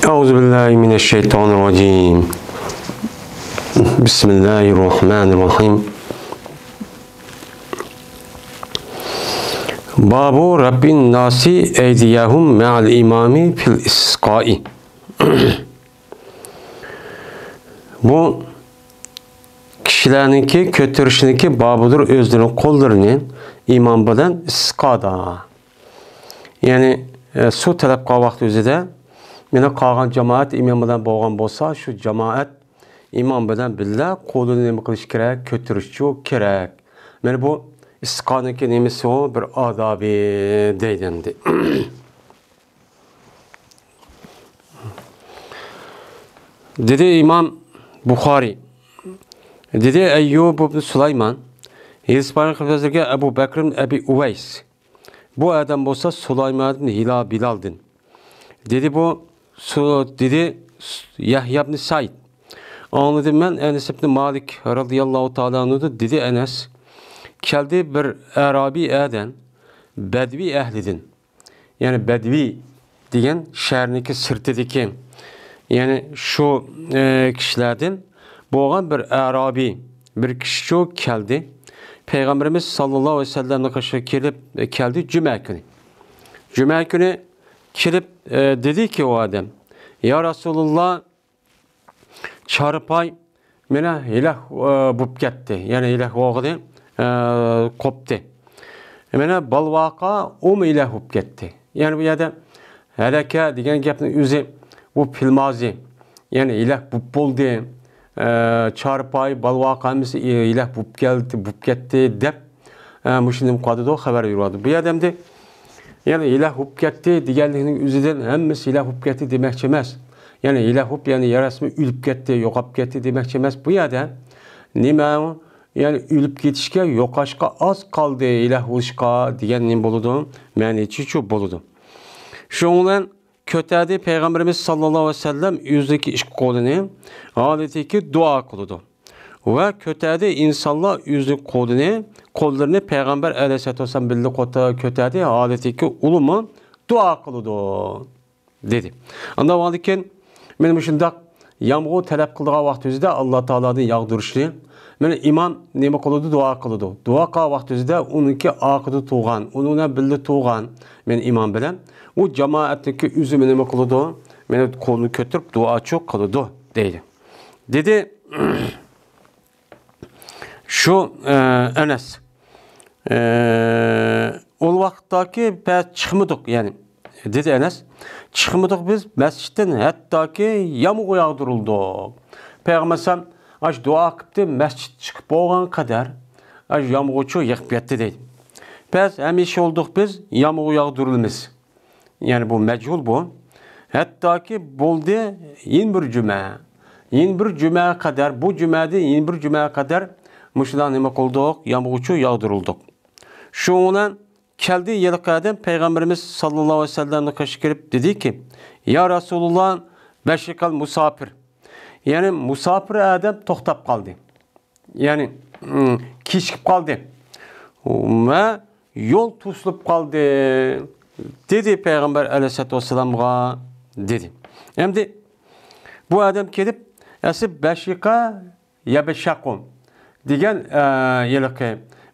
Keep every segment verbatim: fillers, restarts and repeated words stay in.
أعوذ بالله من الشيطان الرجيم. بسم الله الرحمن الرحيم. باب رفع الناس أيديهم مع الإمام في الاستسقاء. بۇ كىشىلەرنىڭكى كۆتۈرۈشنىڭكى بابىدۇر ئۆزلىرىنىڭ قوللىرىنى ئىمام بىلەن ئىستىسقادا. يەنى، ئە، سۇ تەلەپ قىلغان ۋاقتى ئۆزىدە، مانا قالغان جامائەت ئىمام بىلەن بولغان بولسا، شۇ جامائەت ئىمام بىلەن بىللە قولىنى نېمە قىلىش كېرەك؟ كۆتۈرۈشچۇ كېرەك. مانا بۇ ئىستىسقانىڭكى نېمىسى ئۇ؟ بىر ئادابى دەيدۇ ئەمدى. دېدى ئىمام بۇخارىي. دېدى ئەييۇب ئىبن سۇلايمان. ھېدىس بارلىق بىزگە ئەبۇ بەكرىم ئەبى ئۇۋەيس. بۇ ئادەم بولسا سۇلايماندىن ھىلا بىلالدىن. دېدى بۇ سۇ-، دېدى يەھيا ئىبن سەئىد. ئاڭلىدىم مەن ئەنەس ئىبن مالىك رەزىياللاھۇ تائالا ئەنھۇدىن، دېدى ئەنەس. كەلدى بىر ئەرابىي ئادەم، بەدۋى ئەھلىدىن. يەنى بەدۋى دېگەن شەھەرنىڭكى سىرتىدىكى، يەنى شۇ، ئە، كىشىلەردىن بولغان بىر ئەرابىي، بىر كىشىچۇ كەلدى. پەيغەمبىرىمىز ساللاللاھۇ ئەلەيھى ۋەسەللەمنىڭ قېشىغا كېلىپ، ئە، كەلدى جۈمە كۈنى. جۈمە كۈنى كېلىپ، ئە، دېدىكى ئۇ ئادەم، يا رەسۇلاللا، چارپاي مانا ھېلەك، ئە، بوپ كەتتى. يەنى ھېلەك بولغىنى، ئە، قوپتى. مانا بالۋاقا ئۇمۇ ھېلەك بوپ كەتتى. يەنى بۇ يەردە ھەلەكە دېگەن گەپنىڭ ئۆزى بۇ پىلمازى. يەنى ھېلەك بوپ بولدى. ئە، چارپاي، بالۋاقا ھەممىسى ھېلەك بوپ كەلدى، بوپ كەتتى دەپ، ئە، مۇشۇندىن قالدىدۇ، خەۋەر بېرىۋاتىدۇ. بۇ يەردە ئەمدى يەنى ھېلەك بوپ كەتتى دېگەنلىكنىڭ ئۆزىدىن ھەممىسى ھېلەك بوپ كەتتى دېمەكچى ئەمەس. يەنى ھېلەك بوپ، يەنى يا رەسمىي ئۆلۈپ كەتتى، يوقاپ كەتتى دېمەكچى ئەمەس. بۇ يەردە نېمە؟ يەنى ئۆلۈپ كېتىشكە يوقاشقا ئاز قالدى، ھېلەك بولۇشقا دېگەن نېمە بولىدۇ؟ مەنىچىچۇ بولىدۇ. شۇنىڭ بىلەن كۆتەردى پەيغەمبىرىمىز ساللاللاھۇ ئەلەيھى ۋەسەللەم ئۆزىنىڭكى ئىككى قولىنى، ھالىتىكى دۇئا قىلىدۇ. ۋە كۆتەردى ئىنسانلار ئۆزىنىڭ قولىنى، قوللىرىنى پەيغەمبەر ئەلەيھىسسالاتۇ ۋەسسالام بىللە قوتا-، كۆتەردى، ھالىتىكى ئۇلىمۇ دۇئا قىلىدۇ، دېدى. ئاندىن كېيىن مانا مۇشۇنداق يامغۇر تەلەپ قىلىدىغان ۋاقتىمىزدا ئاللا تائالادىن ياغدۇرۇشنى، مانا ئىمام نېمە قىلىدۇ؟ دۇئا قىلىدۇ. دۇئا قىلغان ۋاقتىمىزدا ئۇنىڭكى ئارقىدا تۇرغان، ئۇنىڭ بىللە تۇرغان، مانا ئىمام بىلەن ئۇ جامائەتنىڭكى ئۆزى نېمە قىلىدۇ؟ مانا قولىنى كۆتۈرۈپ دۇئاچۇ قىلىدۇ، دەيدۇ. دېدى، شۇ، ئە، ئەنەس، ئە، ئۇ ۋاقىتتاكى بەز چىقمىدۇق، يەنى، دېدى ئەنەس، چىقمىدۇق بىز مەسچىتتىن، ھەتتاكى يامغۇر ياغدۇرۇلدۇق. پەيغەمبەر ئەلەيھىسسالام ئاشۇ دۇئا قىپتى، مەسچىت چىقىپ بولغان قەدەر ئاشۇ يامغۇرچۇ يېغىپ كەتتى، دەيدۇ. بەز ھەمىشە بولدۇق بىز يامغۇر ياغدۇرۇلىمىز. يەنى بۇ مەجھۇل بۇ. ھەتتاكى بولدى يەنە بىر جۈمە. يەنە بىر جۈمەگە قەدەر، بۇ جۈمەدىن يەنە بىر جۈمەگە قەدەر مۇشۇنداق نېمە قىلدۇق؟ يامغۇرچۇ ياغدۇرۇلدۇق. شۇنىڭ بىلەن كەلدى ھېلىقى ئادەم پەيغەمبىرىمىز ساللاللاھۇ ئەلەيھى ۋەسەللەمنىڭ قېشىغا كېلىپ دېدىكى، يا رەسۇلاللا، بەشىقەل مۇساپىر. يەنى مۇساپىر ئادەم توختاپ قالدى. يەنى، ئىم، كېچىكىپ قالدى. ۋە يول توسۇلۇپ قالدى، دېدى پەيغەمبەر ئەلەيھىسسالاتۇ ۋەسسالامغا، دېدى. ئەمدى بۇ ئادەم كېلىپ، ئەسلى بەشىقە يەبشەقۇ دېگەن، ئە، ھېلىقى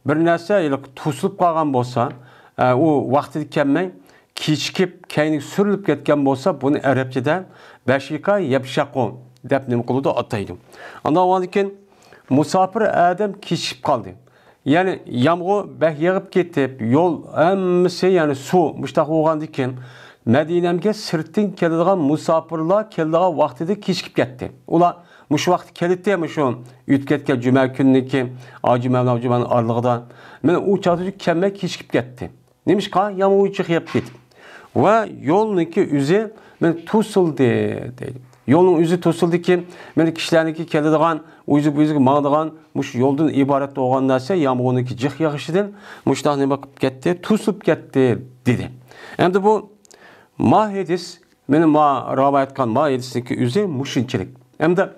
بىر نەرسە ھېلىقى توسۇلۇپ قالغان بولسا، ئە، ئۇ ۋاقتىدا كەلمەي، كېچىكىپ، كەينىگە سۈرۈلۈپ كەتكەن بولسا، بۇنى ئەرەبچىدە بەشىقە يەبشەقۇ دەپ نېمە قىلىدۇ، ئاتايدۇ. ئاندىن كېيىن مۇساپىر ئادەم كېچىكىپ قالدى. يەنى يامغۇر بەك يېغىپ كېتىپ، يول ھەممىسى، يەنى سۇ، مۇشۇنداق بولغاندىن كېيىن، مەدىنەمگە سىرتتىن كېلىدىغان مۇساپىرلار كېلىدىغان ۋاقتىدا كېچىكىپ كەتتى. ئۇلار مۇشۇ ۋاقىت كېلىتتى، مۇشۇ ئۆتۈپ كەتكەن جۈمە كۈنىدىكى ئاجۇمە بىلەن ئاجۇمەنىڭ ئارىلىقىدا. مانا ئۇ چاغدا كەلمەي كېچىكىپ كەتتى. نېمىشقا؟ يامغۇر جىق يېغىپ كېتىپ. ۋە يولنىڭكى ئۆزى مانا توسۇلدى، دەيدۇ. يولنىڭ ئۆزى توسۇلدىكى، مانا كىشىلەرنىڭكى كېلىدىغان، ئۇ يۈزى بۇ يۈزىگە ماڭىدىغان مۇشۇ يولدىن ئىبارەت بولغان نەرسە يامغۇرنىڭكى جىق يېغىشىدىن مۇشۇنداق نېمە قىلىپ كەتتى، توسۇلۇپ كەتتى، دېدى. ئەمدى بۇ ما ھەدىس مانا ما رىۋايەت قىلغان ما ھەدىسنىڭكى ئۆزى مۇشۇنچىلىك. ئەمدى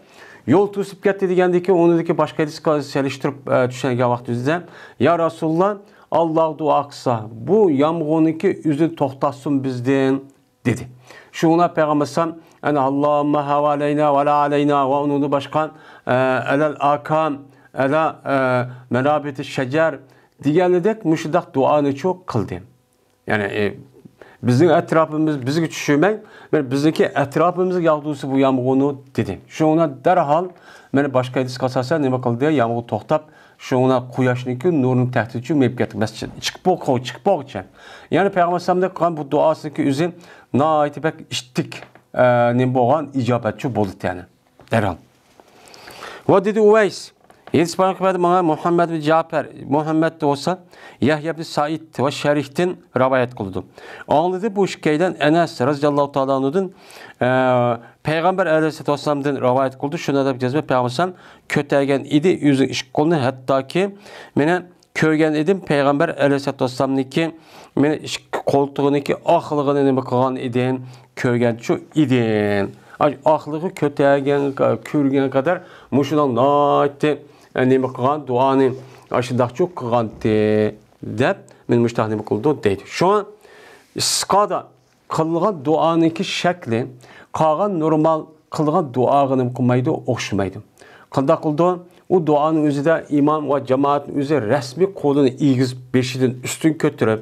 يول توسۇپ كەتتى دېگەندىكىن، ئۇنىڭدىكى باشقا ھەدىسكە سېلىشتۇرۇپ، ئە، چۈشەنگەن ۋاقتىمىزدا، يا رەسۇلاللا، ئاللاغا دۇئا قىلسا، بۇ يامغۇرنىڭكى ئۆزىنى توختاتسۇن بىزدىن، دېدى. شۇڭا پەيغەمبەر ئەلەيھىسسالام ئەنە، «ئاللاھۇممە ھاۋالەينا ۋە لا ئەلەينا» ۋە ئۇنىڭدىن باشقا، ئە، «ئەلەل ئاكام، ئەلا، ئە، مەنابىتى شەجەر» دېگەنلىدەك مۇشۇنداق دۇئانىچۇ قىلدى. يەنى، ئە، بىزنىڭ ئەتراپىمىز بىزگە چۈشمەي، مانا بىزنىڭكى ئەتراپىمىزغا ياغدۇرسا بۇ يامغۇرنى دېدى. شۇڭا دەرھال مانا باشقا ھەدىسكە ئاساسەن نېمە قىلدى؟ يامغۇر توختاپ، شۇڭا قۇياشنىڭكى نۇرىنىڭ تەھتىچۇ مېيىپ كەتتى. مەسچىت چىقىپ بوق-، چىقىپ بوغىچە. يەنى پەيغەمبەر ئەلەيھىسسالامدەك قىلغان بۇ دۇئاسىنىڭكى ئۆزى ناھايىتى بەك ئىتتىك، ئە، نېمە بولغان، ئىجابەتچۇ بولدى يەنى. دەرھال. ۋە دېدى ئۇۋەيس، ھەدىس بايان قىلىپ بەردى ماڭا مۇھەممەد بىن جەپەر، مۇھەممەد بولسا يەھيا بىن سەئىد ۋە شەرىكتىن رىۋايەت قىلىدۇ. ئاڭلىدى بۇ ئىككىيلەن ئەنەس رەزىياللاھۇ تائالا ئەنھۇدىن، ئە، پەيغەمبەر ئەلەيھىسسالاتۇ ۋەسسالامدىن رىۋايەت قىلىدۇ. شۇنى دەپ جەزمە پەيغەمبەر كۆتەرگەن ئىدى ئۆزىنىڭ ئىككى قولىنى، ھەتتاكى مېنى كۆرگەن ئىدىم، پەيغەمبەر ئەلەيھىسسالاتۇ ۋەسسالامنىڭكى مېنى ئىككى قولتۇقىنىڭكى ئاخىرلىقىنى نېمە قىلغان ئىدىم، كۆرگەنچۇ ئىدىم. ئاي، ئاخىرلىقى كۆتەرگەن، كۆرگەن قەدەر مۇشۇنىڭ ناھايىتى، ئە، نېمە قىلغان، دۇئانى ئاشۇنداقچۇ قىلغانتى، دەپ مېنى مۇشۇنداق نېمە قىلدى دەيدۇ. شۇڭا ئىستىسقادا قىلغان دۇئانىڭكى شەكلى قالغان نورمال قىلغان دۇئاغا نېمە قىلمايدۇ، ئوخشىمايدۇ. قانداق قىلىدۇ؟ ئۇ دۇئانىڭ ئۆزىدە ئىمام ۋە جامائەتنىڭ ئۆزى رەسمىي قولىنى ئېگىز بېشىدىن ئۈستۈن كۆتۈرۈپ،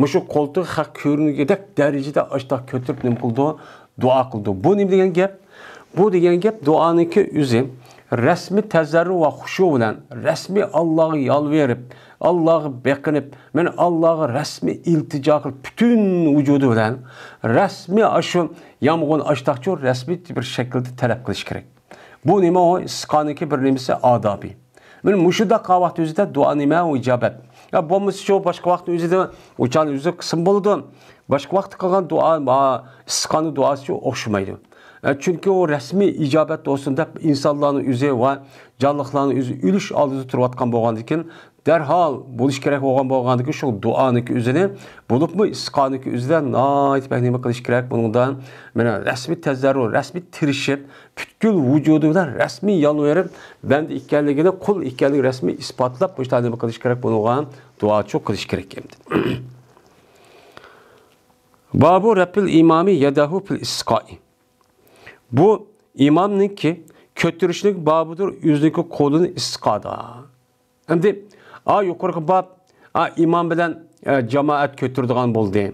مۇشۇ قولتۇقى خەق كۆرۈنگۈدەك دەرىجىدە ئاشتاق كۆتۈرۈپ نېمە قىلىدۇ؟ دۇئا قىلىدۇ. بۇ نېمە دېگەن گەپ؟ بۇ دېگەن گەپ دۇئانىڭكى ئۆزى رەسمىي تەزەررۇ ۋە خۇشۇ بىلەن، رەسمىي ئاللاغا يالۋېرىپ، ئاللاغا بېقىنىپ، مانا ئاللاغا رەسمىي ئىلتىجا قىلىپ، پۈتۈن ۋۇجۇدى بىلەن رەسمىي ئاشۇ يامغۇرنى ئاشتاقچۇ رەسمىي بىر شەكىلدە تەلەپ قىلىش كېرەك. بۇ نېمە ئۇ؟ ئىستىسقانىڭكى بىر نېمىسى، ئادابى. مانا مۇشۇنداق قىلغان ۋاقىت ئۆزىدە دۇئا نېمە؟ ئۇ ئىجابەت. يا بولمىسىچۇ باشقا ۋاقىتنىڭ ئۆزىدە ئۇ چاغنىڭ ئۆزى قىلسىمۇ بولىدۇ. باشقا ۋاقىتتا قىلغان دۇئا، ئا، ئىستىسقانىڭ دۇئاسىچۇ ئوخشىمايدۇ. ئە، چۈنكى ئۇ رەسمىي ئىجابەت بولسۇن دەپ ئىنسانلارنىڭ ئۆزى ۋە جانلىقلارنىڭ ئۆزى ئۆلۈش ئالدىدا تۇرۇۋاتقان بولغاندىكىن، دەرھال بولۇش كېرەك بولغان بولغاندىكىن، شۇ دۇئانىڭكى ئۆزىنى، بولۇپمۇ ئىستىسقانىڭكى ئۆزىدە ناھايىتى بەك نېمە قىلىش كېرەك بۇنىڭدا؟ مانا رەسمىي تەزەررۇ، رەسمىي تىرىشىپ، پۈتكۈل ۋۇجۇدى بىلەن رەسمىي يالۋېرىپ، بەندە ئىكەنلىكىنى، قۇل ئىكەنلىكىنى رەسمىي ئىسپاتلاپ، مۇشۇنداق نېمە قىلىش كېرەك بۇنىڭغا؟ دۇئاچۇ قىلىش كېرەك ئەمدى. بابۇ رەپئىل ئىمامى يەدەھۇ فىل ئىستىسقائى. بۇ ئىمامنىڭكى كۆتۈرۈشلۈك بابىدۇر، ئۆزىنىڭكى قولىنى ئىستىسقادا. ئەمدى، ئا، يۇقىرىقى باب، ئا، ئىمام بىلەن، ئە، جامائەت كۆتۈرىدىغان بولدى.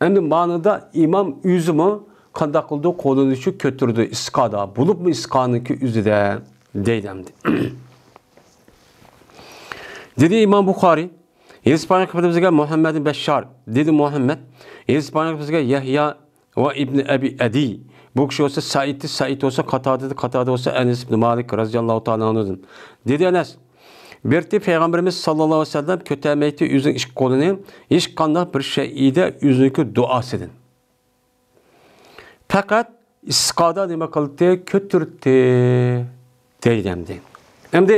ئەمدى مانىدا ئىمام ئۆزىمۇ قانداق قىلدى؟ قولىنى شۇ كۆتۈردى ئىستىسقادا، بولۇپمۇ ئىستىسقانىڭكى ئۆزىدە دەيدۇ ئەمدى. دېدى ئىمام بۇخارى، ھەدىس بايان قىلىپ بىزگە مۇھەممەد بىن بەششار، دېدى مۇھەممەد، ھەدىس بايان قىلىپ بىزگە يەھيا ۋە ئىبنى ئەبى ئەدى. بۇ كىشى بولسا سەئىدتى، سەئىد بولسا قاتادىدى، قاتادە بولسا ئەنەس ئىبنى مالىك رەزىياللاھۇ تائالا ئەنھۇدىن. دېدى ئەنەس، بىر قېتى پەيغەمبىرىمىز ساللاللاھۇ ئەلەيھى ۋەسەللەم كۆتەرمەيتتى ئۆزىنىڭ ئىككى قولىنى ھېچقانداق بىر شەيئىدە ئۆزىنىڭكى دۇئاسىدىن. پەقەت ئىستىسقادا نېمە قىلدى؟ كۆتۈردى دەيدۇ ئەمدى. ئەمدى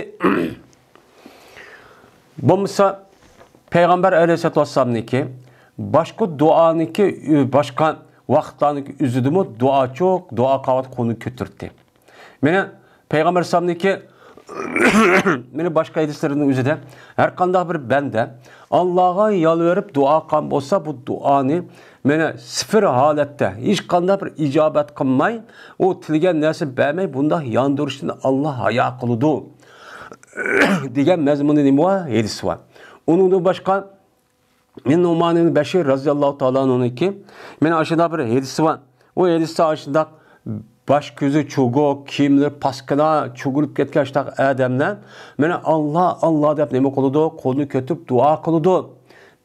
بولمىسا پەيغەمبەر ئەلەيھىسسالاتۇ ۋەسسالامنىڭكى باشقا دۇئانىڭكى، باشقا ۋاقىتلارنىڭكى ئۆزىدىمۇ دۇئاچۇ، دۇئا قىلىۋاتقان قولىنى كۆتۈردى. مانا پەيغەمبەر ئەلەيھىسسالامنىڭكى مانا باشقا ھەدىسلىرىنىڭ ئۆزىدە ھەر قانداق بىر بەندە ئاللاغا يالۋېرىپ دۇئا قىلغان بولسا، بۇ دۇئانى مانا سىفىر ھالەتتە، ھېچقانداق بىر ئىجابەت قىلماي، ئۇ تىلىگەن نەرسە بەرمەي، بۇنداق ياندۇرۇشتىن ئاللا ھايا قىلىدۇ دېگەن مەزمۇندا نېمە بار؟ ھەدىس بار. ئۇنىڭدىن باشقا مەن نۇئمان ئىبنى بەشىر رەزىياللاھۇ تائالا ئەنھۇنىڭكى مانا ئاشۇنداق بىر ھەدىسى بار. ئۇ ھەدىستە ئاشۇنداق باش كۆزى چوگۇق، كىيىملىرى پاسكىنا، چۆكۈلۈپ كەتكەن شۇنداق ئادەملەر مانا ئاللا، ئاللا دەپ نېمە قىلىدۇ؟ قولىنى كۆتۈرۈپ دۇئا قىلىدۇ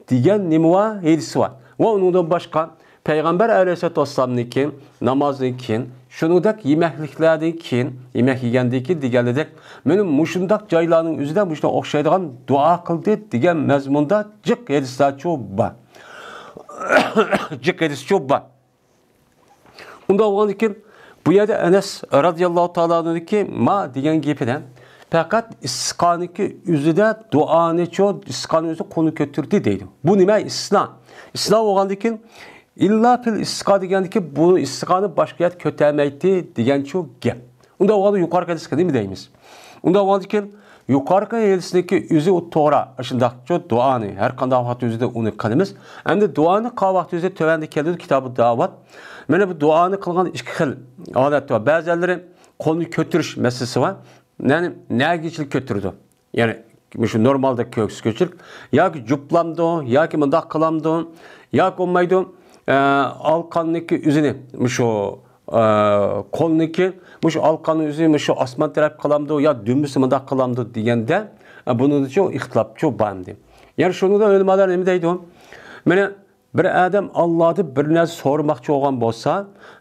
دېگەن نېمە بار؟ ھەدىسى بار. ۋە ئۇنىڭدىن باشقا پەيغەمبەر ئەلەيھىسسالاتۇ ۋەسسالامنىڭكى نامازدىن كېيىن، شۇنىڭدەك يېمەكلىكلەردىن كېيىن، يېمەك يېگەندىن كېيىن دېگەنلىدەك، مانا مۇشۇنداق جايلارنىڭ ئۆزىدە مۇشۇنىڭغا ئوخشايدىغان دۇئا قىلدى دېگەن مەزمۇندا جىق ھەدىسلەرچۇ بار. جىق ھەدىسچۇ بار. ئۇنداق بولغاندىكىن، بۇ يەردە ئەنەس رەزىياللاھۇ تائالا ئەنھۇنىڭكى ما دېگەن گېپىدە پەقەت ئىستىسقانىڭكى ئۆزىدە دۇئانىچۇ، ئىستىسقانىڭ ئۆزى قولنى كۆتۈردى دەيدۇ. بۇ نېمە؟ ئىستىسنا. ئىستىسنا بولغاندىكىن، ئىللا پىل ئىستىسقا دېگەندىكى بۇ ئىستىسقانى باشقا يەردە كۆتەرمەيتتى دېگەنچۇ گەپ. ئۇنداق بولغاندا يۇقىرىقى ھەدىسكە نېمە دەيمىز؟ ئۇنداق بولغاندىكىن يۇقىرىقى ھەدىسنىڭكى ئۆزى ئۇ توغرا، شۇنداقچۇ دۇئانى ھەر قانداق ۋاقىت ئۆزىدە ئۇنى قىلىمىز. ئەمدى دۇئانى قىلغان ۋاقىت ئۆزى تۆۋەندە كەلدى، كىتابى داۋات. مانا بۇ دۇئانى قىلغان ئىككى خىل ھالەت بار. بەزىلىرى قولنى كۆتۈرۈش مەسىلىسى بار. يەنى نەگىچىلىك كۆتۈرىدۇ؟ يەنى مۇشۇ نورمالدا كۆكسى كۆچۈرۈپ، ياكى جۇپلامدۇ، ياكى مۇنداق قىلامدۇ، ياكى بولمايدۇ، ئە، ئالقاننىكى ئۆزىنى، مۇشۇ، ئە، قولنىكى، مۇشۇ ئالقاننىڭ ئۆزىنى مۇشۇ ئاسمان تەرەپ قىلامدۇ يا دۈمبىسى مۇنداق قىلامدۇ دېگەندە، ئە، بۇنىڭدىچۇ ئىختىلاپچۇ بار ئەمدى. يەنى شۇنىڭدا ئۆلىمالار نېمە دەيدۇ؟ مانا بىر ئادەم ئاللادىن بىر نەرسە سورىماقچى بولغان بولسا،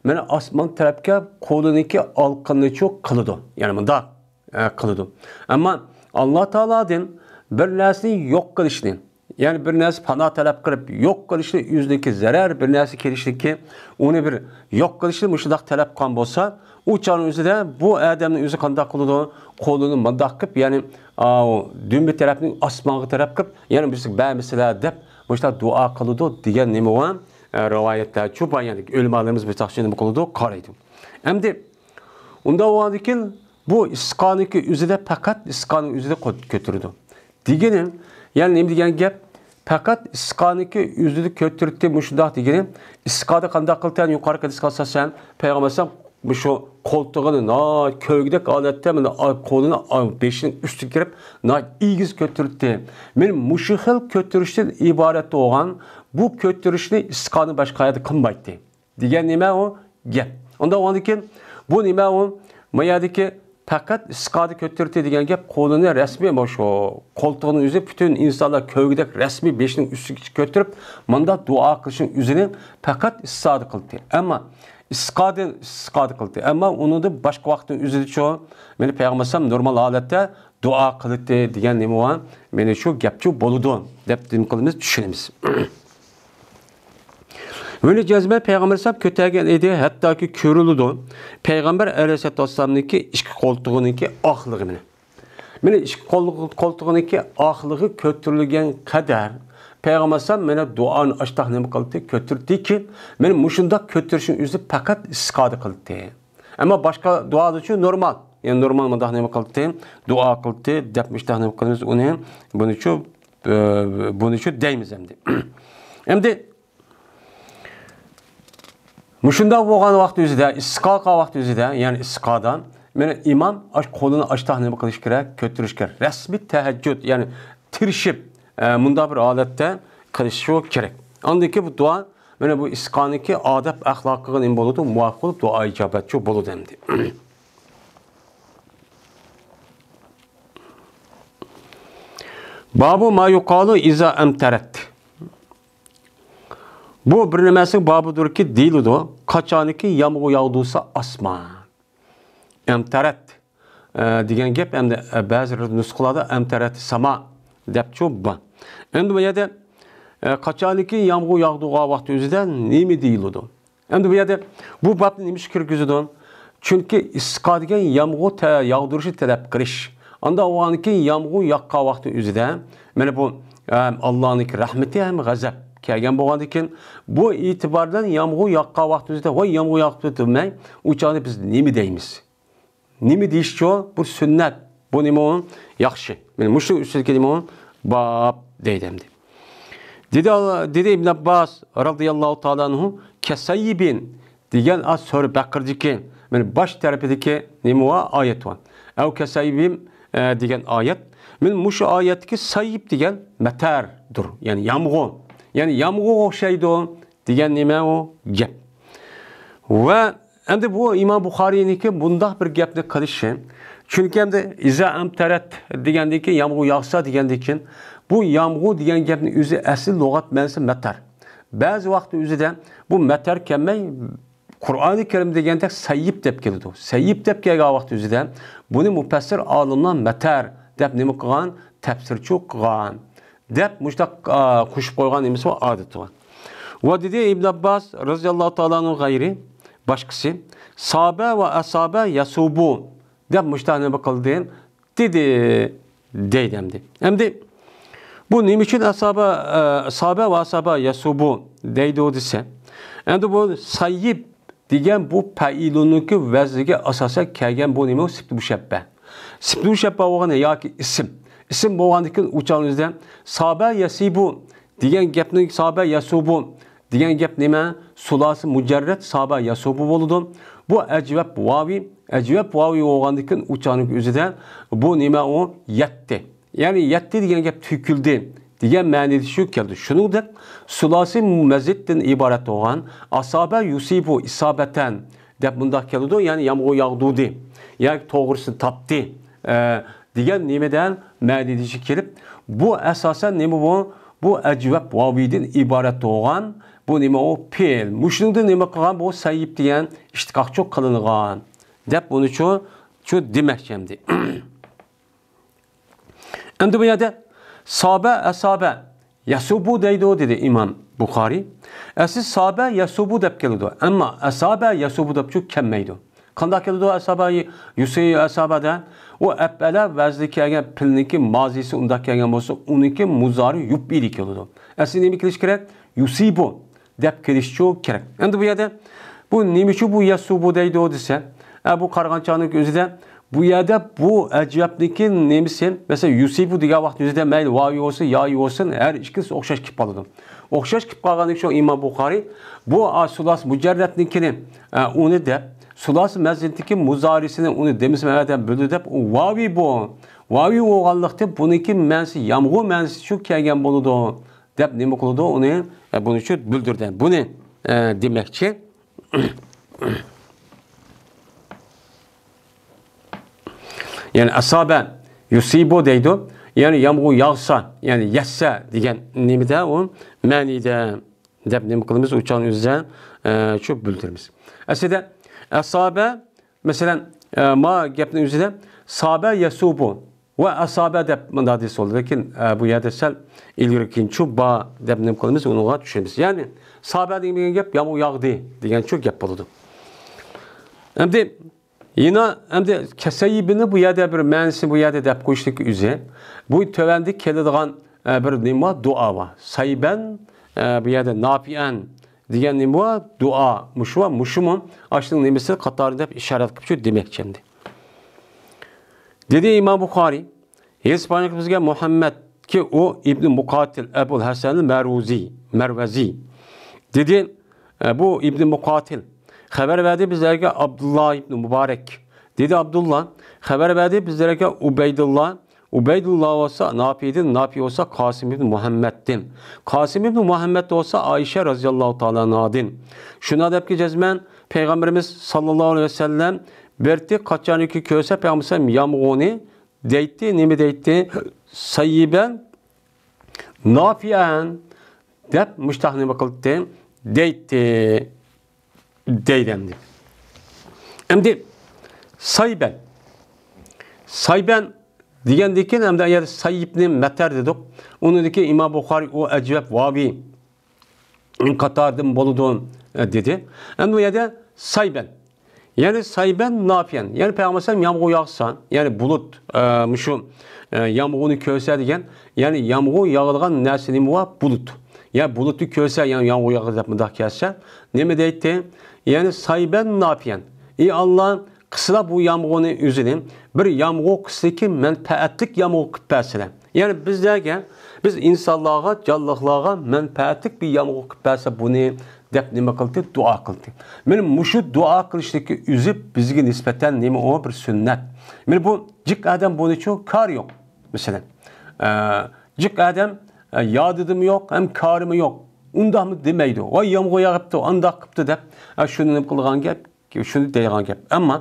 مانا ئاسمان تەرەپكە قولىنىكى ئالقىنىنىچۇ قىلىدۇ. يەنى مۇنداق، ئە، قىلىدۇ. ئەمما ئاللا تائالادىن بىر نەرسىنى يوق قىلىشنى، يەنى بىر نەرسە پانا تەلەپ قىلىپ يوق قىلىشنى، ئۆزىنىڭكى زەرەر بىر نەرسە كېلىشلىكى، ئۇنى بىر يوق قىلىشنى مۇشۇنداق تەلەپ قىلغان بولسا، ئۇ چاغنىڭ ئۆزىدە بۇ ئادەمنىڭ ئۆزى قانداق قىلىدۇ؟ قولىنى مۇنداق قىلىپ، يەنى، ئاۋۇ دۈمبە تەرەپنى ئاسمانغا تەرەپ قىلىپ، يەنى بىزگە بەرمىسىلە دەپ مۇشۇنداق دۇئا قىلىدۇ دېگەن نېمە بار؟ ئە، رىۋايەتلەر شۇ بار، يەنى ئۆلىمالىرىمىز بۇ تاقشى نېمە قىلىدۇ؟ قارايدۇ. ئەمدى ئۇنداق بولغاندىكىن بۇ ئىسقانىكى ئۆزىدە، پەقەت ئىسقانى ئۆزىدە قوت-، كۆتۈرىدۇ. دېگىنى، يەنى نېمە دېگەن گەپ؟ پەقەت ئىسقانىكى ئۆزىدە كۆتۈرتتى مۇشۇنداق دېگىنى، ئىسقادا قانداق قىلتى؟ يۇقىرىقى ھەدىسكە ئاساسەن، پەيغەمبەر ئەلەيھىسسالام مۇشۇ قولتۇقىنى ناھايىتى كۆۋرۈكتەك ھالەتتە، مانا، قولىنى بېشىنىڭ ئۈستىگە كىرىپ، ناھايىتى ئېگىز كۆتۈرتتى. مانا مۇشۇ خىل كۆتۈرۈشتىن ئىبارەت بولغان بۇ كۆتۈرۈشنى ئىسقانى باشقا يەردە قىلمايتتى. دېگەن نېمە ئۇ گەپ؟ ئۇنداق بولغاندىكىن بۇ نېمە ئۇ؟ ما يەردىكى پەقەت ئىسقادا كۆتۈرتتى دېگەن گەپ قولىنى رەسمىي، مۇشۇ قولتۇقىنىڭ ئۆزى پۈتۈن ئىنسانلار كۆرگۈدەك رەسمىي بېشىنىڭ ئۈستىگە كۆتۈرۈپ، مۇنداق دۇئا قىلىشنىڭ ئۆزىنى پەقەت ئىسقادا قىلدى. ئەمما ئىسقادىن، ئىسقادا قىلدى. ئەمما ئۇنىڭدىن باشقا ۋاقىتنىڭ ئۆزىدىچۇ، مانا پەيغەمبەر ئەلەيھىسسالام نورمال ھالەتتە دۇئا قىلدى دېگەن نېمە بار؟ مانا شۇ گەپچۇ بولىدۇ دەپ نېمە قىلىمىز، چۈشىنىمىز. ۋە جەزمەن پەيغەمبەر ئەلەيھىسسالام كۆتەرگەن ئىدى، ھەتتاكى كۆرۈلىدۇ. پەيغەمبەر ئەلەيھىسسالاتۇ ۋەسسالامنىڭكى ئىككى قولتۇقىنىڭكى ئاقلىقى مانا. مانا ئىككى قول-، قولتۇقىنىڭكى ئاقلىقى كۆتۈرۈلگەن قەدەر پەيغەمبەر ئەلەيھىسسالام مانا دۇئانى ئاشتاق نېمە قىلدى؟ كۆتۈرتتىكى، مانا مۇشۇنداق كۆتۈرۈشنىڭ ئۆزى پەقەت ئىسقادا قىلدى. ئەمما باشقا دۇئادىچۇ نورمال. يەنى نورمال مۇنداق نېمە قىلدى؟ دۇئا قىلدى دەپ مۇشتاق نېمە قىلىمىز ئۇنى؟ بۇنىچۇ، ئە، بۇنىچۇ دەيمىز ئەمدى. ئەمدى مۇشۇنداق بولغان ۋاقىت ئۆزىدە، ئىسقا قىلغان ۋاقىت ئۆزىدە، يەنى ئىسقادا، مانا ئىمام ئاش-، قولىنى ئاشتاق نېمە قىلىش كېرەك؟ كۆتۈرۈش كېرەك. رەسمىي تەھەججۇد، يەنى تىرىشىپ، ئە، مۇنداق بىر ھالەتتە قىلىشى كېرەك. ئاندىن كېيىن بۇ دۇئا، مانا بۇ ئىسقانىڭكى ئادەپ ئەخلاقىغا نېمە بولىدۇ؟ مۇۋاپىق بولۇپ دۇئا ئىجابەتچۇ بولىدۇ ئەمدى. بابۇ ما يۇقالۇ ئىزا ئەمتەرەت. بۇ بىر نېمەسىنىڭ بابىدۇركى، دېيىلىدۇ، قاچانكى يامغۇر ياغدۇرسا ئاسمان. ئەمتەرەت، ئە، دېگەن گەپ ئەمدى، ئە، بەزى نۇسخىلاردا ئەمتەرەت ساما دەپچۇ بار. ئەمدى بۇ يەردە، ئە، قاچانكى يامغۇر ياغدۇرغان ۋاقتى ئۆزىدە نېمە دېيىلىدۇ؟ ئەمدى بۇ يەردە بۇ بابنى نېمە ئۈچۈن كىرگۈزىدۇ؟ چۈنكى ئىسقا دېگەن يامغۇر تە-، ياغدۇرۇشنى تەلەپ قىلىش. ئانداق بولغاندىن كېيىن يامغۇر ياغقان ۋاقتى ئۆزىدە، مانا بۇ، ئەم، ئاللانىڭكى رەھمىتى ھەم غەزەپ كەلگەن بولغاندىن كېيىن، بۇ ئېتىبار بىلەن يامغۇر ياغقان ۋاقتى ئۆزىدە، ۋاي، يامغۇر ياغىپتۇ دېمەي، ئۇ چاغدا بىز نېمە دەيمىز؟ نېمە دېيىشچۇ؟ بۇ سۈننەت. بۇ نېمە ئۇ؟ ياخشى. مانا مۇشۇ ئۈستىدىكى نېمە ئۇ؟ باب دەيدۇ ئەمدى. دېدى، دېدى ئىبن ئابباس رازىياللاھۇ تائالا ئەنھۇ، كەسەييىبىن دېگەن ئا سۈرە بەقىرىدىكى، مانا باش تەرىپىدىكى نېمە بار؟ ئايەت بار. ئەۋ كەسەييىبىن، ئە، دېگەن ئايەت. مانا مۇشۇ ئايەتتىكى سەييىب دېگەن مەتەردۇر. يەنى يامغۇر. يەنى يامغۇرغا ئوخشايدۇ دېگەن نېمە ئۇ؟ گەپ. ۋە ئەمدى بۇ ئىمام بۇخارىينىڭكى بۇنداق بىر گەپنى قىلىشى، چۈنكى ئەمدى ئىزا ئەمتەرەت دېگەندىن كېيىن، يامغۇر ياغسا دېگەندىن كېيىن، بۇ يامغۇر دېگەن گەپنىڭ ئۆزى ئەسلى لۇغەت مەنىسى مەتەر. بەزى ۋاقىتنىڭ ئۆزىدە بۇ مەتەر كەلمەي، قۇرئانى كەرىم دېگەندەك سەييىب دەپ كېلىدۇ. سەييىب دەپ كەلگەن ۋاقىت ئۆزىدە بۇنى مۇپەسسىر ئالىملار مەتەر دەپ نېمە قىلغان؟ تەپسىرچۇ قىلغان. دەپ مۇشتاق، ئا، قوشۇپ قويغان نېمىسى بار، ئادىتى بار. ۋە دېدى ئىبن ئابباس رازىياللاھۇ تائالا ئەنھۇ غەيرى، باشقىسى، سابە ۋە ئەسابە يەسۇبۇ دەپ مۇشتاق نېمە قىلدى؟ دېدى، دەيدۇ ئەمدى. ئەمدى بۇ نېمە ئۈچۈن ئەسابە، ئە، سابە ۋە ئەسابە يەسۇبۇ دەيدۇ دېسە، ئەمدى بۇ سەييىب دېگەن بۇ پەئىلۇنىڭكى ۋەزنىگە ئاساسەن كەلگەن بۇ نېمە؟ سىپىتى مۇشەببە. سىپىتى مۇشەببە بولغان ياكى ئىسىم. ئىسىم بولغاندىن كېيىن ئۇ چاغنىڭ ئۆزىدە سابە يەسىبۇ دېگەن گەپنىڭ سابە يەسۇبۇ دېگەن گەپ نېمە؟ سۇلاسى مۇجەررەت سابە يەسۇبۇ بولىدۇ. بۇ ئەجۋەب ۋاۋى، ئەجۋەب ۋاۋى بولغاندىن كېيىن ئۇ چاغنىڭ ئۆزىدە بۇ نېمە ئۇ؟ يەتتى. يەنى يەتتى دېگەن گەپ تۆكۈلدى دېگەن مەنىدە شۇ كەلدى. شۇنىڭدەك سۇلاسى مەزىدتىن ئىبارەت بولغان ئاسابە يۇسىبۇ ئىسابەتەن دەپ مۇنداق كېلىدۇ، يەنى يامغۇر ياغدۇردى ياكى توغرىسىنى تاپتى، ئە، دېگەن نېمىدە مەنىدە كېلىپ، بۇ ئاساسەن نېمە بۇ؟ بۇ ئەجۋەب ۋاۋىدىن ئىبارەت بولغان بۇ نېمە ئۇ؟ پېئىل. مۇشۇنىڭدا نېمە قىلغان؟ بۇ سەيىب دېگەن ئىشتىقاقچۇ قىلىنغان دەپ بۇنى شۇ، شۇ دېمەكچى ئەمدى. ئەمدى بۇ يەردە سابە، ئەسابە، يەسۇبۇ دەيدۇ، دېدى ئىمام بۇخارىي. ئەسلى سابە يەسۇبۇ دەپ كېلىدۇ. ئەمما ئەسابە يەسۇبۇ دەپچۇ كەلمەيدۇ. قانداق كېلىدۇ ئەسابە يۇسى ئەسابەدە؟ ئۇ ئەپئەلە ۋەزنى كەلگەن پېئىلنىڭكى مازىسى ئۇنداق كەلگەن بولسا، ئۇنىڭكى مۇزارى يۇپئىلى كېلىدۇ. ئەسلى نېمە كېلىشى كېرەك؟ يۇسىبۇ دەپ كېلىشچۇ كېرەك. ئەمدى بۇ يەردە بۇ نېمە ئۈچۈن بۇ يەسۇبۇ دەيدۇ دېسە، ئە، بۇ قارىغان چاغنىڭ ئۆزىدە بۇ يەردە بۇ ئەجۋەبنىڭكى نېمىسى، مەسىلەن، يۇسىبۇ دېگەن ۋاقىت ئۆزىدە مەيلى ۋاۋى بولسۇن، يايى بولسۇن، ھەر ئىككىلىسى ئوخشاش كېلىپ قالىدۇ. ئوخشاش كېلىپ قالغاندىن كېيىن ئىمام بۇخارىي بۇ، ئا، سۇلاسى مۇجەررەتنىڭكىنى، ئە، ئۇنى دەپ، سۇلاسى مەزىدتىكى مۇزارىسىنى ئۇنى دېمىسىمۇ ئەۋەتەن بىلدى دەپ، ئۇ ۋاۋى بۇ. ۋاۋى بولغانلىقتىن بۇنىڭكى مەنىسى يامغۇر مەنىسى شۇ كەلگەن بولىدۇ دەپ نېمە قىلىدۇ ئۇنى، ئە، بۇنى شۇ بىلدۈردى. بۇنى، ئە، دېمەكچى. يەنى ئەسابە يۇسىبۇ دەيدۇ. يەنى يامغۇر ياغسا، يەنى يەتسە دېگەن نېمىدە ئۇ مەنىدە دەپ نېمە قىلىمىز؟ ئۇ چاغنىڭ ئۆزىدە، ئە، شۇ بىلدۈرىمىز. ئەسلىدە ئەسابە، مەسىلەن، ئە، ما گەپنىڭ ئۆزىدە سابە يەسۇبۇ ۋە ئەسابە دەپ مۇنداق دېسە بولىدۇ. لېكىن، ئە، بۇ يەردە سەل ئىلگىرى كېيىن چۇ با دەپ نېمە قىلىمىز؟ ئۇنىڭغا چۈشىنىمىز. يەنى سابە دېگەن گەپ يامغۇر ياغدى دېگەن شۇ گەپ بولىدۇ. ئەمدى يەنە، ئەمدى كەسەيىبىنى بۇ يەردە بىر مەنىسىنى بۇ يەردە دەپ قويۇشنىڭ ئۆزى، بۇ تۆۋەندە كېلىدىغان، ئە، بىر نېمە بار؟ دۇئا بار. سەيبەن، ئە، بۇ يەردە ناپىئەن دېگەن نېمە بار؟ دۇئا. مۇشۇ بار، مۇشۇمۇ ئاشۇنىڭ نېمىسى قاتارى دەپ ئىشارەت قىلىپ شۇ دېمەكچى ئەمدى. دېدى ئىمام بۇخارىي، ھېس بارلىقى بىزگە مۇھەممەدكى ئۇ ئىبنى مۇقاتىل ئەبۇل ھەسەن مەرۋۇزى، مەرۋەزى. دېدى، ئە، بۇ ئىبنى مۇقاتىل خەۋەر بەردى بىزلەرگە ئابدۇللا ئىبنى مۇبارەك. دېدى ئابدۇللا، خەۋەر بەردى بىزلەرگە ئۇبەيدۇللا. ئۇبەيدۇللا بولسا ناپىدىن، ناپى بولسا قاسىم ئىبنى مۇھەممەدتىن. قاسىم ئىبنى مۇھەممەد بولسا ئائىشە رەزىياللاھۇ تائالا ئەنھادىن. شۇنداق دەپكى جەزمەن پەيغەمبىرىمىز ساللاللاھۇ ئەلەيھى ۋەسەللەم بىرتى قاچانكى كۆرسە پەيغەمبەر يامغۇرنى دەيتتى، نېمە دەيتتى؟ سەييىبەن نافىئەن دەپ مۇشتاق نېمە قىلدى؟ دەيتتى. دەيدۇ ئەمدى. ئەمدى سايبەن. سايبەن دېگەندىن كېيىن ئەمدى ئەگەر سايىبنى مەتەر دېدۇق. ئۇنىڭدىن كېيىن ئىمام بۇخارىي ئۇ ئەجۋەب ۋاۋى قاتارىدىن بولىدۇ، ئە، دېدى. ئەمدى بۇ يەردە سايبەن. يەنى سايبەن نافىئەن. يەنى پەيغەمبەر ئەلەيھىسسالام يامغۇر ياغسا، يەنى بۇلۇت، ئە، مۇشۇ، ئە، يامغۇرنى كۆرسە دېگەن، يەنى يامغۇر ياغىدىغان نەرسە نېمە بار؟ بۇلۇت. يا بۇلۇتنى كۆرسە، يەنى يامغۇر ياغىدۇ دەپ مۇنداق كەلسە، نېمە دەيتتى؟ يەنى سايبەن نافىئەن. ئى ئاللا، قىلسىلا بۇ يامغۇرنى ئۆزىنى بىر يامغۇر قىلسىكى، مەنپەئەتلىك يامغۇر قىلىپ بەرسىلە. يەنى بىزلەرگە، بىز ئىنسانلارغا، جانلىقلارغا مەنپەئەتلىك بىر يامغۇر قىلىپ بەرسە بۇنى دەپ نېمە قىلدى؟ دۇئا قىلدى. مانا مۇشۇ دۇئا قىلىشتىكى ئۆزى بىزگە نىسبەتەن نېمە ئۇ؟ بىر سۈننەت. مانا بۇ جىق ئادەم بۇنىچۇ كارى يوق. مەسىلەن، ئە، جىق ئادەم، ئە، يادىدىمۇ يوق، ھەم كارىمۇ يوق. ئۇنداقمۇ دېمەيدۇ. ۋاي يامغۇر ياغىپتۇ، ئانداق قىپتۇ دەپ، ئە، شۇنى نېمە قىلغان گەپ؟ شۇنى دەيدىغان گەپ. ئەمما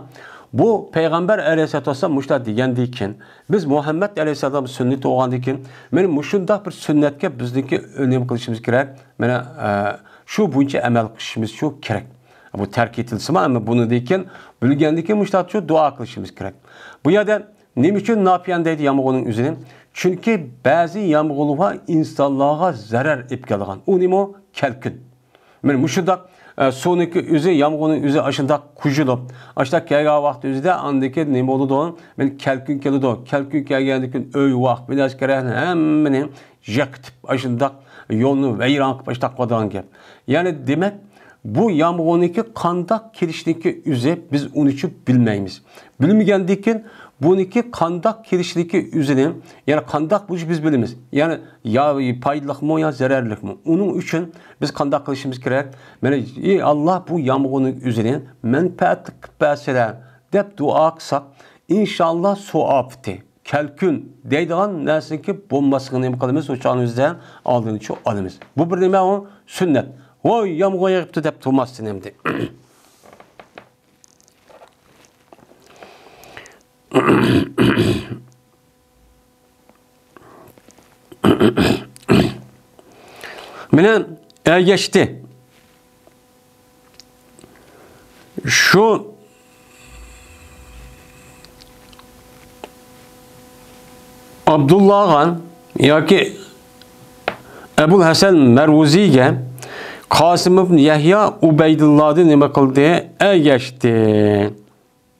بۇ پەيغەمبەر ئەلەيھىسسالاتۇ ۋەسسالام مۇشۇنداق دېگەندىن كېيىن، بىز مۇھەممەد ئەلەيھىسسالام سۈننىتى بولغاندىن كېيىن، مانا مۇشۇنداق بىر سۈننەتكە بىزنىڭكى نېمە قىلىشىمىز كېرەك؟ مانا، ئە، شۇ بويىچە ئەمەل قىلىشىمىز شۇ كېرەك. بۇ تەرك ئېتىلسىمۇ، ئەمما بۇنىڭدىن كېيىن، بىلگەندىن كېيىن مۇشۇنداق شۇ دۇئا قىلىشىمىز كېرەك. بۇ يەردە نېمە ئۈچۈن ناپىيان دەيدۇ يامغۇرنىڭ ئۆزىنى؟ چۈنكى بەزى يامغۇرلار ئىنسانلارغا زەرەر ئېلىپ كېلىدىغان. ئۇ نېمە ئۇ؟ كەلكۈن. مانا مۇشۇنداق، ئە، سۇنىڭكى ئۆزى، يامغۇرنىڭ ئۆزى ئاشۇنداق قۇيۇلۇپ، ئاشۇنداق كەلگەن ۋاقىت ئۆزىدە ئاندىن كېيىن نېمە بولىدۇ؟ مانا كەلكۈن كېلىدۇ. كەلكۈن كەلگەندىن كېيىن ئۆي ۋاق، بىناس كېرەكنى ھەممىنى يىقىتىپ، ئاشۇنداق يولنى ۋەيران قىلىپ، ئاشۇنداق قىلىدىغان گەپ. يەنى دېمەك، بۇ يامغۇرنىڭكى قانداق كېلىشىنىڭكى ئۆزى بىز ئۇنىچۇ بىلمەيمىز. بىلمىگەندىكىن بۇنىڭكى قانداق كېلىشىنىڭكى ئۆزىنى، يەنى قانداق بولۇشى بىز بىلىمىز. يەنى يا پايدىلىقمۇ، يا زەرەرلىكمۇ. ئۇنىڭ ئۈچۈن بىز قانداق قىلىشىمىز كېرەك؟ مانا، ئى ئاللا، بۇ يامغۇرنىڭ ئۆزىنى مەنپەئەتلىك قىلىپ بەرسىلە، دەپ دۇئا قىلساق، ئىنشاللا سۇ ئاپىتى، كەلكۈن دەيدىغان نەرسىنىڭكى بولماسلىقىنى نېمە قىلىمىز؟ ئۇ چاغنىڭ ئۆزىدە ئالدىنى چۇ ئالىمىز. بۇ بىر نېمە ئۇ؟ سۈننەت. ۋاي، يامغۇر يېغىپتۇ دەپ تۇرماستىن ئەمدى. مانا ئەگەشتى. شۇ ئابدۇللاغا ياكى ئەبۇل ھەسەن مەرۋۇزىيگە قاسىم ئىبن يەھيا ئۇبەيدۇللادىن نېمە قىلدى؟ ئەگەشتى.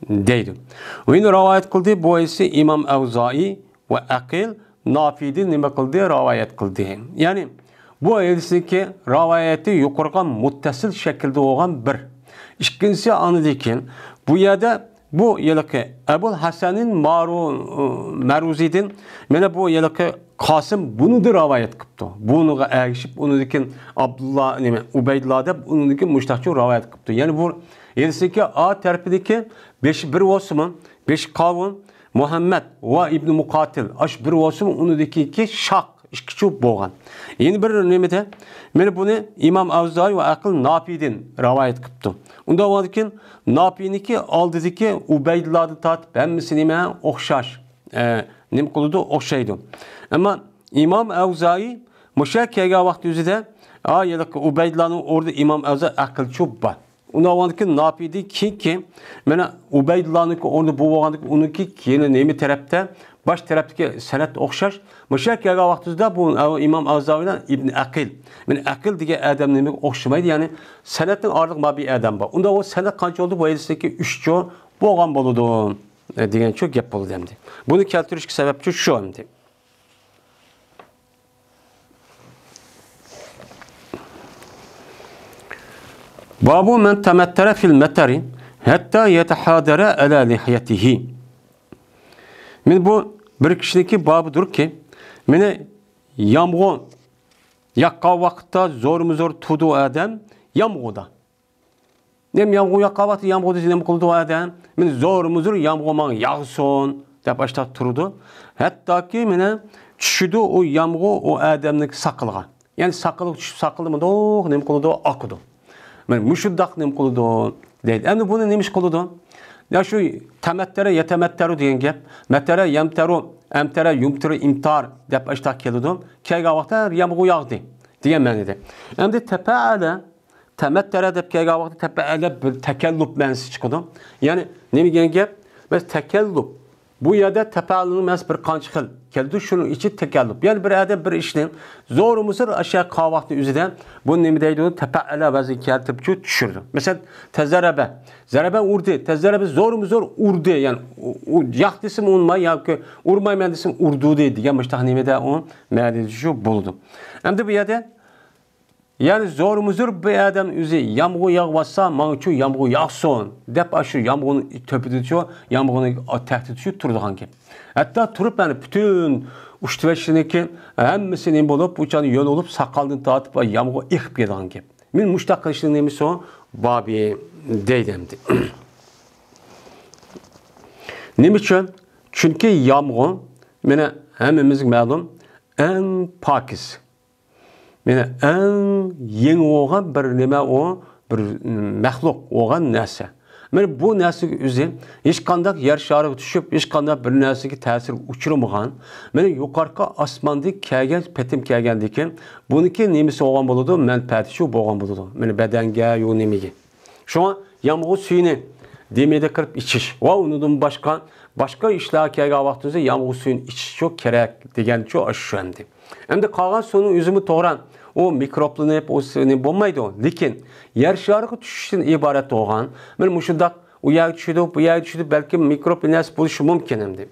دەيدۇ. ۋىنى رىۋايەت قىلدى، بۇ ھەدىسنى ئىمام ئەۋزائىي ۋە ئەقىل نافىدىن نېمە قىلدى؟ رىۋايەت قىلدى. يەنى بۇ ھەدىسنىڭكى رىۋايەتى يۇقىرىقى مۇتتەسىل شەكىلدە بولغان بىر. ئىككىنچىسى ئاندىن كېيىن بۇ يەردە بۇ ھېلىقى ئەبۇل ھەسەنىن مارۇ-، مەرۇزىدىن مانا بۇ ھېلىقى قاسىم بۇنىدىن رىۋايەت قىپتۇ. بۇنىڭغا ئەگىشىپ ئۇنىڭدىن كېيىن ئابدۇللا، نېمە، ئۇبەيدۇللا دەپ ئۇنىڭدىن كېيىن مۇشتاقچۇ رىۋايەت قىپتۇ. يەنى بۇ ھەدىسنىڭكى ئا تەرىپىدىكى بېشى بىر بولسىمۇ، بېشى قاۋۇن، مۇھەممەد ۋە ئىبنى مۇقاتىل، ئاشۇ بىر بولسىمۇ، ئۇنىڭدىكى شاق ئىككى چوپ بولغان. يەنە بىر نېمىدە، مانا بۇنى ئىمام ئەۋزائىي ۋە ئەقىل نافىدىن رىۋايەت قىپتۇ. ئۇنداق بولغاندىكىن نافىنىڭكى ئالدىدىكى ئۇبەيدۇللادىن تارتىپ ھەممىسى نېمە؟ ئوخشاش. ئە، نېمە قىلىدۇ؟ ئوخشايدۇ. ئەمما ئىمام ئەۋزائىي مۇشۇ كەلگەن ۋاقىت ئۆزىدە، ئا، ھېلىقى ئۇبەيدۇللانىڭ ئورنىدا ئىمام ئەۋزائىي ئەقىلچۇ بار. ئۇنداق بولغاندىكىن نافىدىن كېيىنكى، مانا ئۇبەيدۇللانىڭكى ئورنىدا بۇ بولغاندىكىن ئۇنىڭكى كېيىنى نېمە تەرەپتە؟ باش تەرەپتىكى سەنەد ئوخشاش. مۇشۇ كەلگەن ۋاقتىمىزدا بۇ ئىمام ئەۋزائىي بىلەن ئىبن ئەقىل. مانا ئەقىل دېگەن ئادەم نېمىگە ئوخشىمايدۇ؟ يەنى سەنەدنىڭ ئارىلىق ما بىر ئادەم بار. ئۇنداق بولسا سەنەد قانچە بولدى؟ بۇ ھەدىستىكى ئۈچ چوپ بولغان بولىدۇ، دېگەن شۇ گەپ بولىدۇ ئەمدى. بۇنى كەلتۈرۈشكە سەۋەبچۇ شۇ ئەمدى. بابۇ مەن تەمەتتەرە فىل مەتەرى ھەتتا يەتەھادەرە ئەلە لىھيەتىھى. مانا بۇ بىر كىشىنىڭكى بابىدۇركى، مانا يامغۇر ياغقان ۋاقىتتا زورمۇزور تۇرىدۇ ئادەم يامغۇردا. نېمە يامغۇر ياغقان ۋاقىتتا يامغۇردا نېمە قىلىدۇ ئادەم؟ مانا زورمۇزور يامغۇر ماڭا ياغسۇن دەپ ئاشتاق تۇرىدۇ. ھەتتاكى مانا چۈشىدۇ ئۇ يامغۇر ئۇ ئادەمنىڭ ساقىلىغا. يەنى ساقىلىغا چۈشۈپ ساقىلى مۇنداق نېمە قىلىدۇ؟ ئاقىدۇ. مانا مۇشۇنداق نېمە قىلىدۇ دەيدۇ. ئەمدى بۇنى نېمە ئىش قىلىدۇ؟ يا شۇ تەمەتتەرە يەتەمەتتەرۇ دېگەن گەپ. مەتەرە يەمتەرۇ، ئەمتەرە يۇمتىرۇ، ئىمتار دەپ ئاشتاق كېلىدۇ. كەلگەن ۋاقىتتا يامغۇر ياغدى دېگەن مەنىدە. ئەمدى تەپەئەلە تەمەتتەرە دەپ كەلگەن ۋاقىتتا تەپەئەلە بىر تەكەللۇپ مەنىسى چىقىدۇ. يەنى نېمە دېگەن گەپ؟ بىز تەكەللۇپ. بۇ يەردە تەپەئەلنىڭ مەنىسى بىر قانچە خىل كېلىدۇ. شۇنىڭ ئىچىدە تەكەللۇپ. يەنى بىر ئادەم بىر ئىشنى زورمۇزور ئاشۇ قىلغان ۋاقتى ئۆزىدە بۇ نېمە دەيدۇ؟ تەپەئەلە ۋەزنىگە كەلتۈرۈپ چۈشۈرىدۇ. مەسىلەن، تەزەرەبە. زەرەبە ئۇردى. تەزەرەبە زورمۇزور ئۇردى. يەنى ئۇ، ئۇ، ياق دېسىمۇ ئۇرماي ياكى ئۇرمايمەن دېسىمۇ ئۇردۇدى دېگەن مۇشتاق نېمىدە ئۇ مەنىدە شۇ بولىدۇ. ئەمدى بۇ يەردە يەنى زورمۇزور بىر ئادەم ئۆزى يامغۇر ياغىۋاتسا، ماڭىچۇ يامغۇر ياغسۇن دەپ، ئاشۇ يامغۇرنىڭ تۆپىدىچۇ، يامغۇرنىڭ تەھتىدىچۇ تۇرىدىغان گەپ. ھەتتا تۇرۇپ، يەنى پۈتۈن ئۈستى بېشىنىڭكى ھەممىسى نېمە بولۇپ، ئۇچان يۆل بولۇپ، ساقالدىن تارتىپ يامغۇر ئېقىپ كېتىدىغان گەپ. مانا مۇشتاق قىلىشنىڭ نېمىسى ئۇ؟ بابى دەيدۇ ئەمدى. نېمە ئۈچۈن؟ چۈنكى يامغۇر، مانا ھەممىمىزگە مەلۇم، ئەڭ پاكىز. مانا ئەڭ يېڭى بولغان بىر نېمە ئۇ، بىر مەخلۇق بولغان نەرسە. مانا بۇ نەرسىگە ئۆزى ھېچقانداق يەر شارىغا چۈشۈپ، ھېچقانداق بىر نەرسىگە تەسىر ئۇچرىمىغان، مانا يۇقىرىقى ئاسماندىن كەلگەن، پېتىم كەلگەندىن كېيىن، بۇنىڭكى نېمىسى بولغان بولىدۇ؟ مەنپەئەتى شۇ بولغان بولىدۇ. مانا بەدەنگە، يۇ نېمىگە. شۇڭا يامغۇر سۈيىنى دېمىدە قىلىپ ئىچىش ۋە ئۇنىڭدىن باشقا، باشقا ئىشلارغا كەلگەن ۋاقتىمىزدا يامغۇر سۈيىنى ئىچىش شۇ كېرەك دېگەن شۇ، شۇ ئەمدى. ئەمدى قالغان سۇنىڭ ئۆزىمۇ توغرا، ئۇ مىكروبلىنىپ، ئۇ سۇنى بولمايدۇ. لېكىن يەر شارىغا چۈشۈشتىن ئىبارەت بولغان، مانا مۇشۇنداق ئۇ يەرگە چۈشىدۇ، بۇ يەرگە چۈشىدۇ، بەلكىم مىكروب نەرسە بولۇشى مۇمكىن ئەمدى.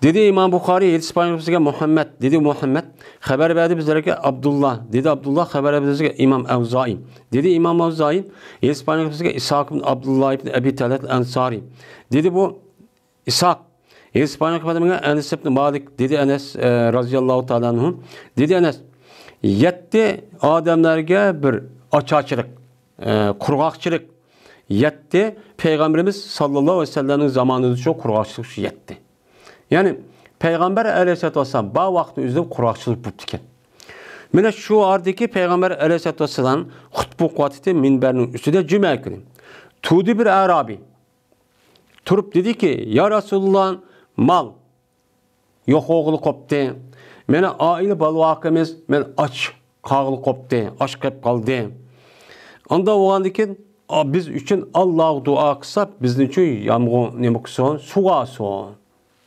دېدى ئىمام بۇخارىي، ھەدىس بايان قىلىپ بىزگە مۇھەممەد، دېدى مۇھەممەد، خەۋەر بەردى بىزلەرگە ئابدۇللا، دېدى ئابدۇللا، خەۋەر بەردى بىزگە ئىمام ئەۋزائىي، دېدى ئىمام ئەۋزائىي، ھەدىس بايان قىلىپ بىزگە ئىسھاق ئىبن ئابدۇللا ئىبن ئەبى تەلھەت ئەنسارىي، دېدى بۇ ئىسھاق، ھەدىس بايان قىلىپ بەرگەن ئەنەس ئىبن مالىك، دېدى ئەنەس، ئە، رازىياللاھۇ تائالا ئەنھۇ، دېدى ئەنەس، يەتتى ئادەملەرگە بىر ئاچارچىلىق، ئە، قۇرغاقچىلىق يەتتى، پەيغەمبىرىمىز ساللاللاھۇ ئەلەيھى ۋەسەللەمنىڭ زامانىدا شۇ قۇرغاقچىلىق شۇ يەتتى. يەنى پەيغەمبەر ئەلەيھىسسالاتۇ ۋەسسالام بار ۋاقىتنىڭ ئۆزىدە قۇرغاقچىلىق بوپتىكەن. مەنە شۇ ئاردىكى پەيغەمبەر ئەلەيھىسسالاتۇ ۋەسسالام خۇتبە ئوقۇۋاتىتتى مىنبەرنىڭ ئۈستىدە جۈمە كۈنى. تۇردى بىر ئەرابىي. تۇرۇپ دېدىكى، يا رەسۇلاللا، مال يوق بولغىلى قوپتى. مېنىڭ ئائىلە بالىۋاقىمىز، مەن ئاچ قالغىلى قوپتى، ئاچ قېلىپ قالدى. ئاندا بولغاندىن كېيىن، ئا، بىز ئۈچۈن ئاللاغا دۇئا قىلسا، بىزنىڭ ئۈچۈن يامغۇر نېمە قىلسۇن، سۇغارسۇن،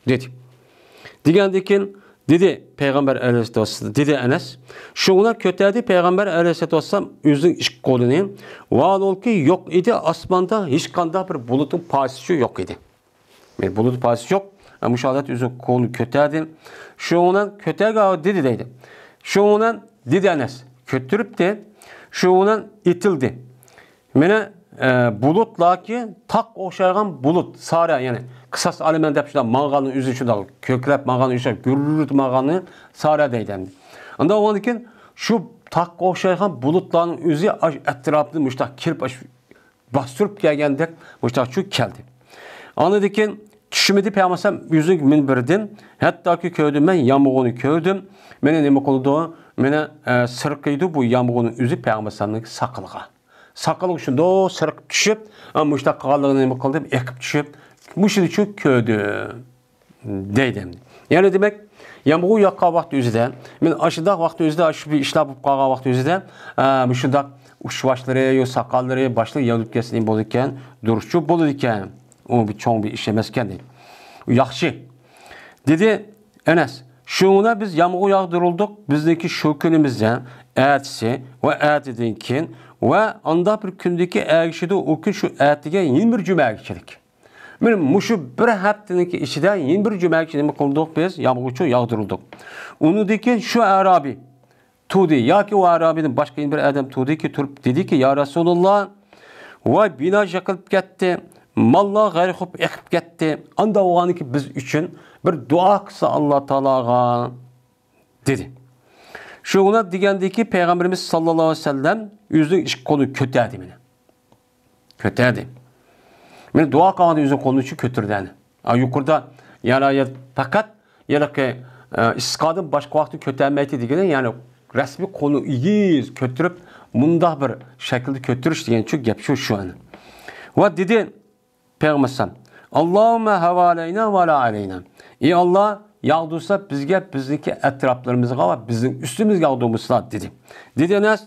دېدى. دېگەندىن كېيىن، دېدى پەيغەمبەر ئەلەيھىسسالاتۇ ۋەسسالام، دېدى ئەنەس، شۇڭا كۆتەردى پەيغەمبەر ئەلەيھىسسالاتۇ ۋەسسالام ئۆزىنىڭ ئىككى قولىنى، ۋاھالەنكى يوق ئىدى، ئاسماندا ھېچقانداق بىر بۇلۇتنىڭ پارچىسى يوق ئىدى. بۇلۇت پارچىسى يوق. مۇشۇ ھالەتتە ئۆزى قولىنى كۆتەردى. شۇنىڭ بىلەن كۆتەرگەن دېدى دەيدۇ. شۇنىڭ بىلەن دېدى ئەنەس. كۆتۈرۈپتى. شۇنىڭ بىلەن ئېتىلدى. مانا، ئە، بۇلۇتلاركى تاغقا ئوخشايدىغان بۇلۇت، سارا، يەنى قىساس ئالىمەن دەپ شۇنداق ماڭغاننىڭ ئۆزى شۇنداق كۆكلەپ ماڭغان، ئۆشە گۈررۈت ماڭغاننى سارا دەيدۇ ئەمدى. ئاندىن ئۇنىڭدىن كېيىن شۇ تاغقا ئوخشايدىغان بۇلۇتلارنىڭ ئۆزى ئاش ئەتراپىدا مۇشۇنداق كېلىپ ئاش باستۇرۇپ كەلگەندەك مۇشۇنداق چۈشۈپ كەلدى. ئاندىن كېيىن چۈشمىدى پەيغەمبەر ئەلەيھىسسالام ئۆزىنىڭ مىنبىرىدىن، ھەتتاكى كۆردۈم مەن، يامغۇرنى كۆردۈم. مېنى نېمە قىلىدۇ؟ مېنى، ئە، سىرقىيدۇ بۇ يامغۇرنىڭ ئۆزى پەيغەمبەر ئەلەيھىسسالامنىڭ ساقىلىغا. ساقىلىغا شۇنداق سىرقىپ چۈشۈپ، ئە، مۇشۇنداق قىلغانلىقىنى نېمە قىلدىم؟ ئېقىپ چۈشۈپ، مۇشۇنى چۈشۈپ كۆردۈم. دەيدۇ ئەمدى. يەنى دېمەك، يامغۇر ياغقان ۋاقىت ئۆزىدە، مەن ئاشۇنداق ۋاقىت ئۆزىدە، ئاشۇ بىر ئىشلار بولۇپ قالغان ۋاقىت ئۆزىدە، ئە، مۇشۇنداق ئۇچ باشلىرى، يو ساقاللىرى، باشلىرى يېنىپ كەتسە نېمە بولىدىكەن؟ دۇرۇسچۇ بولىدىكەن. ئۇ بىر چوڭ بىر ئىش ئەمەسكەن دەيدۇ. ئۇ ياخشى. دېدى ئەنەس، شۇڭا بىز يامغۇر ياغدۇرۇلدۇق، بىزنىڭكى شۇ كۈنىمىزدە، ئەتىسى ۋە ئەتىدىن كېيىن ۋە ئانداق بىر كۈندىكى ئەگىشىدۇ، ئۇ كۈن شۇ ئەتىگە يەنە بىر جۈمە ئەگىشىدۇ. مانا مۇشۇ بىر ھەپتىنىڭكى ئىچىدە يەنە بىر جۈمە نېمە قىلدۇق بىز؟ يامغۇرچۇ ياغدۇرۇلدۇق. ئۇنىڭدىن كېيىن شۇ ئەرابىي تۇردى ياكى ئۇ ئەرابىيدىن باشقا يەنە بىر ئادەم تۇردىكى، تۇرۇپ دېدىكى، يا رەسۇلاللا، ۋاي بىنا يىقىلىپ كەتتى، ماللار غەرق بولۇپ ئېقىپ كەتتى. ئاندا بولغاندىكى بىز ئۈچۈن بىر دۇئا قىلسا ئاللا تائالاغا. دېدى. شۇنى دېگەندىكى پەيغەمبىرىمىز ساللاللاھۇ ئەلەيھى ۋەسەللەم ئۆزىنىڭ ئىككى قولىنى كۆتەردى مېنى. كۆتەردى. مېنى دۇئا قىلغاندا ئۆزىنىڭ قولىنى شۇ كۆتۈردى ئەنە. ئا، يۇقىرىدا يەنى پەقەت يەنى، ئە، ئىستىسقادىن باشقا ۋاقىتتا كۆتەرمەيتتى دېگىنى، يەنى رەسمىي قولىنى ئېگىز كۆتۈرۈپ، مۇنداق بىر شەكىلدە كۆتۈرۈش دېگەن شۇ گەپ شۇ، شۇ ئەنە. ۋە دېدى، پەيغەمبەر ئەلەيھىسسالام، «ئاللاھۇممە ھاۋالەينا ۋە لا ئەلەينا.» ئى ئاللا، ياغدۇرسا بىزگە، بىزنىڭكى ئەتراپلىرىمىزغا ۋە بىزنىڭ ئۈستىمىزگە ياغدۇرمىسىلا، دېدى. دېدى ئەنەس،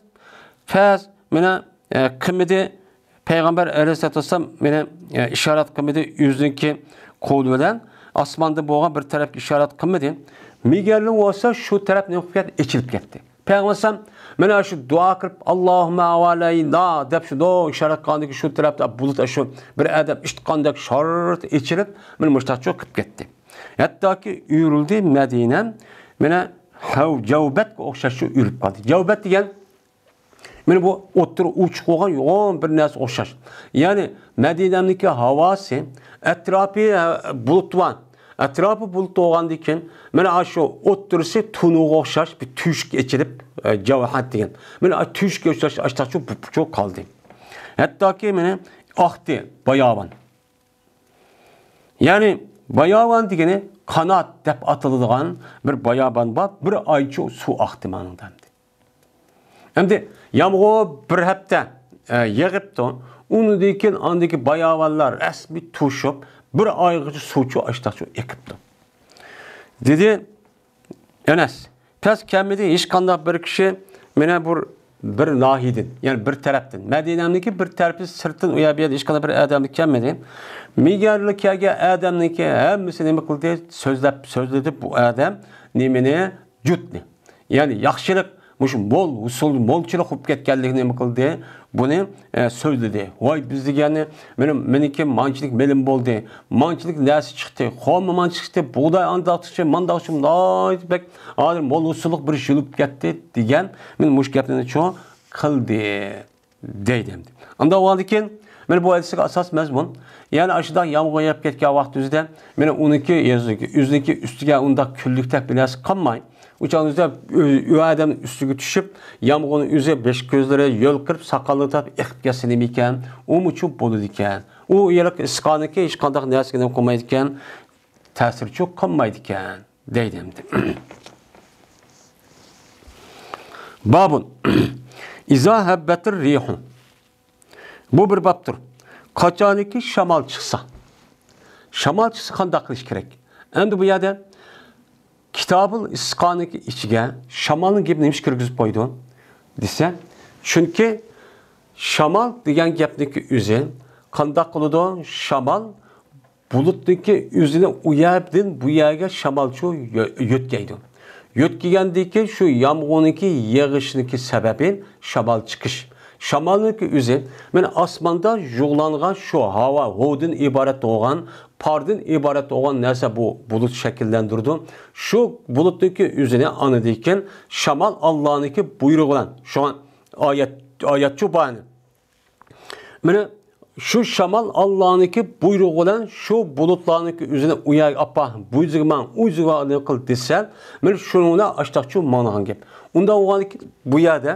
پەس، مانا، ئە، قىلمىدى. پەيغەمبەر ئەلەيھىسسالاتۇ ۋەسسالام مانا، ئە، ئىشارەت قىلمىدى، ئۆزىنىڭكى قولى بىلەن ئاسماندا بولغان بىر تەرەپكە ئىشارەت قىلمىدى. مېگەرلى بولسا شۇ تەرەپ نېمە قىلىپ كەتتى؟ ئېچىلىپ كەتتى. پەيغەمبەر ئەلەيھىسسالام، مانا شۇ دۇئا قىلىپ، «ئاللاھۇممە ھاۋالەينا» دەپ شۇنداق ئىشارەت قىلغاندىكىن شۇ تەرەپتە بۇلۇت، شۇ بىر ئادەم ئىتقاندەك شارت ئېچىلىپ، مانا مۇشتاقچۇ قىلىپ كەتتى. ھەتتاكى ئۆرۈلدى مەدىنەم، مانا ھەۋ، جەۋبەتكە ئوخشاش شۇ ئۆرۈپ قالدى. جەۋبەت دېگەن، مانا بۇ ئوتتۇرا ئوچۇق بولغان يوغان بىر نەرسە ئوخشاش. يەنى مەدىنەمنىڭكى ھاۋاسى، ئەتراپى، ھە، بۇلۇت بار. ئەتراپى بۇلۇت بولغاندىن كېيىن، مانا شۇ ئوتتۇرىسى تونۇرغا ئوخشاش بىر تۆشۈك ئېچىلىپ، ئە، جەۋھەت دېگەن. مانا تۆشۈككە ئوخشاش ئاشتاقچۇ بۇپچۇ قالدى. ھەتتاكى مانا ئاقتى باياۋان. يەنى باياۋان دېگىنى قانات دەپ ئاتىلىدىغان بىر باياۋان بار، بىر ئايچۇ سۇ ئاقتى مانىڭدا ئەمدى. ئەمدى يامغۇر بىر ھەپتە، ئە، يېغىپتۇ. ئۇنىڭدىن كېيىن ئاندىكى باياۋانلار رەسمىي توشۇپ، بىر ئايغىچە سۇچۇ ئاشتاقچۇ ئېقىپتۇ. دېدى ئەنەس، پەس كەلمىدى ھېچقانداق بىر كىشى، مانا بۇ بىر ناھىيىدىن، يەنى بىر تەرەپتىن، مەدىنەمنىڭكى بىر تەرىپى سىرتتىن ئۇ يەر بۇ يەردە ھېچقانداق بىر ئادەم كەلمىدى. مېگەرلى كەلگەن ئادەمنىڭكى ھەممىسى نېمە قىلدى؟ سۆزلەپ، سۆزلىدى بۇ ئادەم نېمىنى؟ جۇتنى. يەنى ياخشىلىق، مۇشۇ مول ھوسۇل، مولچىلىق بولۇپ كەتكەنلىكىنى نېمە قىلدى؟ بۇنى، ئە، سۆزلىدى. ۋاي، بىز دېگەننى، مېنىڭ، مېنىڭكى مانچىلىك مېلىم بولدى، مانچىلىك نەرسە چىقتى، خورما مانچا چىقتى، بۇغداي ئانداق چىقتى، مانداق چىقتى، ناھايىتى بەك ھازىر مول ھوسۇللۇق بىر يىل بولۇپ كەتتى دېگەن، مېنى مۇشۇ گەپنى چۇ قىلدى. دەيدۇ ئەمدى. ئانداق بولغاندىكىن، مانا بۇ ھەدىسلىك ئاساس مەزمۇن. يەنى ئاشۇنداق يامغۇر يېغىپ كەتكەن ۋاقىت ئۆزىدە، مانا ئۇنىڭكى يېزىكى، ئۆزىنىڭكى ئۈستىگە ئۇنداق كۈنلۈكتەك بىر نەرسە قالماي. ئۇ چاغدا ئۆزىدە ئۆ-، ئۆ ئادەمنىڭ ئۈستىگە چۈشۈپ، يامغۇرنىڭ ئۆزى بېشى كۆزلىرى يۆلقىرىپ، ساقاللىرى تارتىپ ئېقىپ كەتسە نېمە ئىكەن؟ ئۇمۇچۇ بولىدىكەن. ئۇ يەرلىك ئىسقانىكى ھېچقانداق نەرسىگە نېمە قىلمايدىكەن، تەسىرچۇ قىلمايدىكەن. دەيدۇ ئەمدى. بابۇن. ئىزا ھەببەتىر رىيھۇ. بۇ بىر بابتۇر. قاچانكى شامال چىقسا. شامال چىقسا قانداق قىلىش كېرەك؟ ئەمدى بۇ يەردە كىتابۇل ئىسقانىكى ئىچىگە شامالنىڭ گېپىنى نېمىشقا كىرگۈزۈپ قويدۇ دېسە، چۈنكى شامال دېگەن گەپنىڭكى ئۆزى قانداق قىلىدۇ؟ شامال بۇلۇتنىڭكى ئۆزىنى ئۇ يەردىن بۇ يەرگە شامالچۇ يۆ-، يۆتكەيدۇ. يۆتكىگەندىن كېيىن شۇ يامغۇرنىڭكى يېغىشىنىڭكى سەۋەبى شامال چىقىش. شامالنىڭكى ئۆزى، مانا ئاسماندا يۇغلانغان شۇ ھاۋا، ھودىن ئىبارەت بولغان، پاردىن ئىبارەت بولغان نەرسە بۇ بۇلۇت شەكىللەندۈرىدۇ. شۇ بۇلۇتنىڭكى ئۆزىنى ئاندىن كېيىن شامال ئاللانىڭكى بۇيرۇقى بىلەن. شۇڭا ئايەت، ئايەتچۇ بارنى. مانا شۇ شامال ئاللانىڭكى بۇيرۇقى بىلەن شۇ بۇلۇتلارنىڭكى ئۆزىنى ئۇ يەرگە ئاپار، بۇ يۈزىگە ماڭ، ئۇ يۈزىگە ماڭ، نېمە قىل دېسە، مانا شۇنىڭ بىلەن ئاشتاقچۇ ماڭىدىغان گەپ. ئۇنداق بولغاندىكىن بۇ يەردە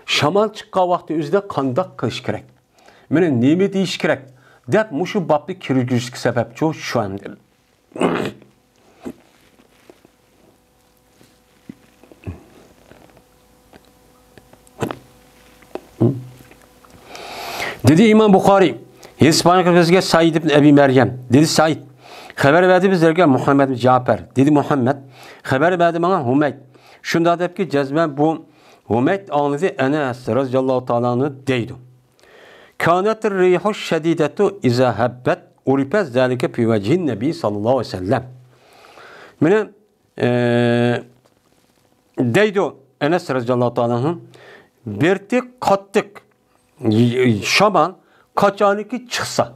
شامال چىققان ۋاقتى ئۆزىدە قانداق قىلىش كېرەك؟ مانا نېمە دېيىش كېرەك؟ دەپ مۇشۇ بابنى كىرگۈزۈشكە سەۋەبچۇ شۇ ئەمدى. دېدى ئىمام بۇخارىي، ھېدىس بايان قىلىپ بىزگە سەئىد ئىبن ئەبى مەريەم. دېدى سەئىد، خەۋەر بەردى بىزلەرگە مۇھەممەد ئىبن جەپەر. دېدى مۇھەممەد، خەۋەر بەردى ماڭا ھۇمەيد. شۇنداق دەپكى، جەزمەن بۇ ھۇمەيد ئاڭلىدى ئەنەس رەزىياللاھۇ تائالا ئەنھۇ دەيدۇ. كانەتىر رىيھۇ شەدىدەتۇ ئىزا ھەببەت ئۇرىفە زالىكە پى ۋەجھىن نەبى ساللاللاھۇ ئەلەيھى ۋەسەللەم. مانا، ئە، دەيدۇ ئەنەس رەزىياللاھۇ تائالا ئەنھۇ، بىرتى قاتتىق شامال قاچانكى چىقسا،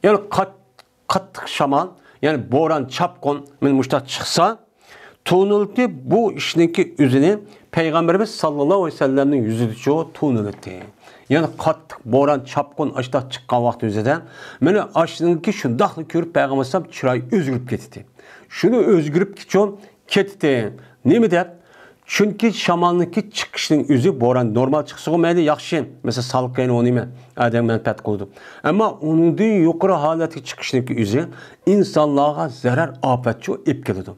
يەنى قات-، قاتتىق شامال، يەنى بوران، چاپقۇن، مانا مۇشۇنداق چىقسا، تونۇلتى بۇ ئىشنىڭكى ئۆزىنى پەيغەمبىرىمىز ساللاللاھۇ ئەلەيھى ۋەسەللەمنىڭ يۈزىدىچۇ تونۇلتى. يەنى قاتتىق بوران، چاپقۇن ئاشتاق چىققان ۋاقتى ئۆزىدە، مانا ئاشنىڭكى شۇنداقلا كۆرۈپ پەيغەمبەر ئەلەيھىسسالام چىرايى ئۆزگىرىپ كېتىتى. شۇنى ئۆزگىرىپ كېچۇ كېتىتى. نېمە دەپ؟ چۈنكى شامالنىڭكى چىقىشنىڭ ئۆزى بوران نورمال چىقسىغۇ مەيلى ياخشى. مەسىلەن، سالقىن ئۇنىمۇ ئادەمگە مەنپەئەت قىلىدۇ. ئەمما ئۇنىڭدىن يۇقىرى ھالەتكە چىقىشنىڭكى ئۆزى ئىنسانلارغا زەرەر ئاپەتچۇ ئېلىپ كېلىدۇ.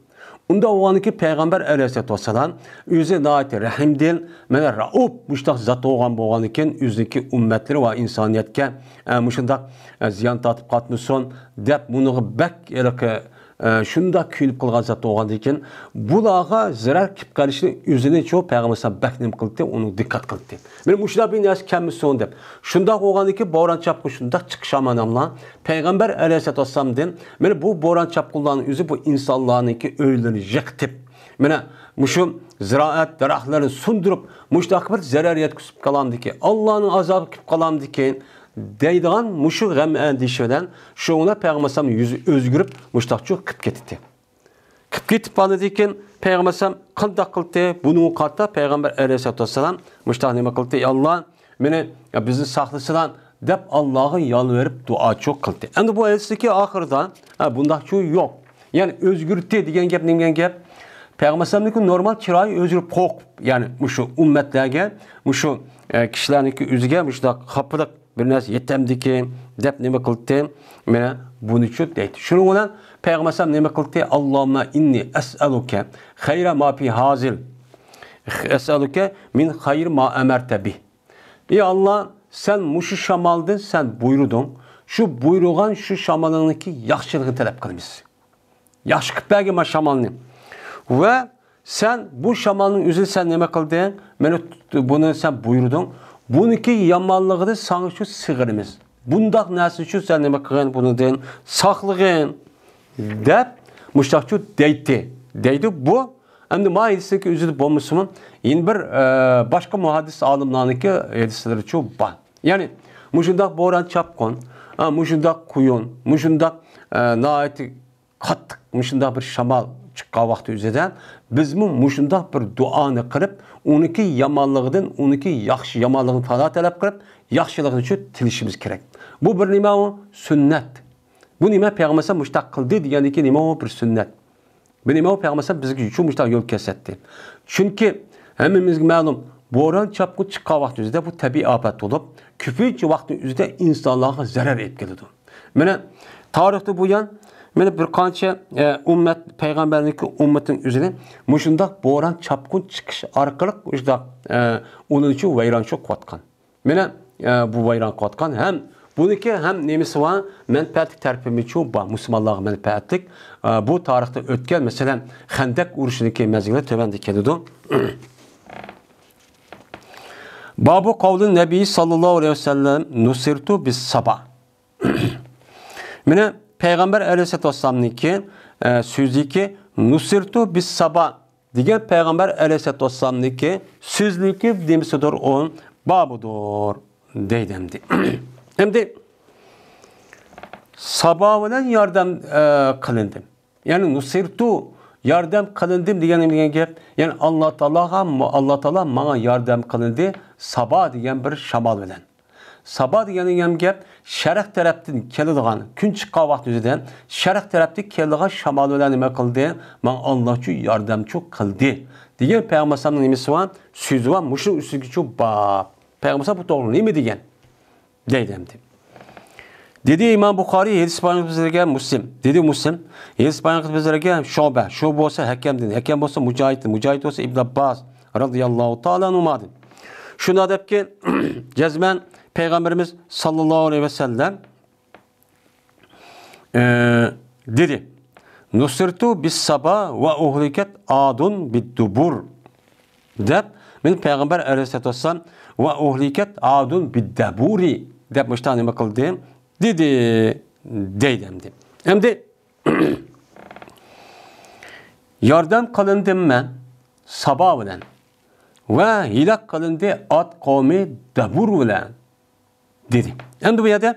ئۇنداق بولغاندىكىن پەيغەمبەر ئەلەيھىسسالاتۇ ۋەسسالام ئۆزى ناھايىتى رەھىمدىل، مانا رەئۇپ مۇشتاق زات بولغان بولغاندىكىن ئۆزىنىڭكى ئۈممەتلىرى ۋە ئىنسانىيەتكە، ئە، مۇشۇنداق، ئە، زىيان تارتىپ قاتمىسۇن دەپ بۇنىڭغا بەك ھېلىقى، ئە، شۇنداق كۆيۈنۈپ قالغان زات بولغاندىكىن بۇلارغا زەرەر كېلىپ قېلىشنى ئۆزىنى چۇ پەيغەمبەر ئەلەيھىسسالام بەك نېمە قىلدى، ئۇنى دىققەت قىلدى. مانا مۇشۇنداق بىر نەرسە كەلمىسۇن دەپ. شۇنداق بولغاندىكىن بوران چاپقۇن شۇنداق چىقىش ئامانەملا پەيغەمبەر ئەلەيھىسسالاتۇ ۋەسسالامدىن، مانا بۇ بوران چاپقۇنلارنىڭ ئۆزى بۇ ئىنسانلارنىڭكى ئۆيلىرىنى يىقىتىپ، مانا مۇشۇ زىرائەت دەرەخلىرىنى سۇندۇرۇپ، مۇشۇنداق بىر زەرەر يەتكۈزۈپ قالامدىكى، ئاللانىڭ ئازابى كېلىپ قالامدىكى دەيدىغان مۇشۇ غەم ئەندىشە بىلەن شۇڭا پەيغەمبەر ئەلەيھىسسالام يۈزى ئۆزگىرىپ، مۇشۇنداقچۇ قىلىپ كېتىتتى. قىلىپ كېتىپ، ئاندىن كېيىن پەيغەمبەر ئەلەيھىسسالام قانداق قىلدى؟ بۇنىڭغا قارىتا پەيغەمبەر ئەلەيھىسسالاتۇ ۋەسسالام مۇشۇنداق نېمە قىلدى؟ ئى ئاللا، مېنى، يا، بىزنى ساقلىسىلا دەپ ئاللاغا يالۋېرىپ دۇئاچۇ قىلدى. ئەمدى بۇ ھەدىستىكى ئاخىرىدا، ھە، بۇنداقچۇ يوق. يەنى ئۆزگۈرتتى دېگەن گەپ نېمە دېگەن گەپ؟ پەيغەمبەر ئەلەيھىسسالامنىڭكى نورمال چىرايى ئۆزگىرىپ قورقۇپ، يەنى مۇشۇ ئۈممەتلەرگە، مۇشۇ، ئە، كىشىلەرنىڭكى ئۆزىگە مۇشۇنداق خاپىلىق بىر نەرسە يېتەمدىكىن دەپ نېمە قىلدى؟ مانا بۇنىچۇ دەيدۇ. شۇنىڭ بىلەن پەيغەمبەر ئەلەيھىسسالام نېمە قىلدى؟ ئاللاھۇممە ئىننى ئەسئەلۇكە خەيرە ما فى ھازىل. ئەسئەلۇكە مىن خەير ما ئەمەرتە بىھ. ئى ئاللا، سەن مۇشۇ شامالدىن سەن بۇيرۇدۇڭ. شۇ بۇيرۇغان شۇ شامالىڭنىڭكى ياخشىلىقىنى تەلەپ قىلىمىز. ياخشى قىلىپ بەرگىن مانا شامالنى. ۋە سەن بۇ شامالنىڭ ئۆزىنى سەن نېمە قىلدىڭ؟ مانا بۇنى سەن بۇيرۇدۇڭ. بۇنىڭكى يامانلىقىنى ساڭا شۇ سىغىرىمىز. بۇنداق نەرسە ئۈچۈن سەن نېمە قىلغىن؟ بۇنىڭدىن ساقلىغىن دەپ مۇشۇنداقچۇ دەيتتى. دەيدۇ بۇ ئەمدى ما ھەدىسنىڭكى ئۆزىدە بولمىسىمۇ، يەنە بىر، ئە، باشقا مۇھەددىس ئالىملارنىڭكى ھەدىسلىرىچۇ بار. يەنى، مۇشۇنداق بوران چاپقۇن، ئا، مۇشۇنداق قۇيۇن، مۇشۇنداق، ئە، ناھايىتى قاتتىق مۇشۇنداق بىر شامال چىققان ۋاقتى ئۆزىدە بىزمۇ مۇشۇنداق بىر دۇئانى قىلىپ، ئۇنىڭكى يامانلىقىدىن، ئۇنىڭكى ياخشى يامانلىقىدىن پاناھ تەلەپ قىلىپ، ياخشىلىقىنى شۇ تىلىشىمىز كېرەك. بۇ بىر نېمە ئۇ؟ سۈننەت. بۇ نېمە؟ پەيغەمبەر ئەلەيھىسسالام مۇشۇنداق قىلدى دېگەندىكى نېمە ئۇ؟ بىر سۈننەت. بۇ نېمە ئۇ؟ پەيغەمبەر ئەلەيھىسسالام بىزگە شۇ مۇشۇنداق يول كۆرسەتتى. چۈنكى ھەممىمىزگە مەلۇم، بوران چاپقۇن چىققان ۋاقتى ئۆزىدە بۇ تەبىئىي ئاپەت بولۇپ، كۆپىنچە ۋاقىتنىڭ ئۆزىدە ئىنسانلارغا زەرەر ئېلىپ كېلىدۇ. مانا، تارىختا بۇيان، مانا، بىر قانچە، ئە، ئۈممەت، پەيغەمبەرنىڭكى ئۈممىتىنىڭ ئۆزىنى مۇشۇنداق بوران چاپقۇن چىقىش ئارقىلىق مۇشۇنداق، ئە، ئۇنىڭ ئۈچۈن ۋەيرانچىلىق قىلىۋاتقان. مانا، ئە، بۇ ۋەيران قىلىۋاتقان ھەم بۇنىڭكى ھەم نېمىسى بار، مەنپەئەتلىك تەرىپىمىچۇ بار، مۇسۇلمانلارغا مەنپەئەتلىك. ئە، بۇ تارىختا ئۆتكەن، مەسىلەن، خەندەك ئۇرۇشىنىڭكى مەزگىلى تۆۋەندە كېلىدۇ. بابۇ قەۋلى نەبىي ساللاللاھۇ ئەلەيھى ۋەسەللەم نۇسىرتۇ بىس سابا. مانا، پەيغەمبەر ئەلەيھىسسالاتۇ ۋەسسالامنىڭكى، ئە، سۆزىكى، نۇسىرتۇ بىس سابا دېگەن پەيغەمبەر ئەلەيھىسسالاتۇ ۋەسسالامنىڭكى سۆزلۈكى نېمىسىدۇر ئۇ؟ بابىدۇر دەيدۇ ئەمدى. ئەمدى سابا بىلەن ياردەم، ئە، قىلىندىم. يەنى نۇسىرتۇ، ياردەم قىلىندىم دېگەن، دېگەن گەپ. يەنى ئاللا تائالاغا، ئاللا تائالا ماڭا ياردەم قىلىندى سابا دېگەن بىر شامال بىلەن. سابا دېگەن، دېگەن گەپ شەرق تەرەپتىن كېلىدىغان، كۈن چىققان ۋاقتى ئۆزىدە شەرق تەرەپتىن كېلىدىغان شامال بىلەن نېمە قىلدى؟ ماڭا ئاللاچۇ ياردەمچۇ قىلدى دېگەن پەيغەمبەر ئەلەيھىسسالامنىڭ نېمىسى بار؟ سۆزى بار، مۇشۇنىڭ ئۈستىگىچۇ بار. پەيغەمبەر ئەلەيھىسسالام بۇ توغرا نېمە دېگەن؟ دەيدۇ ئەمدى. دېدى ئىمام بۇخارىي، ھەدىس بايان قىلىپ بىزلەرگە مۇسلىم. دېدى مۇسلىم، ھەدىس بايان قىلىپ بىزلەرگە شۇبە، شۇبە بولسا ھەكەمدىن، ھەكەم بولسا مۇجاھىدتىن، مۇجاھىد بولسا ئىبن ئابباس رازىياللاھۇ تائالا ئەنھۇمادىن. شۇنداق دەپكى، جەزمەن پەيغەمبىرىمىز ساللاللاھۇ ئەلەيھى ۋەسەللەم، ئە، دېدى، نۇسىرتۇ بىس سابا ۋە ئۇھلىكەت ئادۇن بىد دۇبۇر. دەپ، مەن پەيغەمبەر ئەلەيھىسسالاتۇ ۋەسسالام ۋە ئۇھلىكەت ئادۇن بىد دەبۇرى دەپ مۇشۇنداق نېمە قىلدىم؟ دېدى، دەيدۇ ئەمدى. ئەمدى ياردەم قىلىندىم مەن سابا بىلەن ۋە ھىلاك قىلىندى ئاد قەۋمى دەبۇر بىلەن. دېدى. ئەمدى بۇ يەردە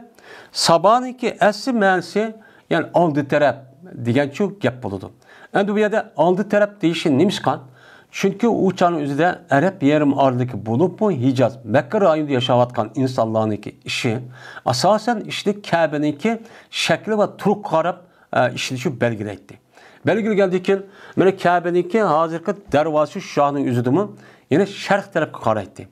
سابانىڭكى ئەسلى مەنىسى، يەنى ئالدى تەرەپ دېگەنچۇ گەپ بولىدۇ. ئەمدى بۇ يەردە ئالدى تەرەپ دېيىشى نېمىشقا؟ چۈنكى ئۇ چاغنىڭ ئۆزىدە ئەرەب يېرىم ئارىلىدىكى بولۇپمۇ ھىجاز، مەككە رايونىدا ياشاۋاتقان ئىنسانلارنىڭكى ئىشى، ئاساسەن ئىشنى كەبىنىڭكى شەكلى ۋە تۇرقىغا قاراپ، ئە، ئىشنى شۇ بەلگىلەيتتى. بەلگىلىگەندىن كېيىن، مانا كەبىنىڭكى ھازىرقى دەرۋازىسى شۇ چاغنىڭ ئۆزىدىمۇ يەنە شەرق تەرەپكە قارايتتى.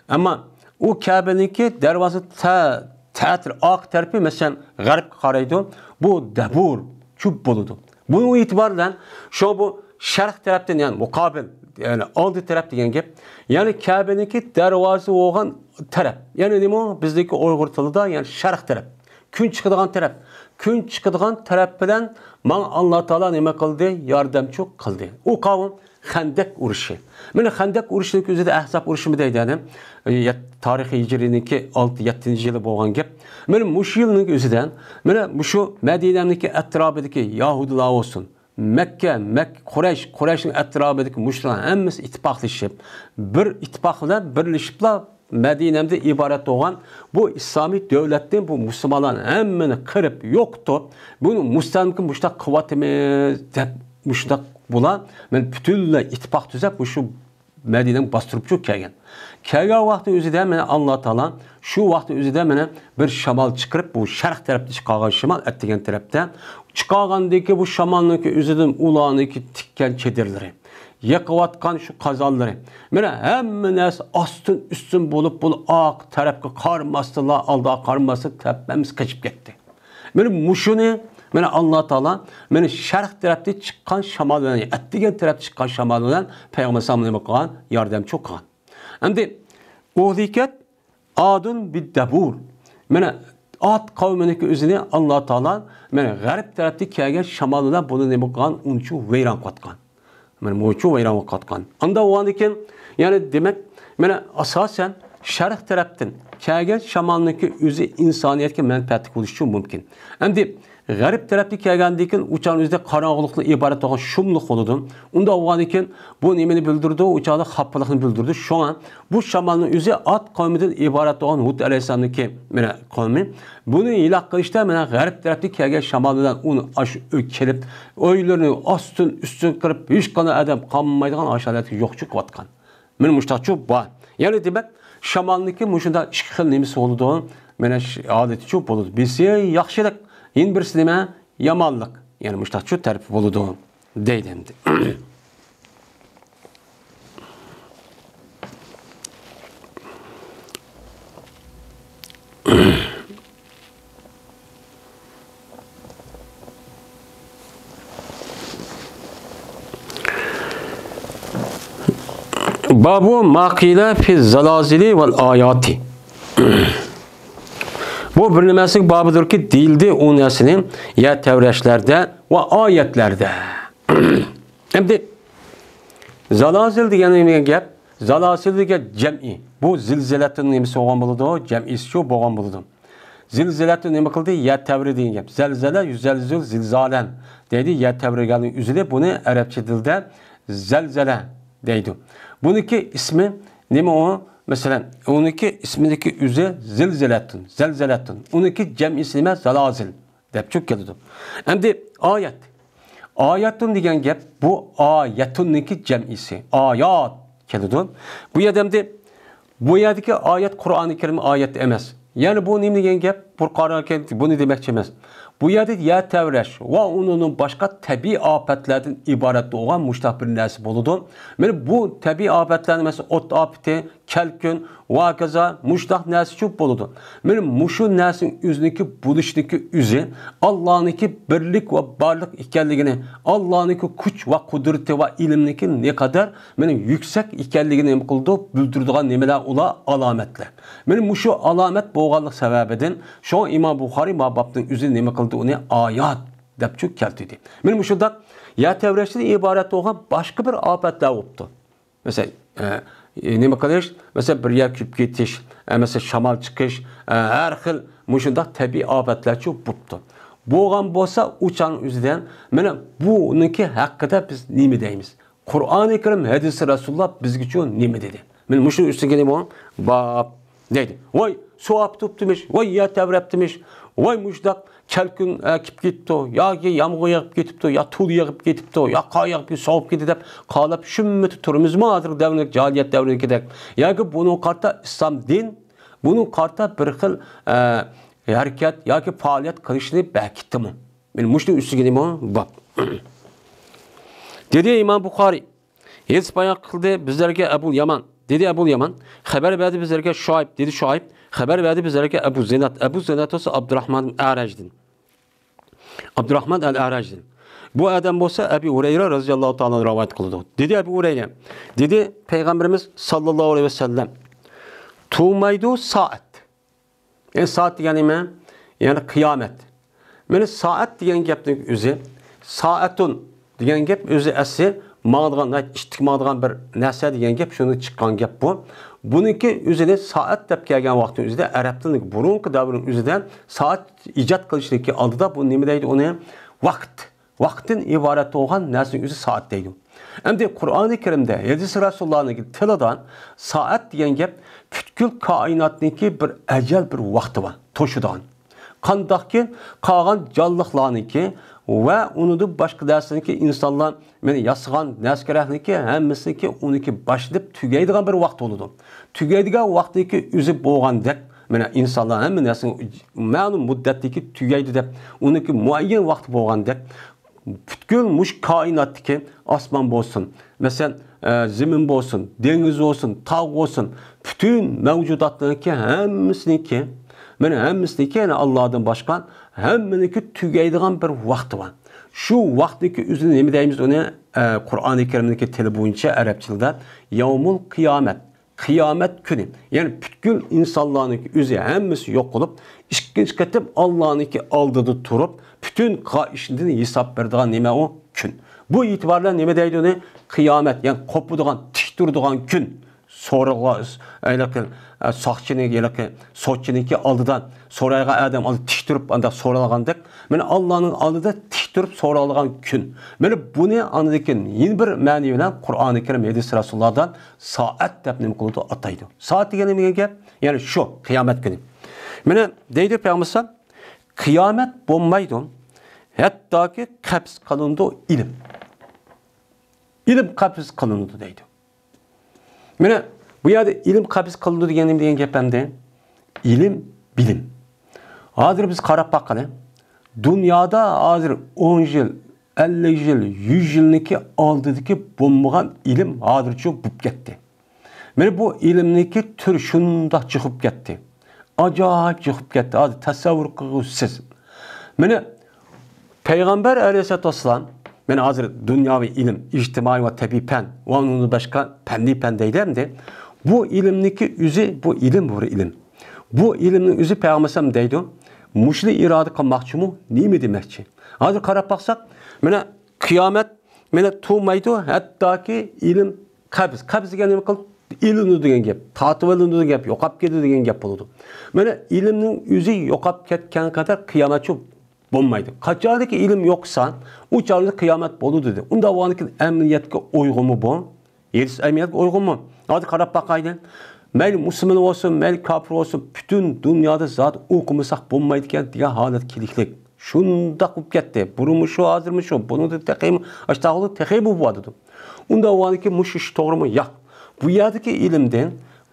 ئەمما ئۇ كەبىنىڭكى دەرۋازا تە-، تەتۈر ئارقا تەرىپى، مەسىلەن، غەربكە قارايدۇ. بۇ دەبۇر، چۇ بولىدۇ. بۇنىڭ ئېتىبارى بىلەن شۇ بۇ شەرق تەرەپتىن، يەنى مۇقابىل، يەنى ئالدى تەرەپ دېگەن گەپ. يەنى كەبىنىڭكى دەرۋازىسى بولغان تەرەپ. يەنى نېمە؟ بىزدىكى ئۇيغۇر تىلىدا، يەنى شەرق تەرەپ. كۈن چىقىدىغان تەرەپ. كۈن چىقىدىغان تەرەپ بىلەن ماڭا ئاللا تائالا نېمە قىلدى؟ ياردەمچۇ قىلدى. ئۇ قەۋم خەندەك ئۇرۇشى. مانا خەندەك ئۇرۇشىنىڭ ئۆزىدە ئەھزاب ئۇرۇشىمۇ دەيدۇ، يەنى، ئە، يەت-، تارىخىي ھىجرىينىڭكى ئالتە، يەتتىنچى يىلى بولغان گەپ. مانا مۇشۇ يىلنىڭ ئۆزىدە، مانا مۇشۇ مەدىنەنىڭكى ئەتراپىدىكى يەھۇدىيلار بولسۇن، مەككە، مەك-، قۇرەيش، قۇرەيشنىڭ ئەتراپىدىكى مۇشۇلار ھەممىسى ئىتتىپاقلىشىپ، بىر ئىتتىپاق بىلەن بىرلىشىپلا مەدىنەمدە ئىبارەت بولغان بۇ ئىسلامىي دۆلەتنى، بۇ مۇسۇلمانلارنى ھەممىنى قىرىپ يوق قىلىپ، بۇنى مۇستەملىكە مۇشۇنداق قىلىۋاتىمىز دەپ، مۇشۇنداق بۇلار مەن پۈتۈنلەي ئىتتىپاق تۈزەپ، مۇشۇ مەدىنەنى باستۇرۇپچۇ كەلگەن. كەلگەن ۋاقتى ئۆزىدە مانا ئاللا تائالا شۇ ۋاقتى ئۆزىدە مانا بىر شامال چىقىرىپ، بۇ شەرق تەرەپتە چىقارغان شامال، ئەتىگەن تەرەپتە چىقارغاندىكى بۇ شامالنىڭكى ئۆزىدىن ئۇلارنىڭكى تىككەن چېدىرلىرى، يېقىۋاتقان شۇ قازانلىرى، مانا ھەممە نەرسە ئاستىن ئۈستۈن بولۇپ، بۇ ئارقا تەرەپكە قارىماستىنلا، ئالدىغا قارىماستىن، تەپ-، ھەممىسى قېچىپ كەتتى. مانا مۇشۇنى، مانا ئاللا تائالا، مانا شەرق تەرەپتىن چىققان شامال بىلەن، ئەتىگەن تەرەپتىن چىققان شامال بىلەن پەيغەمبەر ئەلەيھىسسالامنى نېمە قىلغان؟ ياردەمچى قىلغان. ئەمدى ئۇھلىكەت ئادۇن بىددەبۇر. مانا ئاد قەۋمىنىڭكى ئۆزىنى ئاللا تائالا، مانا غەرب تەرەپتىن كەلگەن شامال بىلەن بۇنى نېمە قىلغان؟ ئۇنچۇ ۋەيران قىلىۋاتقان. مانا مۇنچە ۋەيران قىلىۋاتقان. ئاندا بولغاندىن كېيىن، يەنى دېمەك، مانا ئاساسەن شەرق تەرەپتىن كەلگەن شامالنىڭكى ئۆزى ئىنسانىيەتكە مەنپەئەتلىك بولۇشى مۇمكىن. ئەمدى غەرب تەرەپتىن كەلگەندىن كېيىن ئۇ چاغنىڭ ئۆزىدە قاراڭغۇلۇقتىن ئىبارەت بولغان شۇملۇق بولىدۇ. ئۇنداق بولغاندىكىن بۇ نېمىنى بىلدۈرىدۇ؟ ئۇ چاغدا خاپىلىقنى بىلدۈرىدۇ. شۇڭا بۇ شامالنىڭ ئۆزى ئاد قەۋمىدىن ئىبارەت بولغان ھۇد ئەلەيھىسسالامنىڭكى مانا قەۋمى. بۇنى ھالاك قىلىشتا مانا غەرب تەرەپتىن كەلگەن شامال بىلەن ئۇنى ئاشۇ ئۆيگە كېلىپ، ئۆيلىرىنى ئاستىن ئۈستۈن قىلىپ، ھېچقانداق ئادەم قالمايدىغان ئاشۇ ھالەتكە يوقچۇ قىلىۋاتقان. مانا مۇشۇنداقچۇ بار. يەنى دېمەك، شامالنىڭكى مۇشۇنداق ئىككى خىل نېمىسى بولىدۇ. مانا شۇ ھالىتىچۇ بولىدۇ. بىرسى ياخشىلىق، يەنە بىرسى نېمە؟ يامانلىق. يەنى مۇشۇنداقچۇ تەرىپى بولىدۇ دەيدۇ ئەمدى. بابۇ ما قىلە فى زالازىلى ۋەل ئاياتى. بۇ بىر نېمىسىگە بابىدۇركى، دېيىلدى ئۇ نەرسىنى يەر تەۋرەشلەردە ۋە ئايەتلەردە. ئەمدى زالازىل دېگەن نېمە گەپ؟ زالازىل دېگەن جەمئىي. بۇ زىلزىلەتۇن نېمىسى بولغان بولىدۇ؟ جەمئىيسىچۇ بولغان بولىدۇ. زىلزىلەتۇن نېمە قىلدى؟ يەر تەۋرىدى دېگەن گەپ. زەلزەلە يۇزەلزىل زىلزالەن دەيدۇ. يەر تەۋرىگەننىڭ ئۆزىنى، بۇنى ئەرەبچە تىلدا زەلزەلە دەيدۇ. بۇنىڭكى ئىسمى نېمە ئۇ؟ مەسىلەن، ئۇنىڭكى ئىسمىدىكى ئۆزى زىلزىلەتۇن، زەلزەلەتۇن. ئۇنىڭكى جەمئىيسى نېمە؟ زالازىل دەپچۇ كېلىدۇ. ئەمدى ئايەت. ئايەتۇن دېگەن گەپ، بۇ ئايەتۇننىڭكى جەمئىيسى. ئايات كېلىدۇ. بۇ يەردە ئەمدى بۇ يەردىكى ئايەت قۇرئانى كەرىم ئايەت ئەمەس. يەنى بۇ نېمە دېگەن گەپ؟ بۇ قۇرئانى كەرىم بۇنى دېمەكچى ئەمەس. بۇ يەردە يەر تەۋرەش ۋە ئۇنىڭدىن باشقا تەبىئىي ئاپەتلەردىن ئىبارەت بولغان مۇشۇنداق بىر نەرسە بولىدۇ. مانا بۇ تەبىئىي ئاپەتلەرنى، مەسىلەن، ئوت ئاپىتى، كەلكۈن ۋە ھاكازا مۇشۇنداق نەرسىچۇ بولىدۇ. مانا مۇشۇ نەرسىنىڭ ئۆزىنىڭكى بولۇشىنىڭكى ئۆزى ئاللانىڭكى بىرلىك ۋە بارلىق ئىكەنلىكىنى، ئاللانىڭكى كۈچ ۋە قۇدرىتى ۋە ئىلمىنىڭكى نەقەدەر مانا يۈكسەك ئىكەنلىكىنى نېمە قىلىدۇ؟ بىلدۈرىدىغان نېمىلەر ئۇلار؟ ئالامەتلەر. مانا مۇشۇ ئالامەت بولغانلىق سەۋەبىدىن شۇڭا ئىمام بۇخارىي ما بابنىڭ ئۆزى نېمە قىلدى؟ ئۇنى ئايات دەپچۇ كەلتۈردى. مانا مۇشۇنداق يەر تەۋرەشتىن ئىبارەت بولغان باشقا بىر ئاپەتلەر بوپتۇ. مەسىلەن، ئە، نېمە قىلىش؟ مەسىلەن، بىر يەر كۆيۈپ كېتىش، ئە، مەسىلەن، شامال چىقىش، ئە، ھەر خىل مۇشۇنداق تەبىئىي ئاپەتلەرچۇ بوپتۇ. بولغان بولسا، ئۇ چاغنىڭ ئۆزىدە مانا بۇنىڭكى ھەققىدە بىز نېمە دەيمىز؟ قۇرئانى كەرىم، ھەدىسى رەسۇلۇللا بىزگىچۇ نېمە دېدى؟ مانا مۇشۇنىڭ ئۈستىگە نېمە بار؟ باب دەيدۇ. ۋاي، سۇ ئاپتۇپتىمىش، ۋاي، يەر تەۋرەپتىمىش، ۋاي، مۇشۇنداق كەلكۈن، ئە، كېلىپ كېتىپتۇ، ياكى يامغۇر يېغىپ كېتىپتۇ، يا تۇل يېغىپ كېتىپتۇ، يا قار يېغىپ سوغۇپ كېتىپتۇ دەپ قالاپ شۇممىتى تۇرىمىزمۇ ھازىرقى دەۋردە، جاھىلىيەت دەۋرىدىكىدەك؟ ياكى بۇنىڭغا قارىتا ئىسلام دىن، بۇنىڭغا قارىتا بىر خىل، ئە، ھەرىكەت ياكى پائالىيەت قىلىشنى بەكىتتىمۇ؟ مانا مۇشۇنىڭ ئۈستىگە نېمە بار؟ دېدى ئىمام بۇخارىي. ھەدىس بايان قىلدى بىزلەرگە ئەبۇل يامان. دېدى ئەبۇل يامان. خەۋەر بەردى بىزلەرگە شۇئەيب. دېدى شۇئەيب. خەۋەر بەردى بىزلەرگە ئەبۇ زىناد. ئەبۇ زىناد بولسا ئابدۇراخمان ئەرەجدىن. ئابدۇراخمان ئەل ئەرەجدىن. بۇ ئادەم بولسا ئەبى ھۇرەيرە رەزىياللاھۇ تائالا رىۋايەت قىلىدۇ. دېدى ئەبۇ ھۇرەيرە. دېدى پەيغەمبىرىمىز ساللاللاھۇ ئەلەيھى ۋەسەللەم. تۇغمايدۇ سائەت. يەنى سائەت دېگەن نېمە؟ يەنى قىيامەت. مانا سائەت دېگەن گەپنىڭ ئۆزى، سائەتۇن دېگەن گەپ ئۆزى ئەسلى ماڭىدىغان، ئىتتىك ماڭىدىغان بىر نەرسە دېگەن گەپ، شۇنى چىققان گەپ بۇ. بۇنىڭكى ئۆزىنى سائەت دەپ كەلگەن ۋاقىتنىڭ ئۆزىدە ئەرەب تىلىنىڭ بۇرۇنقى دەۋرنىڭ ئۆزىدە سائەت ئىجاد قىلىشتىكى ئالدىدا بۇ نېمە دەيدۇ ئۇنى؟ ۋاقىت. ۋاقىتتىن ئىبارەت بولغان نەرسىنىڭ ئۆزى سائەت دەيدۇ. ئەمدى قۇرئانى كەرىمدە، ھەدىسى رەسۇلۇللانىڭكى تىلىدا سائەت دېگەن گەپ پۈتكۈل كائىناتنىڭكى بىر ئەجەل، بىر ۋاقتى بار، توشىدىغان. قانداقكى قالغان جانلىقلارنىڭكى ۋە ئۇنىڭدىن باشقا نەرسىنىڭكى، ئىنسانلار مانا ياسىغان نەرسە-كېرەكنىڭكى ھەممىسىنىڭكى ئۇنىڭكى باشلىنىپ تۈگەيدىغان بىر ۋاقتى بولىدۇ. تۈگەيدىغان ۋاقتىنىڭكى ئۆزى بولغاندەك، مانا ئىنسانلار ھەممە نەرسىنىڭ مەلۇم مۇددەتتىكى تۈگەيدۇ دەپ، ئۇنىڭكى مۇئەييەن ۋاقتى بولغاندەك، پۈتكۈل مۇشۇ كائىناتتىكى ئاسمان بولسۇن، مەسىلەن، ئە، زېمىن بولسۇن، دېڭىز بولسۇن، تاغ بولسۇن، پۈتۈن مەۋجۇداتنىڭكى ھەممىسىنىڭكى، مانا ھەممىسىنىڭكى، يەنى ئاللادىن باشقا ھەممىنىڭكى تۈگەيدىغان بىر ۋاقتى بار. شۇ ۋاقىتنىڭكى ئۆزىنى نېمە دەيمىز ئۇنى؟ ئە، قۇرئانى كەرىمنىڭكى تىلى بويىچە ئەرەبچىلىدە يەۋمۇل قىيامەت. قىيامەت كۈنى، يەنى پۈتكۈل ئىنسانلارنىڭكى ئۆزى ھەممىسى يوق بولۇپ، ئىككىنچى قېتىم ئاللانىڭكى ئالدىدا تۇرۇپ، پۈتۈن قىلغان ئىشىدىن ھېساب بېرىدىغان نېمە ئۇ؟ كۈن. بۇ ئېتىبار بىلەن نېمە دەيدۇ ئۇنى؟ قىيامەت، يەنى قوپىدىغان، تىك تۇرىدىغان كۈن. سورىغا، ھېلىقى، ئە، ساقچىنى، ھېلىقى سوتچىنىڭكى ئالدىدا سورايدىغان ئادەم ئالدىدا تىك تۇرۇپ ئانداق سورالغاندەك، مانا، ئاللانىڭ ئالدىدا تىك تۇرۇپ سورالغان كۈن. مانا، بۇنى ئاندىن كېيىن يەنە بىر مەنىي بىلەن قۇرئانى كەرىم، ھەدىس رەسۇللاردىن سائەت دەپ نېمە قىلىدۇ؟ ئاتايدۇ. سائەت دېگەن نېمە دېگەن گەپ؟ يەنى شۇ قىيامەت كۈنى. مانا، دەيدۇ پەيغەمبەر، قىيامەت بولمايدۇ، ھەتتاكى قەبز قىلىنىدۇ ئىلىم. ئىلىم قەبز قىلىنىدۇ دەيدۇ. مانا، بۇ يەردە ئىلىم قەبز قىلىنىدۇ دېگەن نېمە دېگەن گەپ ئەمدى؟ ئىلىم، بىلىم. ھازىر بىز قاراپ باققىلى. دۇنيادا ھازىر ئون يىل، ئەللىك يىل، يۈز يىلنىڭكى ئالدىدىكى بولمىغان ئىلىم ھازىرچۇ بولۇپ كەتتى. مانا بۇ ئىلىمنىڭكى تۈرى شۇنداق چىقىپ كەتتى. ئاجايىپ چىقىپ كەتتى. ھازىر تەسەۋۋۇر قىلغۇسىز. مانا پەيغەمبەر ئەلەيھىسسالاتۇ ۋەسسالام، مانا ھازىر دۇنياۋى ئىلىم، ئىجتىمائىي ۋە تەبىئىي پەن ۋە ئۇنىڭدىن باشقا پەننىي پەن دەيدۇ ئەمدى. بۇ ئىلىمنىڭكى ئۆزى، بۇ ئىلىم، بۇ ئىلىم. بۇ ئىلىمنىڭ ئۆزى پەيغەمبەر ئەلەيھىسسالام دەيدۇ، مۇشۇنى ئىرادە قىلماقچىمۇ، نېمە دېمەكچى؟ ھازىر قاراپ باقساق، مانا قىيامەت، مانا تۇرمايدۇ، ھەتتاكى ئىلىم قەبز. قەبز دېگەن نېمە قىلىپ؟ ئېلىنىدۇ دېگەن گەپ، تارتىۋېلىنىدۇ دېگەن گەپ، يوقاپ كېتىدۇ دېگەن گەپ بولىدۇ. مانا ئىلىمنىڭ ئۆزى يوقاپ كەتكەن قەدەر قىيامەتچۇ بولمايدۇ. قاچانكى ئىلىم يوقىسا، ئۇ چاغدا قىيامەت بولىدۇ دېدى. ئۇنداق بولغاندىكىن ئەمەلىيەتكە ئۇيغۇنمۇ بۇ؟ ھېدىس ئەمەلىيەتكە ئۇيغۇنمۇ؟ ھازىر قاراپ باقايلى. مەيلى مۇسۇلمان بولسۇن، مەيلى كاپىر بولسۇن، پۈتۈن دۇنيادا زادى ئوقۇمىساق بولمايدىكەن دېگەن ھالەتكە كېلىشلىك. شۇنداق بولۇپ كەتتى. بۇرۇنمۇ شۇ، ھازىرمۇ شۇ. بۇنىڭدا تېخىمۇ، ئاشتاغلىق تېخىمۇ بولۇۋاتىدۇ. ئۇنداق بولغاندىكىن مۇشۇ ئىش توغرىمۇ؟ ياق. بۇ يەردىكى ئىلىمدىن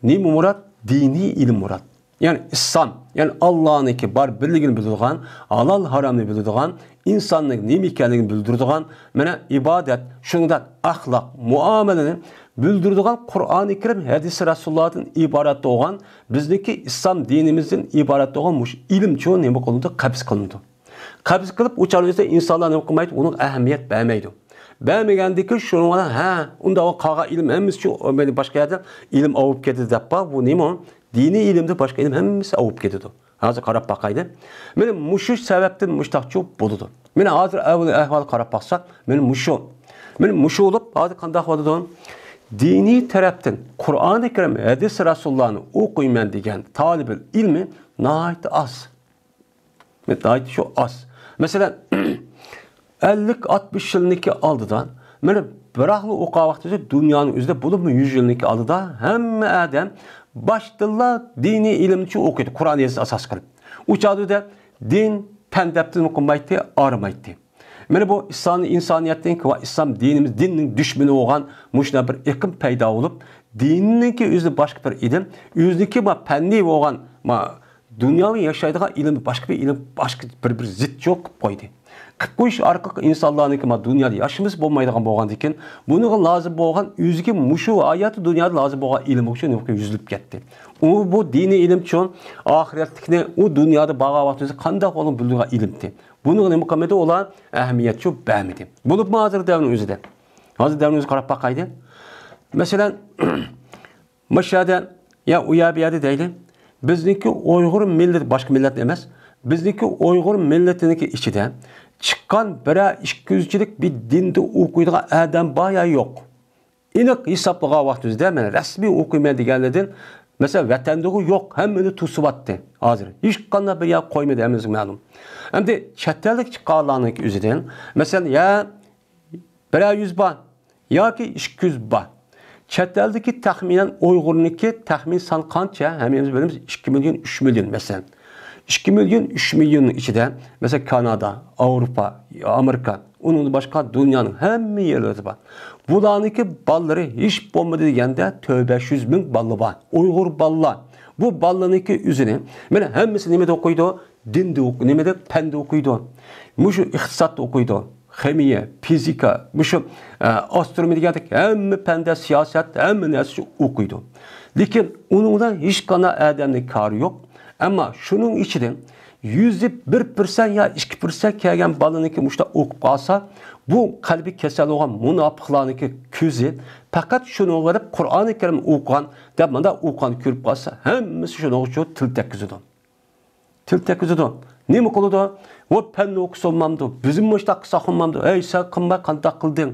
نېمە مۇراد؟ دىنىي ئىلىم مۇراد. يەنى ئىسلام، يەنى ئاللانىڭكى بار بىرلىكىنى بىلىدىغان، ھالال ھارامنى بىلىدىغان، ئىنساننىڭ نېمە ئىكەنلىكىنى بىلدۈرىدىغان، مانا ئىبادەت، شۇنىڭدەك ئەخلاق، مۇئامىلىنى بىلدۈرىدىغان قۇرئانى كەرىم، ھەدىسى رەسۇلۇللاھتىن ئىبارەت بولغان، بىزنىڭكى ئىسلام دىنىمىزدىن ئىبارەت بولغان مۇشۇ ئىلىمچۇ نېمە قىلىنىدۇ؟ قەبز قىلىنىدۇ. قەبز قىلىپ، ئۇ چاغدا ئىنسانلار نېمە قىلمايدۇ؟ ئۇنىڭغا ئەھمىيەت بەرمەيدۇ. بەرمىگەندىكىن شۇنىڭ بىلەن، ھە، ئۇنداق قالغان ئىلىم ھەممىسى شۇ، مانا باشقا يەردىن ئىلىم ئاۋۇپ كېتىدۇ دەپ بار. بۇ نېمە؟ دىنىي ئىلىمدە باشقا ئىلىم ھەممىسى ئاۋۇپ كېتىدۇ. ھازىر قاراپ باقايلى. مانا مۇشۇ سەۋەبتىن مۇشتاقچۇ بولىدۇ. مانا ھازىر ئەھۋال، ئەھۋال قاراپ باقساق، مانا مۇشۇ. مانا مۇشۇ بولۇپ، ھازىر قانداق بولىدۇ؟ دىنىي تەرەپتىن قۇرئانى كەرىم، ھەدىس رەسۇلۇللانى ئوقۇيمەن دېگەن تالىبىل ئىلمى ناھايىتى ئاز. ناھايىتى شۇ ئاز. مەسىلەن، ئەللىك، ئاتمىش يىلنىڭكى ئالدىدا، مانا بىراقلا ئوقۇغان ۋاقتىدا دۇنيانىڭ ئۆزىدە، بولۇپمۇ يۈز يىلنىڭكى ئالدىدا ھەممە ئادەم باشتىنلا دىنىي ئىلىمنى ئوقۇيدۇ، قۇرئان ھەدىسنى ئاساس قىلىپ. ئۇ چاغدا دىن، پەن دەپتىن ئوقۇمايتتى، ئارىمايتتى. مانا بۇ ئىسلام، ئىنسانىيەتنىڭكى ۋە ئىسلام دىنىمىز، دىننىڭ دۈشمىنى بولغان مۇشۇنداق بىر ئېقىم پەيدا بولۇپ، دىننىڭكى ئۆزى باشقا بىر ئىلىم، ئۆزىنىڭكى ما پەننىي بولغان، ما دۇنياۋى ياشايدىغان ئىلىم، باشقا بىر ئىلىم، باشقا بىر، بىر زىت يوق قىلىپ قويدى. قىلىپ قويۇش ئارقىلىق ئىنسانلارنىڭكى ما دۇنيادا ياشىمىسا بولمايدىغان بولغاندىكىن، بۇنىڭغا لازىم بولغان ئۆزىگە مۇشۇ ھاياتى دۇنيادا لازىم بولغان ئىلىم ئۈچۈن يۈزۈلۈپ كەتتى. ئۇ بۇ دىنىي ئىلىم ئۈچۈن ئاخىرەتلىكنى ئۇ دۇنيادا بارغان ۋاقتىدا قانداق بولغان بىلىدىغان ئىلىمتى. بۇنىڭغا نېمە قىلمىدى؟ ئۇلار ئەھمىيەتچۇ بەرمىدى. بولۇپمۇ ھازىر دەۋرنىڭ ئۆزىدە. ھازىر دەۋرنىڭ ئۆزىگە قاراپ باقايلى. مەسىلەن، مۇشۇ يەردە يا ئۇ يەر، بۇ يەردە دەيلى. بىزنىڭكى ئۇيغۇر مىللىتى، باشقا مىللەت ئەمەس، بىزنىڭكى ئۇيغۇر مىللىتىنىڭكى ئىچىدە چىققان بىرەر ئىككى يۈزچىلىك بىر دىندا ئوقۇيدىغان ئادەم بار يا يوق؟ ئېنىق ھېسابلىغان ۋاقتىمىزدا، مەن رەسمىي ئوقۇيمەن دېگەنلەردىن، مەسىلەن، ۋەتەندىغۇ يوق، ھەممىنى توسۇۋەتتى. ھازىر ھېچقانداق بىر يەر قويمىدى، ھەممىمىزگە مەلۇم. ئەمدى چەت ئەللىك چىققانلارنىڭكى ئۆزىدىن، مەسىلەن، يا بىرەر يۈز بار ياكى ئىككى يۈز بار. چەت ئەلدىكى تەخمىنەن ئۇيغۇرنىڭكى تەخمىن سان قانچە؟ ھەممىمىز بىلىمىز، ئىككى مىليون، ئۈچ مىليون مەسىلەن. ئىككى مىليون، ئۈچ مىليوننىڭ ئىچىدە، مەسىلەن، كانادا، ئاۋروپا، ئامېرىكا، ئۇنىڭدىن باشقا دۇنيانىڭ ھەممە يەرلىرىدە بار. بۇلارنىڭكى بالىلىرى ھېچ بولمىدى دېگەندە تۆت يۈز بەش يۈز مىڭ بالا بار. ئۇيغۇر بالىلار. بۇ بالىلارنىڭكى ئۆزىنى، مانا ھەممىسى نېمىدە ئوقۇيدۇ؟ دىندا ئوق-، نېمىدە؟ پەندە ئوقۇيدۇ. مۇشۇ ئىقتىسادتا ئوقۇيدۇ. خىمىيە، فىزىكا، مۇشۇ، ئە، ئاسترونومىيە دېگەندەك ھەممە پەندە، سىياسەت، ھەممە نەرسە ئوقۇيدۇ. لېكىن ئۇنىڭدا ھېچقانداق ئادەمنىڭ كارى يوق. ئەمما شۇنىڭ ئىچىدىن يۈزدە بىر پىرسەنت يا ئىككى پىرسەنت كەلگەن بالىنىڭكى مۇشۇنداق ئوقۇپ قالسا، بۇ قەلبى كېسەل بولغان مۇناپىقلارنىڭكى كۆزى پەقەت شۇنىڭغا قاراپ، قۇرئانى كەرىم ئوقۇغان دەپ، مۇنداق ئوقۇغان كۆرۈپ قالسا، ھەممىسى شۇنىڭغا تىل تەگكۈزىدۇ. تىل تەگكۈزىدۇ. نېمە قىلىدۇ؟ ۋە پەننى ئوقۇسا بولمامدۇ؟ بىزمۇ مۇشۇنداق قىلساق بولمامدۇ؟ ھەي، سەن قىلماي قانداق قىلدىڭ؟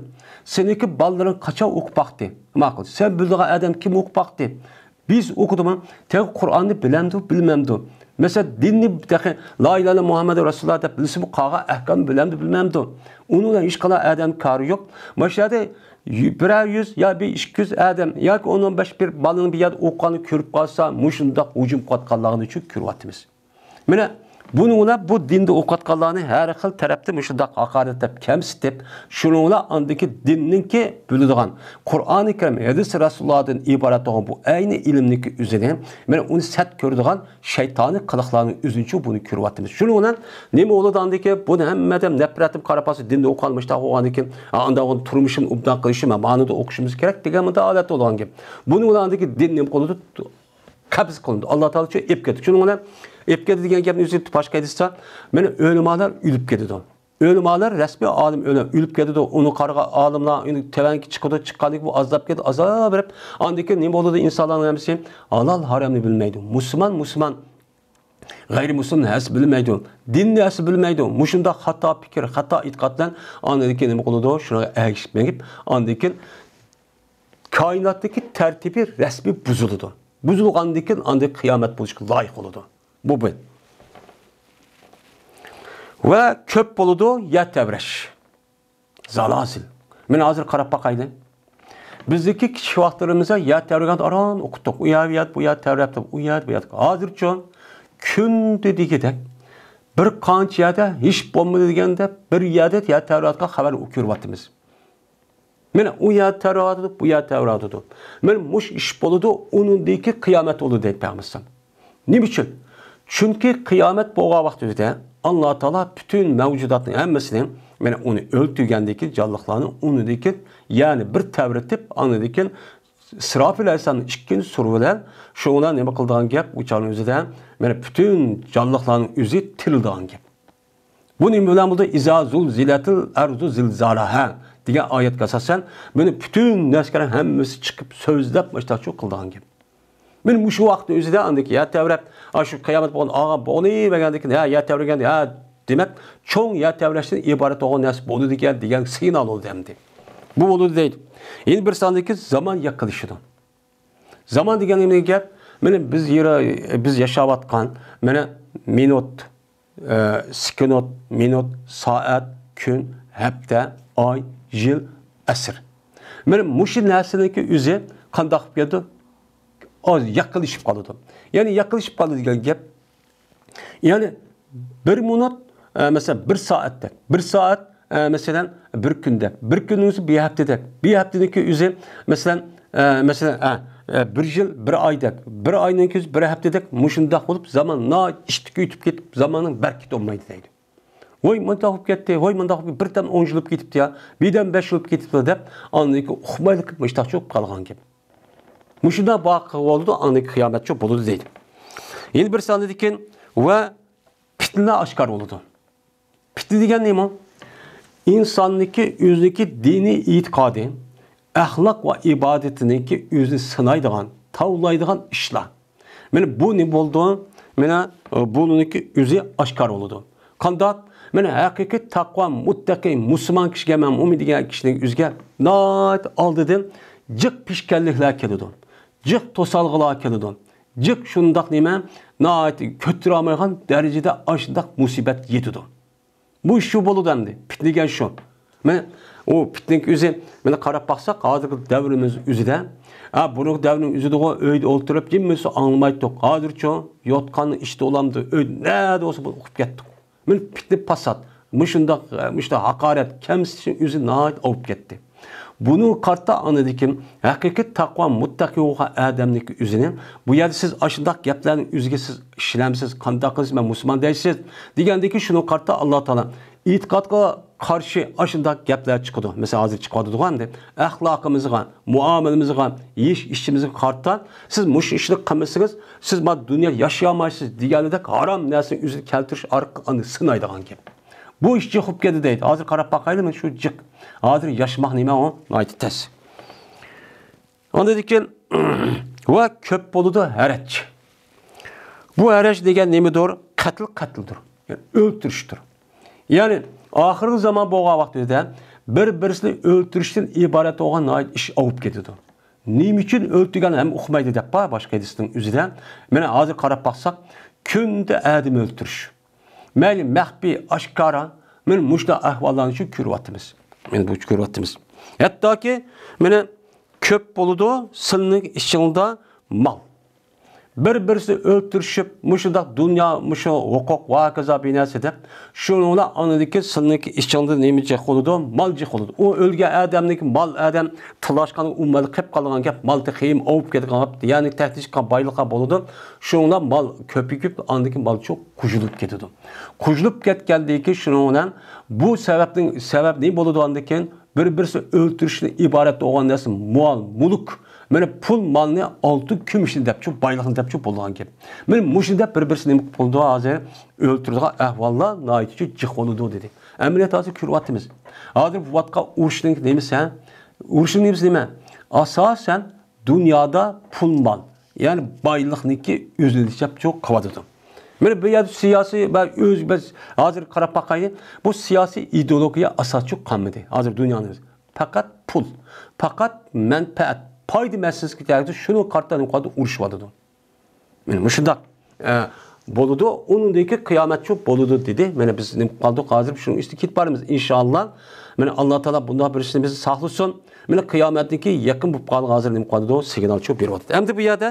سېنىڭكى بالىلىرىڭ قاچان ئوقۇپ باقتى؟ ماقۇل. سەن بىلىدىغان ئادەم كىم ئوقۇپ باقتى؟ بىز ئوقۇدىمۇ؟ تېخى قۇرئاننى بىلەمدۇ، بىلمەمدۇ؟ مەسىلەن، دىننى تېخى لا ئىلاھە ئىللەللاھ مۇھەممەدۇر رەسۇلۇللاھ دەپ بىلسىمۇ، قالغان ئەھكامنى بىلەمدۇ، بىلمەمدۇ؟ ئۇنىڭ بىلەن ھېچقانداق ئادەم كارى يوق. مانا شۇ يەردە يۈ-، بىرەر يۈز يا بىر ئىككى يۈز ئادەم ياكى ئون، ئون بەش بىر بالىنىڭ بىر يەردە ئوقۇغاننى كۆرۈپ قالسا، مۇشۇنداق ھۇجۇم قىلىۋاتقانلىقىنى شۇ كۆرۈۋاتىمىز. مانا بۇنىڭ بىلەن بۇ دىندا ئوقۇۋاتقانلارنى ھەر خىل تەرەپتىن مۇشۇنداق ھاقارەتلەپ، كەمسىتىپ، شۇنىڭ بىلەن ئاندىكى دىننىڭكى بىلىدىغان، قۇرئانى كەرىم، ھەدىس رەسۇلۇللاھدىن ئىبارەت بولغان بۇ ئەينى ئىلىمنىڭكى ئۆزىنى، مانا ئۇنى سەت كۆرىدىغان شەيتانىي قىلىقلارنىڭ ئۆزىنىچۇ بۇنى كۆرۈۋاتىمىز. شۇنىڭ بىلەن نېمە بولىدۇ ئاندىكى؟ بۇنى ھەممە ئادەم نەپرەتىم قاراپ قالسا، دىندا ئوقۇغان مۇشتاق بولغاندىن كېيىن، ئا، ئاندا تۇرمۇشۇم ئوبدان قىلىشىم، مانىدا ئوقۇشىمىز كېرەك دېگەن مۇنداق ھالەت بولغان گەپ. بۇنىڭ بىلەن ئاندىكى دىن نېمە قىلىدۇ؟ قەبز قىلىنىدۇ. ئاللا تائالا شۇ ئېلىپ كەتتى. شۇنىڭ بىلەن ئېلىپ كەتتى دېگەن گەپنى ئۆزى باشقا ھەدىستە، مانا ئۆلىمالار ئۆلۈپ كېتىدۇ. ئۆلىمالار، رەسمىي ئالىم ئۆلە-، ئۆلۈپ كېتىدۇ. ئۇنى قارىغان ئالىملار ئۇنى تۆۋەنگە چىقىدۇ، چىققاندىن كېيىن بۇ ئازاب كېتىدۇ، ئازاب بېرىپ، ئاندىن كېيىن نېمە بولىدۇ؟ ئىنسانلارنىڭ ھەممىسى ھالال ھارامنى بىلمەيدۇ. مۇسۇلمان، مۇسۇلمان، غەيرىي مۇسۇلمان نەرسە بىلمەيدۇ. دىننى نەرسە بىلمەيدۇ. مۇشۇنداق خاتا پىكىر، خاتا ئېتىقاد بىلەن ئاندىن كېيىن نېمە قىلىدۇ؟ شۇنىڭغا ئەگىشىپ مېڭىپ، ئاندىن كېيىن كائىناتتىكى تەرتىپى رەسمىي بۇزۇلىدۇ. بۇزۇلغاندىن كېيىن ئاندىن قىيامەت بولۇشقا لايىق بولىدۇ. بۇ بىر. ۋە كۆپ بولىدۇ يەر تەۋرەش. زالازىل. مانا ھازىر قاراپ باقايلى. بىزدىكى كىچىك ۋاقىتلىرىمىزدا يەر تەۋرىگەندە ئاران ئوقۇتتۇق. ئۇ يەر، بۇ يەر، بۇ يەر تەۋرەپتۇ، ئۇ يەر، بۇ يەر. ھازىرچۇ كۈندە دېگۈدەك بىر قانچە يەردە ھېچ بولمىدى دېگەندە بىر يەردە يەر تەۋرەۋاتقان خەۋەرنى كۆرۈۋاتىمىز. مانا ئۇ يەر تەۋرەۋاتىدۇ، بۇ يەر تەۋرەۋاتىدۇ. مانا مۇشۇ ئىش بولىدۇ، ئۇنىڭدىن كېيىن قىيامەت بولىدۇ دەيدۇ پەيغەمبەر ئەلەيھىسسالام. نېمە ئۈچۈن؟ چۈنكى قىيامەت بولغان ۋاقتىدا ئاللا تائالا پۈتۈن مەۋجۇداتنىڭ ھەممىسىنى، مانا ئۇنى ئۆلتۈرگەندىن كېيىن جانلىقلارنى ئۇنىڭدىن كېيىن، يەنى بىر تەۋرىتىپ، ئاندىن كېيىن ئىسراپىل ئەلەيھىسسالامنىڭ ئىككىنچى سۇرى بىلەن شۇ بىلەن نېمە قىلىدىغان گەپ؟ ئۇ چاغنىڭ ئۆزىدە مانا پۈتۈن جانلىقلارنىڭ ئۆزى تىرىلىدىغان گەپ. بۇ نېمە بىلەن بولىدۇ؟ ئىزا زۇلزىلەتىل ئەرزۇ زىلزالەھا دېگەن ئايەتكە ئاساسەن، بۇنى پۈتۈن نەرسىلەر ھەممىسى چىقىپ سۆزلەپ مۇشتاقچۇ قىلىدىغان گەپ. مانا مۇشۇ ۋاقىتنىڭ ئۆزىدە ئاندىكى يەر تەۋرەپ، ئاشۇ قىيامەت بولغان ئاغا بولغىنى بەرگەندىكىن، ھە، يەر تەۋرىگەن، ھە، دېمەك، چوڭ يەر تەۋرەشتىن ئىبارەت بولغان نەرسە بولىدىكەن دېگەن سىگنال بولدى ئەمدى. بۇ بولىدۇ دەيدۇ. يەنە بىر ساندىكى زامان ياقىلىشىدۇ. زامان دېگەن نېمە گەپ؟ مانا بىز يەر-، بىز ياشاۋاتقان، مانا مىنۇت، ئە، سېكۇنت، مىنۇت، سائەت، كۈن، ھەپتە، ئاي، يىل، ئەسىر. مانا مۇشۇ نەرسىنىڭكى ئۆزى قانداق بولۇپ كېتىدۇ؟ ئاز ياقىلىشىپ قالىدۇ. يەنى ياقىلىشىپ قالىدۇ دېگەن گەپ. يەنى بىر مىنۇت، ئە، مەسىلەن، بىر سائەتتەك. بىر سائەت، ئە، مەسىلەن، بىر كۈندەك. بىر كۈننىڭ ئۆزى بىر ھەپتىدەك. بىر ھەپتىنىڭكى ئۆزى، مەسىلەن، ئە، مەسىلەن، ئە، ئە، بىر يىل بىر ئايدەك. بىر ئاينىڭكى ئۆزى بىر ھەپتىدەك. مۇشۇنداق بولۇپ، زامان ناھايىتى ئىشتىكى ئۆتۈپ كېتىپ، زاماننىڭ بەرىكىتى بولمايدۇ دەيدۇ. ۋاي، مۇنداق بولۇپ كەتتى، ۋاي، مۇنداق بولۇپ، بىردەم ئون يىل بولۇپ كېتىپتۇ يا، بىردەم بەش يىل بولۇپ كېتىپتۇ دەپ، ئاندىن كېيىن ئۇقمايلىقىپ مۇشتاقچۇ بولۇپ قالغان گەپ. مۇشۇنداق ۋاقىئە بولىدۇ، ئاندىن كېيىن قىيامەتچۇ بولىدۇ دەيدۇ. يەنە بىر ساندىكىن ۋە پىتنىلەر ئاشكارا بولىدۇ. پىتنە دېگەن نېمە؟ ئىنساننىڭكى ئۆزىنىڭكى دىنىي ئېتىقادى، ئەخلاق ۋە ئىبادىتىنىڭكى ئۆزىنى سىنايدىغان، تاۋلايدىغان ئىشلار. مانا بۇ نېمە بولىدۇ؟ مانا بۇنىڭكى ئۆزى ئاشكارا بولىدۇ. قانداق؟ مانا ھەقىقىي تەقۋا، مۇتتەقىي، مۇسۇلمان كىشىگە، مەن مۇئمىن دېگەن كىشىنىڭ ئۆزىگە ناھايىتى ئالدىدىن جىق پېشكەللىكلەر كېلىدۇ. جىق توسالغۇلار كېلىدۇ. جىق شۇنداق نېمە، ناھايىتى كۆتۈرەلمەيدىغان دەرىجىدە ئاشۇنداق مۇسىبەت يېتىدۇ. بۇ شۇ بولىدۇ ئەمدى. پىتنە دېگەن شۇ. مانا ئۇ پىتنىنىڭ ئۆزى، مانا قاراپ باقساق، ھازىرقى دەۋرىمىز ئۆزىدە، ھە، بۇرۇنقى دەۋرنىڭ ئۆزىدىغۇ ئۆيدە ئولتۇرۇپ، ھەممىسى ئاڭلىمايتتۇق. ھازىرچۇ يوتقاننىڭ ئىچىدە بولامدۇ، ئۆيدە نەدە بولسا بولۇپ ئۇقۇپ كەتتۇق. مانا پىتنە پاسات، مۇشۇنداق، مۇشۇنداق ھاقارەت، كەمسىتىشنىڭ ئۆزى ناھايىتى ئاۋۇپ كەتتى. بۇنىڭغا قارىتا ئاندىن كېيىن ھەقىقىي تەقۋا، مۇتتەقىي بولغان ئادەمنىڭكى ئۆزىنى، بۇ يەردە سىز ئاشۇنداق گەپلەرنىڭ ئۆزىگە سىز ئىشىنەمسىز، قانداق قىلىسىز، مەن مۇسۇلمان دەيسىز دېگەندىن كېيىن شۇنىڭغا قارىتا ئاللا تائالا ئېتىقادقا قارشى ئاشۇنداق گەپلەر چىقىدۇ. مەسىلەن، ھازىر چىقىۋاتىدىغۇ ئەمدى ئەخلاقىمىزغا، مۇئامىلىمىزغا، يېيىش-ئىچىشىمىزگە قارىتا، سىز مۇشۇ ئىشنى قىلمىسىڭىز، سىز مانا دۇنيا ياشىيالمايسىز دېگەندەك ھارام نەرسىنى ئۆزىگە كەلتۈرۈش ئارقىلىق ئاندىن سىنايدىغان گەپ. بۇ ئىش جىق بولۇپ كەتتى دەيدۇ. ھازىر قاراپ باقايلى، مانا شۇ جىق. ھازىر ياشىماق نېمە ئۇ؟ ناھايىتى تەس. ئاندىن كېيىن ۋە كۆپ بولىدۇ ھەرەج. بۇ ھەرەج دېگەن نېمىدۇر؟ قەتل قەتلدۇر. يەنى ئۆلتۈرۈشتۇر. يەنى ئاخىرقى زامان بولغان ۋاقتىدا بىر-بىرسىنى ئۆلتۈرۈشتىن ئىبارەت بولغان ناھايىتى ئىش ئاۋۇپ كېتىدۇ. نېمە ئۈچۈن ئۆلتۈرگەن ھەم ئۇقمايدۇ دەپ بار باشقا ھەدىستىنىڭ ئۆزىدە. مانا ھازىر قاراپ باقساق، كۈندە ئادەم ئۆلتۈرۈش. مەيلى مەخپىي، ئاشكارا، مانا مۇشۇنداق ئەھۋاللارنى شۇ كۆرۈۋاتىمىز. مانا بۇ كۆرۈۋاتىمىز. ھەتتاكى مانا كۆپ بولىدۇ، سىلىنىڭ ئىچىڭدا مال. بىر-بىرسىنى ئۆلتۈرۈشۈپ، مۇشۇنداق دۇنيا، مۇشۇ ھوقۇق ۋە ھاكازا بىنەسى دەپ، شۇنىڭ بىلەن ئاندىن كېيىن سىلىنىڭكى ئىچىڭدە نېمە جىق بولىدۇ؟ مال جىق بولىدۇ. ئۇ ئۆلگەن ئادەمنىڭكى مال ئادەم تىللاشقان ئۇ مال قېلىپ قالغان گەپ، مال تېخى ئاۋۇپ كەتكەن گەپ، يەنى تەھدىت چىققان بايلىققا بولىدۇ. شۇنىڭ بىلەن مال كۆپىيىپ، ئاندىن كېيىن مال شۇ قۇژۇلۇپ كېتىدۇ. قۇژۇلۇپ كەتكەندىن كېيىن شۇنىڭ بىلەن بۇ سەۋەبنىڭ، سەۋەب نېمە بولىدۇ ئاندىن كېيىن؟ بىر-بىرسىنى ئۆلتۈرۈشتىن ئىبارەت بولغان نەرسە مال، مۈلۈك. مانا پۇل مالنى، ئالتۇن كۈمۈشنى دەپچۇ، بايلىقنى دەپچۇ بولىدىغان گەپ. مانا مۇشۇنى دەپ بىر-بىرسى نېمە قىلىدۇ ھازىر؟ ئۆلتۈرىدىغان ئەھۋاللار ناھايىتى جىق بولىدۇ دېدى. ئەمەلىيەت ھازىر كۆرۈۋاتىمىز. ھازىر بولۇۋاتقان ئۇرۇشنىڭ نېمىسى؟ ئۇرۇشنىڭ نېمىسى نېمە؟ ئاساسەن دۇنيادا پۇل مال، يەنى بايلىقنىڭكى ئۆزىنى دەپچۇ قىلىۋاتىدۇ. مانا بۇ يەردە سىياسىي ۋە ئۆز، بىز ھازىر قاراپ باقايلى، بۇ سىياسىي ئىدېئولوگىيە ئاساسچۇ قالمىدى. ھازىر دۇنيانىڭ پەقەت پۇل، پەقەت مەنپەئەت، پايدا مەسىلىسىگە كەلگەندە شۇنىڭ قارىتا نېمە قىلىدۇ؟ ئۇرۇشۇۋاتىدۇ. مانا مۇشۇنداق، ئە، بولىدۇ. ئۇنىڭدىن كېيىن قىيامەتچۇ بولىدۇ دېدى. مانا بىز نېمە قىلدۇق؟ ھازىر شۇنىڭ ئۈستىدە كېتىپ بارىمىز، ئىنشاللا. مانا ئاللا تائالا بۇنداق بىر ئىشنى بىزنى ساقلىسۇن. مانا قىيامەتنىڭكى يېقىن بولۇپ قالغان ھازىر نېمە قىلىدۇ؟ سىگنالچۇ بېرىۋاتىدۇ. ئەمدى بۇ يەردە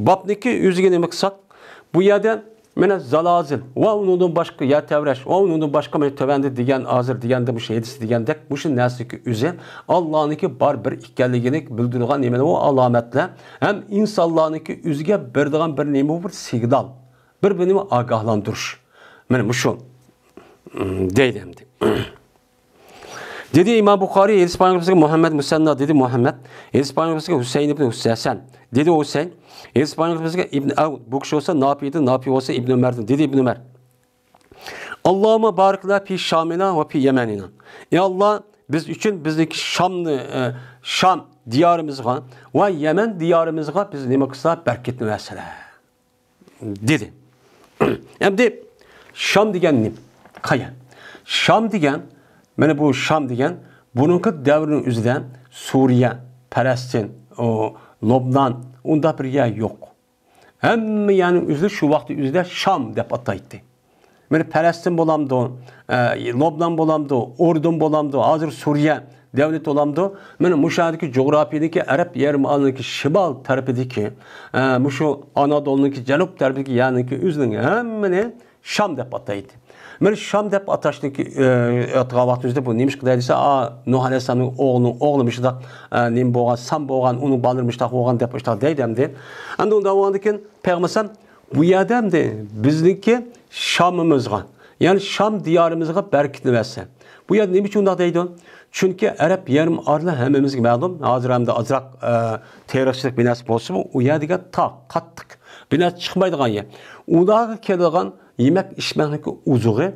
بابنىڭكى ئۆزىگە نېمە قىلساق، بۇ يەردە مانا زالازىل ۋە ئۇنىڭدىن باشقا يەر تەۋرەش ۋە ئۇنىڭدىن باشقا مانا تۆۋەندە دېگەن، ھازىر دېگەندە مۇشۇ ھەدىستە دېگەندەك مۇشۇ نەرسىنىڭكى ئۆزى ئاللانىڭكى بار بىر ئىكەنلىكىنى بىلدۈرىدىغان نېمە، ئۇ ئالامەتلەر ھەم ئىنسانلارنىڭكى ئۆزىگە بېرىدىغان بىر نېمە، بىر سىگنال، بىر، بىر نېمە، ئاگاھلاندۇرۇش. مانا مۇشۇ، دەيدۇ ئەمدى. دېدى ئىمام بۇخارىي، ھەدىس بايان قىلغۇچىسى مۇھەممەد مۇسەننا، دېدى مۇھەممەد. ھەدىس بايان قىلغۇچىسى ھۈسەيىن ئىبن ھەسەن، دېدى ھۈسەيىن. ھەدىس بايان قىلغۇچىسى ئىبن ئەۋد، بۇ كىشى بولسا ناپىدىن، ناپى بولسا ئىبن ئۆمەردىن، دېدى ئىبن ئۆمەر. ئاللاھۇمما بارىك لنا في شامنا وفي يمننا. ئى ئاللا، بىز ئۈچۈن بىزنىڭكى شامنى، ئە، شام دىيارىمىزغا ۋە يەمەن دىيارىمىزغا بىز نېمە قىلسا بەرىكەتنى بەرسىلە. دېدى. ئەمدى شام دېگەن نېمە؟ قايا؟ شام دېگەن، مانا بۇ شام دېگەن، بۇرۇنقى دەۋرنىڭ ئۆزىدە سۈرىيە، پەلەستىن، ئۇ، لوبنان، ئۇنداق بىر يەر يوق. ھەممە يەرنىڭ ئۆزىنى شۇ ۋاقىتنىڭ ئۆزىدە شام دەپ ئاتايتتى. مانا پەلەستىن بولامدۇ، ئە، لوبنان بولامدۇ، ئوردۇن بولامدۇ، ھازىر سۈرىيە دەۋلىتى بولامدۇ؟ مانا مۇشۇ يەردىكى جۇغراپىيىدىكى ئەرەب يېرىم ئارىلىنىڭكى شىمال تەرىپىدىكى، ئە، مۇشۇ ئانادولنىڭكى جەنۇب تەرىپىدىكى يەرنىڭكى ئۆزىنىڭ ھەممىنى شام دەپ ئاتايدۇ. مانا شام دەپ ئاتاشنىڭكى، ئە، ئاتىغان ۋاقتىمىزدا بۇ نېمىشقا دەيدۇ دېسە، ئا، نۇھ ئەلەيھىسسالامنىڭ ئوغلىنىڭ ئوغلى مۇشۇنداق، ئە، نېمە بولغان، سام بولغان، ئۇنىڭ بالىلىرى مۇشۇنداق بولغان دەپ مۇشۇنداق دەيدۇ ئەمدى. ئەمدى ئۇنداق بولغاندىن كېيىن پەيغەمبەر ئەلەيھىسسالام بۇ يەردە ئەمدى بىزنىڭكى شامىمىزغا، يەنى شام دىيارىمىزغا بەرىكىتىنى بەرسە. بۇ يەردە نېمە ئۈچۈن ئۇنداق دەيدۇ؟ چۈنكى ئەرەب يېرىم ئارىلى ھەممىمىزگە مەلۇم، ھازىر ھەمدە ئازراق، ئە، تېرىقچىلىق بىناسى بولسىمۇ، ئۇ يەر دېگەن تاغ، قاتتىق، بىناسى چىقمايدىغان يەر. ئۇلارغا كېلىدىغان يېمەك ئىچمەكنىڭكى ئوزۇقى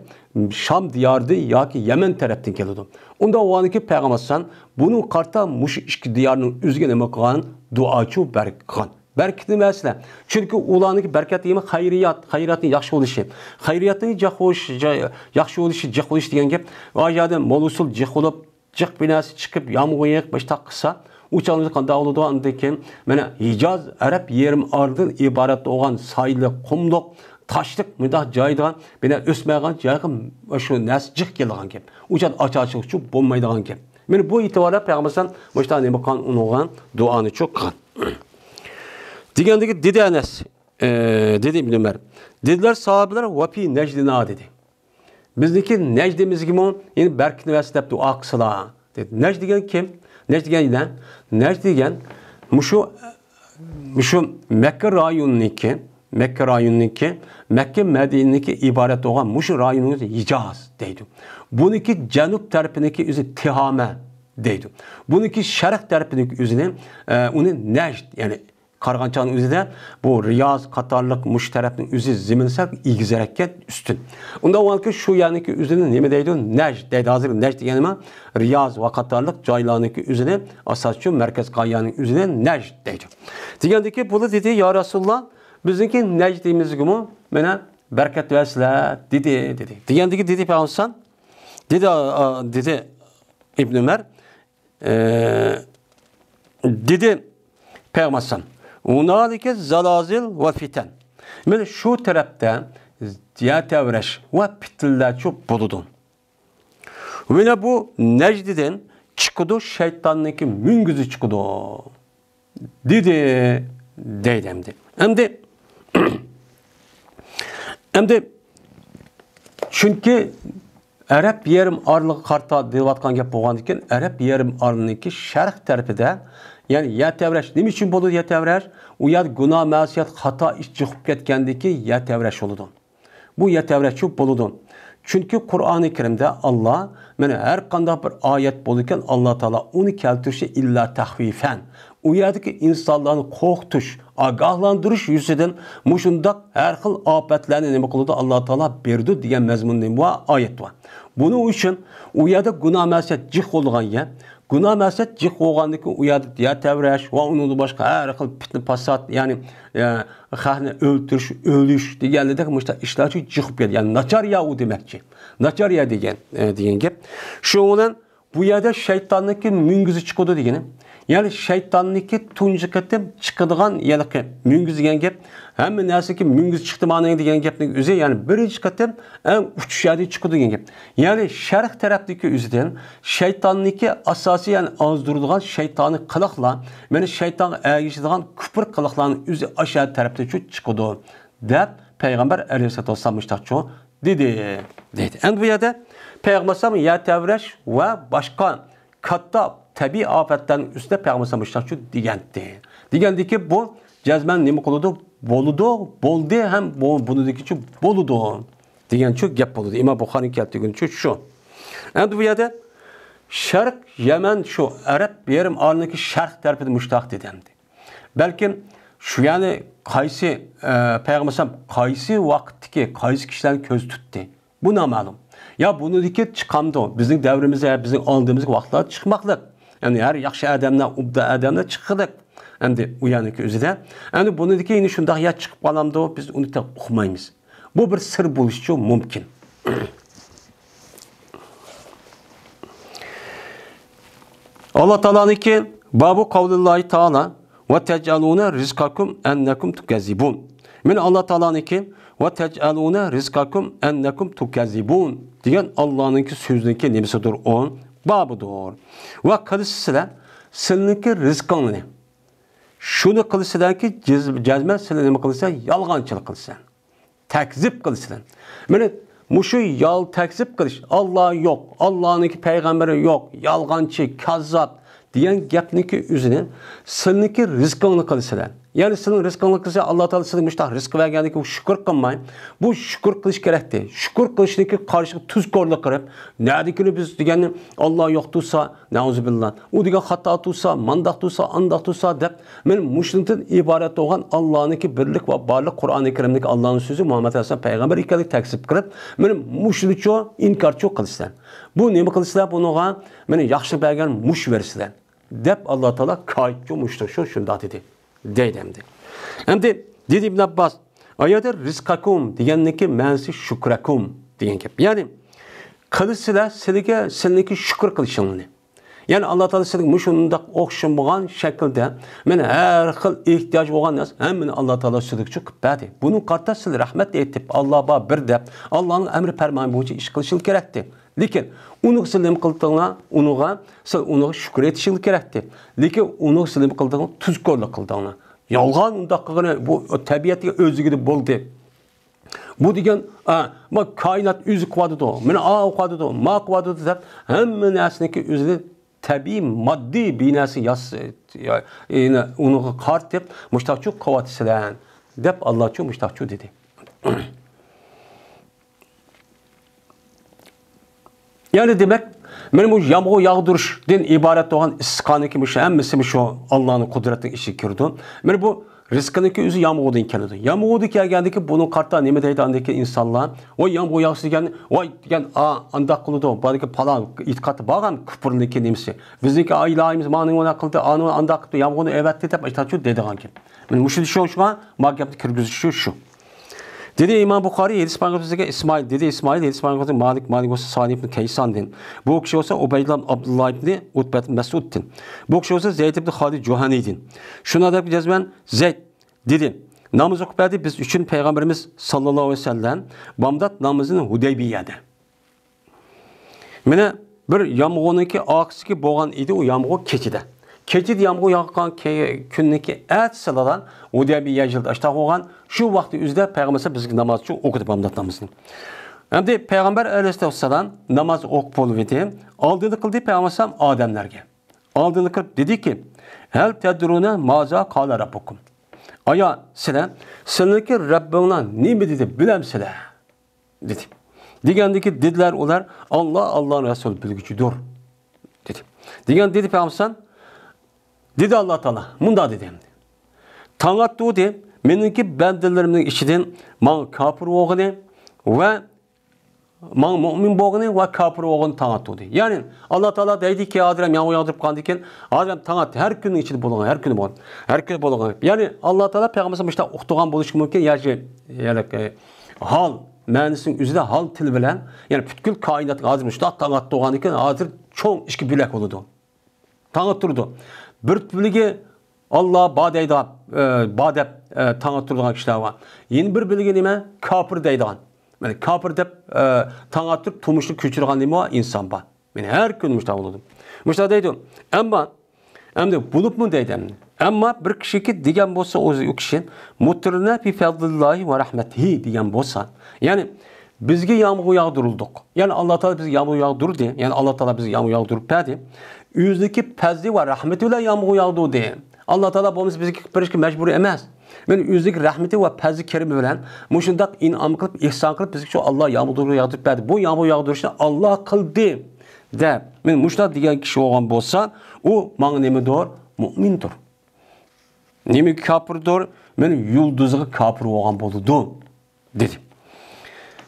شام دىيارىدىن ياكى يەمەن تەرەپتىن كېلىدۇ. ئۇنداق بولغاندىكىن پەيغەمبەر ئەلەيھىسسالام بۇنىڭغا قارىتا مۇشۇ ئىككى دىيارنىڭ ئۆزىگە نېمە قىلغان؟ دۇئاچۇ بەرىكەت قىلغان. بەرىكىتىنى بەرسىلە. چۈنكى ئۇلارنىڭكى بەرىكەت دېگىنى خەيرىيات، خەيرىياتنىڭ ياخشى بولۇشى. خەيرىياتنىڭ جىق بولۇشى، جا-، ياخشى بولۇشى، جىق بولۇشى دېگەن گەپ. ئا يەردە مول ئۇسۇل جىق بولۇپ، جىق بىناسى چىقىپ، يامغۇر يېغىپ، مۇشۇنداق قىلسا، ئۇ چاغدا قانداق بولىدۇ؟ ئاندىن كېيىن، مانا، ھىجاز ئەرەب يېرىم ئارىلىدىن ئىبارەت بولغان سايلىق، قۇملۇق، تاشلىق مۇنداق جايدا، مانا، ئۆسمەيدىغان جايغا شۇ نەرسە جىق كېلىدىغان گەپ. ئۇ چاغدا ئاچارچىلىقچۇ بولمايدىغان گەپ. مانا بۇ ئېتىباردا پەيغەمبەر ئەلەيھىسسالام مۇشۇنداق نېمە قىلغان، ئۇنىڭغا دۇئانى چوق قىلغان. دېگەندىكى دېدى ئەنەس، ئە، دېدى ئىبن ئۆمەر. دېدىلەر ساھابىلەر، ۋەپى نەجدىنا دېدى. بىزنىڭكى نەجدىمىزگىمۇ يەنە بەرىكەتنى بەرسە دەپ دۇئا قىلسىلا دېدى. نەجد دېگەن كىم؟ نەجد دېگەن نە؟ نەجد دېگەن مۇشۇ، مۇشۇ مەككە رايونىنىڭكى، مەككە رايونىنىڭكى، مەككە مەدىنىنىڭكى ئىبارەت بولغان مۇشۇ رايوننى ھىجاز دەيدۇ. بۇنىڭكى جەنۇب تەرىپىنىڭكى ئۆزى تىھامە دەيدۇ. بۇنىڭكى شەرق تەرىپىنىڭكى ئۆزىنى، ئە، ئۇنى نەجد، يەنى قارىغانچانىڭ ئۆزىدە بۇ رىياز قاتارلىق مۇشۇ تەرەپنىڭ ئۆزى زېمىنى سەل ئېگىزرەككەن ئۈستۈن. ئۇنداق بولغاندىكىن شۇ يەرنىڭكى ئۆزىنى نېمە دەيدۇ؟ نەجد دەيدۇ. ھازىر نەجد دېگەن نېمە؟ رىياز ۋە قاتارلىق جايلارنىڭكى ئۆزىنى، ئاساسىي شۇ مەركەز قايانىڭ ئۆزىنى نەجد دەيدۇ. دېگەندىكى بۇلار دېدى، يا رەسۇلاللا، بىزنىڭكى نەجدىمىزگىمۇ مانا بەرىكەت بەرسىلە، دېدى، دېدى. دېگەندىكى دېدى پەيغەمبەر، دېدى، ئا، دېدى ئىبن ئۆمەر، ئە، دېدى پەيغەمبەر ئەلەيھىسسالام، «ھۇنالىكە زالازىل ۋە فىتەن.» مانا شۇ تەرەپتە يەر تەۋرەش ۋە پىتنىلەرچۇ بولىدۇ. يەنە بۇ نەجدىدىن چىقىدۇ، شەيتاننىڭكى مۈڭگۈزى چىقىدۇ، دېدى، دەيدۇ ئەمدى. ئەمدى، ئەمدى، چۈنكى ئەرەب يېرىم ئارىلىغا قارىتا دېيىلىۋاتقان گەپ بولغاندىكىن، ئەرەب يېرىم ئارىلىنىڭكى شەرق تەرىپىدە، يەنى يەر تەۋرەش نېمە ئۈچۈن بولىدۇ؟ يەر تەۋرەش، ئۇ يەردە گۇناھ، مەسىيەت، خاتا ئىش جىق بولۇپ كەتكەندىكىن يەر تەۋرەش بولىدۇ. بۇ يەر تەۋرەشچۇ بولىدۇ. چۈنكى قۇرئانى كەرىمدە ئاللا، مانا، ھەر قانداق بىر ئايەت بولىدىكەن، ئاللا تائالا ئۇنى كەلتۈرۈشى ئىللا تەخۋىفەن، ئۇ يەردىكى ئىنسانلارنى قورقۇتۇش، ئاگاھلاندۇرۇش يۈزىدىن مۇشۇنداق ھەر خىل ئاپەتلەرنى نېمە قىلىدۇ، ئاللا تائالا بېرىدۇ دېگەن مەزمۇندا بار ئايەت بار. بۇنىڭ ئۈچۈن ئۇ يەردە گۇناھ، مەسىيەت جىق بولىدىغان يەر، گۇناھ، مەسىيەت جىق بولغاندىكىن ئۇ يەردە يەر تەۋرەش ۋە ئۇنىڭدىن باشقا ھەر خىل پىتنە، پاسات، يەنى، ئە، خەقنى ئۆلتۈرۈش، ئۆلۈش دېگەنلىرىدەك مۇشۇنداق ئىشلار جىق بولۇپ كەتتى. يەنى ناچار يەر ئۇ دېمەكچى. ناچار يەر دېگەن، ئە، دېگەن گەپ. شۇنىڭ بىلەن بۇ يەردە شەيتاننىڭكى مۈڭگۈزى چىقىدۇ دېگىنى. يەنى شەيتاننىڭكى تۇنجى قېتىم چىقىدىغان ھېلىقى مۈڭگۈز دېگەن گەپ. ھەممە نەرسىگە مۈڭگۈز چىقتى مانا دېگەن گەپنىڭ ئۆزى، يەنى بىرىنچى قېتىم ئەڭ ئۇچۇش يەردىن چىقىدۇ دېگەن گەپ. يەنى شەرق تەرەپتىكى ئۆزىدىن شەيتاننىڭكى ئاساسىي، يەنى ئازدۇرىدىغان شەيتانىي قىلىقلار، مانا شەيتانغا ئەگىشىدىغان كۇپۇر قىلىقلارنىڭ ئۆزى ئاشۇ تەرەپتىنچۇ چىقىدۇ، دەپ پەيغەمبەر ئەلەيھىسسالاتۇ ۋەسسالام مۇشۇنداقچۇ دېدى، دەيدۇ. ئەمدى بۇ يەردە پەيغەمبەر ئەلەيھىسسالام يەر تەۋرەش ۋە باشقا كاتتا تەبىئىي ئاپەتلەرنىڭ ئۈستىدە پەيغەمبەر ئەلەيھىسسالام مۇشۇنداقچۇ دېگەنتى. دېگەندىكى بۇ جەزمەن نېمە قىلىدۇ؟ بولىدۇ، بولدى ھەم بۇ، بۇنىڭدىكىچۇ بولىدۇ دېگەنچۇ گەپ بولىدۇ. ئىمام بۇخارىنىڭ كەلتۈرگىنىچۇ شۇ. ئەمدى بۇ يەردە شەرق يەمەن، شۇ ئەرەب يېرىم ئارىلىنىڭكى شەرق تەرىپىدە مۇشۇنداق دېدى ئەمدى. بەلكىم شۇ يەرنى قايسى، ئە، پەيغەمبەر ئەلەيھىسسالام قايسى ۋاقىتتىكى قايسى كىشىلەرنى كۆزدە تۇتتى؟ بۇ نامەلۇم. يا بۇنىڭدىكى چىقامدۇ؟ بىزنىڭ دەۋرىمىزدە، بىزنىڭ ئالدىمىزدىكى ۋاقىتلاردا چىقماقلىق. يەنى ھەر ياخشى ئادەملەر، ئوبدان ئادەملەر چىققىلىق. ئەمدى ئۇ يەرنىڭكى ئۆزىدە. ئەمدى بۇنىڭدىكى يەنە شۇنداق يەر چىقىپ قالامدۇ؟ بىز ئۇنى تېخى ئۇقمايمىز. بۇ بىر سىر بولۇشىچۇ مۇمكىن. ئاللا تائالانىڭكى بابۇ قەۋلىللاھى تائالا ۋە تەجئەلۇنە رىزقەكۇم ئەننەكۇم تۇكەززىبۇن. مانا ئاللا تائالانىڭكى ۋە تەجئەلۇنە رىزقەكۇم ئەننەكۇم تۇكەززىبۇن دېگەن ئاللانىڭكى سۆزىنىڭكى نېمىسىدۇر ئۇ؟ بابىدۇر. ۋە قىلىسىلەر سىلىنىڭكى رىزقىڭلىنى. شۇنى قىلىسىلەركى جەز-، جەزمەن سىلەر نېمە قىلىسىلەر؟ يالغانچىلىق قىلىسىلەر. تەكزىپ قىلىسىلەر. مانا مۇشۇ يال تەكزىپ قىلىش، ئاللا يوق، ئاللانىڭكى پەيغەمبىرى يوق، يالغانچى، كاززاپ دېگەن گەپنىڭكى ئۆزىنى سىلىنىڭكى رىزقىڭنى قىلىسىلەر. يەنى سىلىنىڭ رىزقىڭنى قىلسا، ئاللا تائالا سىلىگە مۇشۇنداق رىزقى بەرگەندىكىن شۈكۈر قىلماي، بۇ شۈكۈر قىلىش كېرەكتى. شۈكۈر قىلىشنىڭكى قارشىغا تۇزكورلۇق قىلىپ، نەدىكىنى بىز دېگەننى ئاللا يوق تۇرسا، نەئۇزۇبىللا. ئۇ دېگەن خاتا تۇرسا، مانداق تۇرسا، ئانداق تۇرسا دەپ، مانا مۇشۇنىڭدىن ئىبارەت بولغان ئاللانىڭكى بىرلىك ۋە بارلىق، قۇرئانى كەرىمدىكى ئاللانىڭ سۆزى، مۇھەممەد ئەلەيھىسسالام پەيغەمبەر ئىكەنلىكىنى تەكزىپ قىلىپ، مانا مۇشۇنىچۇ ئىنكارچۇ قىلىسىلەر. بۇ نېمە قىلىسىلەر بۇنىڭغا؟ مانا ياخشى بەرگەن مۇشۇ بېرىسىلەر دەپ ئاللا تائالا كايىتچۇ مۇشۇ شۇنداق دېدى. دەيدۇ ئەمدى. ئەمدى دېدى ئىبن ئابباس، ئايەتتە رىزقەكۇم دېگەننىڭكى مەنىسى شۈكرەكۇم دېگەن گەپ. يەنى قىلىسىلەر سىلىگە، سىلىنىڭكى شۈكۈر قىلىشىڭلارنى. يەنى ئاللا تائالا سىلىگە مۇشۇنداق ئوخشىمىغان شەكىلدە، مانا ھەر خىل ئېھتىياج بولغان نەرسە ھەممىنى ئاللا تائالا سىلىگە قىلىپ بەردى. بۇنىڭغا قارىتا سىلەر رەھمەت ئېيتىپ، ئاللا بار بىر دەپ، ئاللانىڭ ئەمرى پەرمانى بويىچە ئىش قىلىشىڭلار كېرەكتى. لېكىن ئۇنىڭغا سىلەر نېمە قىلدىڭلار؟ ئۇنىڭغا سىلەر ئۇنىڭغا شۈكۈر ئېيتىشىڭلار كېرەكتى. لېكىن ئۇنىڭغا سىلەر نېمە قىلدىڭلار؟ تۇزكورلۇق قىلدىڭلار. يالغان ئۇنداق قىلغىنى بۇ تەبىئەتكە ئۆزلۈكىدە بولدى. بۇ دېگەن، ئا، ما كائىنات ئۆزى قىلىۋاتىدۇ، مانا ئاۋۇ قىلىۋاتىدۇ، ما قىلىۋاتىدۇ دەپ ھەممە نەرسىنىڭكى ئۆزىنى تەبىئىي ماددىي بىناسى ياس-، يا-، يەنى ئۇنىڭغا قارىتىپ مۇشتاقچۇ قىلىۋاتىسىلەر دەپ ئاللاچۇ مۇشتاقچۇ دېدى. يەنى دېمەك، مانا بۇ يامغۇر ياغدۇرۇشتىن ئىبارەت بولغان ئىستىقانىكى مۇشۇ ھەممىسى مۇشۇ ئاللانىڭ قۇدرىتىنىڭ ئىچىگە كىرىدۇ. مانا بۇ رىزقىنىڭكى ئۆزى يامغۇردىن كېلىدۇ. يامغۇردىن كەلگەندىكى بۇنىڭغا قارىتا نېمە دەيدۇ ئاندىكى ئىنسانلار؟ ۋاي يامغۇر ياغسا دېگەن، ۋاي دېگەن، ئا، ئانداق قىلىدۇ. باركى پالان ئېتىقادتا بارغان كۇپۇرنىڭكى نېمىسى. بىزنىڭكى ئىلاھىمىز مانا نېمە قىلدى، ئانا ئانداق قىلدى، يامغۇرنى ئەۋەتتى دەپ ئېيتىدۇ دېيدىغان گەپ. مانا مۇشۇ شۇ، شۇڭا ما گەپنى كىرگۈزۈشى شۇ. دېدى ئىمام بۇخارىي، ھەدىس پەيغەمبىرىمىزگە ئىسمائىل، دېدى ئىسمائىل، ھەدىس پەيغەمبىرىمىزگە مالىك، مالىك بولسا سالىھ ئىبن كەيساندىن. بۇ كىشى بولسا ئۇبەيدۇللا ئىبن ئابدۇللا ئىبن ئۇتبە ئىبن مەسئۇدتىن. بۇ كىشى بولسا زەيد ئىبن خالىد جۇھەنىدىن. شۇنىڭ دەپ جەزمەن زەيد دېدى، ناماز ئوقۇپ بەردى بىز ئۈچۈن پەيغەمبىرىمىز ساللاللاھۇ ئەلەيھى ۋەسەللەم بامدات نامىزىنى ھۇدەيبىيەدە. مانا بىر يامغۇرنىڭكى ئارقىسىدىكى بولغان ئىدى، ئۇ يامغۇر كېچىدە. كېچىدە يامغۇر ياغقان كە-، كۈننىڭكى ئەتىسىلا ھۇدەيبىيە يىلدا ئاشتاق بولغان، شۇ ۋاقىت ئۆزىدە پەيغەمبەر بىزگە ناماز ئوقۇدى، بامدات نامىزىنى. ئەمدى پەيغەمبەر ئەلەيھىسسالام ناماز ئوقۇپ بولۇۋىدى، ئالدىنى قىلدى پەيغەمبەر ئالەيھىسسالام ئادەملەرگە. ئالدىنى قىلىپ دېدىكى، ھەل تەدرۇنە مازا قالە رەببۇكۇم. ئايا، سىلەر، سىلەرنىڭكى رەببىڭلار نېمە دېدى، بىلەمسىلەر؟ دېدى. دېگەندىكى دېدىلەر ئۇلار، ئاللا، ئاللا رەسۇل بىلگۈچىدۇر، دېدى. دېگەن دېدى پەيغەمبەر، دېدى ئاللا تائالا، مۇنداق دېدى. تاڭ ئاتتۇردى، مېنىڭكى بەندىلىرىمنىڭ ئىچىدىن ماڭا كاپىر بولغىنى ۋە ماڭا مۇئمىن بولغىنى ۋە كاپىر بولغىنى تاڭ ئاتتۇردى. يەنى، ئاللا تائالا دەيدىكى، ھازىر ھەم يامغۇر ياغدۇرۇپ قالدىكەن، ھازىر ھەم تاڭ ئاتتى، ھەر كۈننىڭ ئىچىدە بولغان، ھەر كۈنى بولغان، ھەر كۈنى بولغان. يەنى، ئاللا تائالا پەيغەمبەر مۇشۇنداق ئۇقتۇرغان بولۇشى مۇمكىن، ياكى، يەنى، ئە، ھال مەنىسىنىڭ ئۆزىدە ھال تىل بىلەن، يەنى پۈتكۈل كائىناتقا ھازىر مۇشۇنداق تاڭ ئاتتۇرغاندىكىن، ھازىر چوڭ ئىككى بۆلەك بولىدۇ. تاڭ ئاتتۇرىدۇ. بىر بۆلىكى ئاللا بار دەيدىغان، ئە، بار دەپ، ئە، تاڭ ئاتتۇرىدىغان كىشىلەر بار. يەنە بىر بۆلىكى نېمە؟ كاپىر دەيدىغان. مانا كاپىر دەپ، ئە، تاڭ ئاتتۇرۇپ تۇرمۇشىنى كۆچۈرگەن نېمە بار؟ ئىنسان بار. مانا ھەر كۈنى مۇشۇنداق بولىدۇ. مۇشۇنداق دەيدۇ. ئەمما، ئەمدى بولۇپمۇ دەيدۇ ئەمدى. ئەمما بىر كىشىكى دېگەن بولسا ئۆزى ئۇ كىشى، مۇتىرنە بى فەزلىللاھى ۋە رەھمەتىھى دېگەن بولسا. يەنى بىزگە يامغۇر ياغدۇرۇلدۇق. يەنى ئاللا تائالا بىزگە يامغۇر ياغدۇردى. يەنى ئاللا تائالا بىزگە يامغۇر ياغدۇرۇپ بەردى. ئۆزىنىڭكى پەزلى ۋە رەھمىتى بىلەن يامغۇر ياغدۇردى. ئاللا تائالا بولمىسا بىزگە قىلىپ بېرىشكە مەجبۇرىي ئەمەس. مانا ئۆزىنىڭكى رەھمىتى ۋە پەزلى كېرىمى بىلەن مۇشۇنداق ئىنئام قىلىپ، ئېھسان قىلىپ بىزگە شۇ ئاللا يامغۇر ياغدۇرۇپ بەردى. بۇ يامغۇر ياغدۇرۇشنى ئاللا قىلدى دەپ، مانا مۇشۇنداق دېگەن كىشى بولغان بولسا، ئۇ ماڭا نېمىدۇر؟ مۇئمىندۇر. نېمىگە كاپىردۇر؟ مانا يۇلدۇزىغا كاپىر بولغان بولىدۇ. دېدى.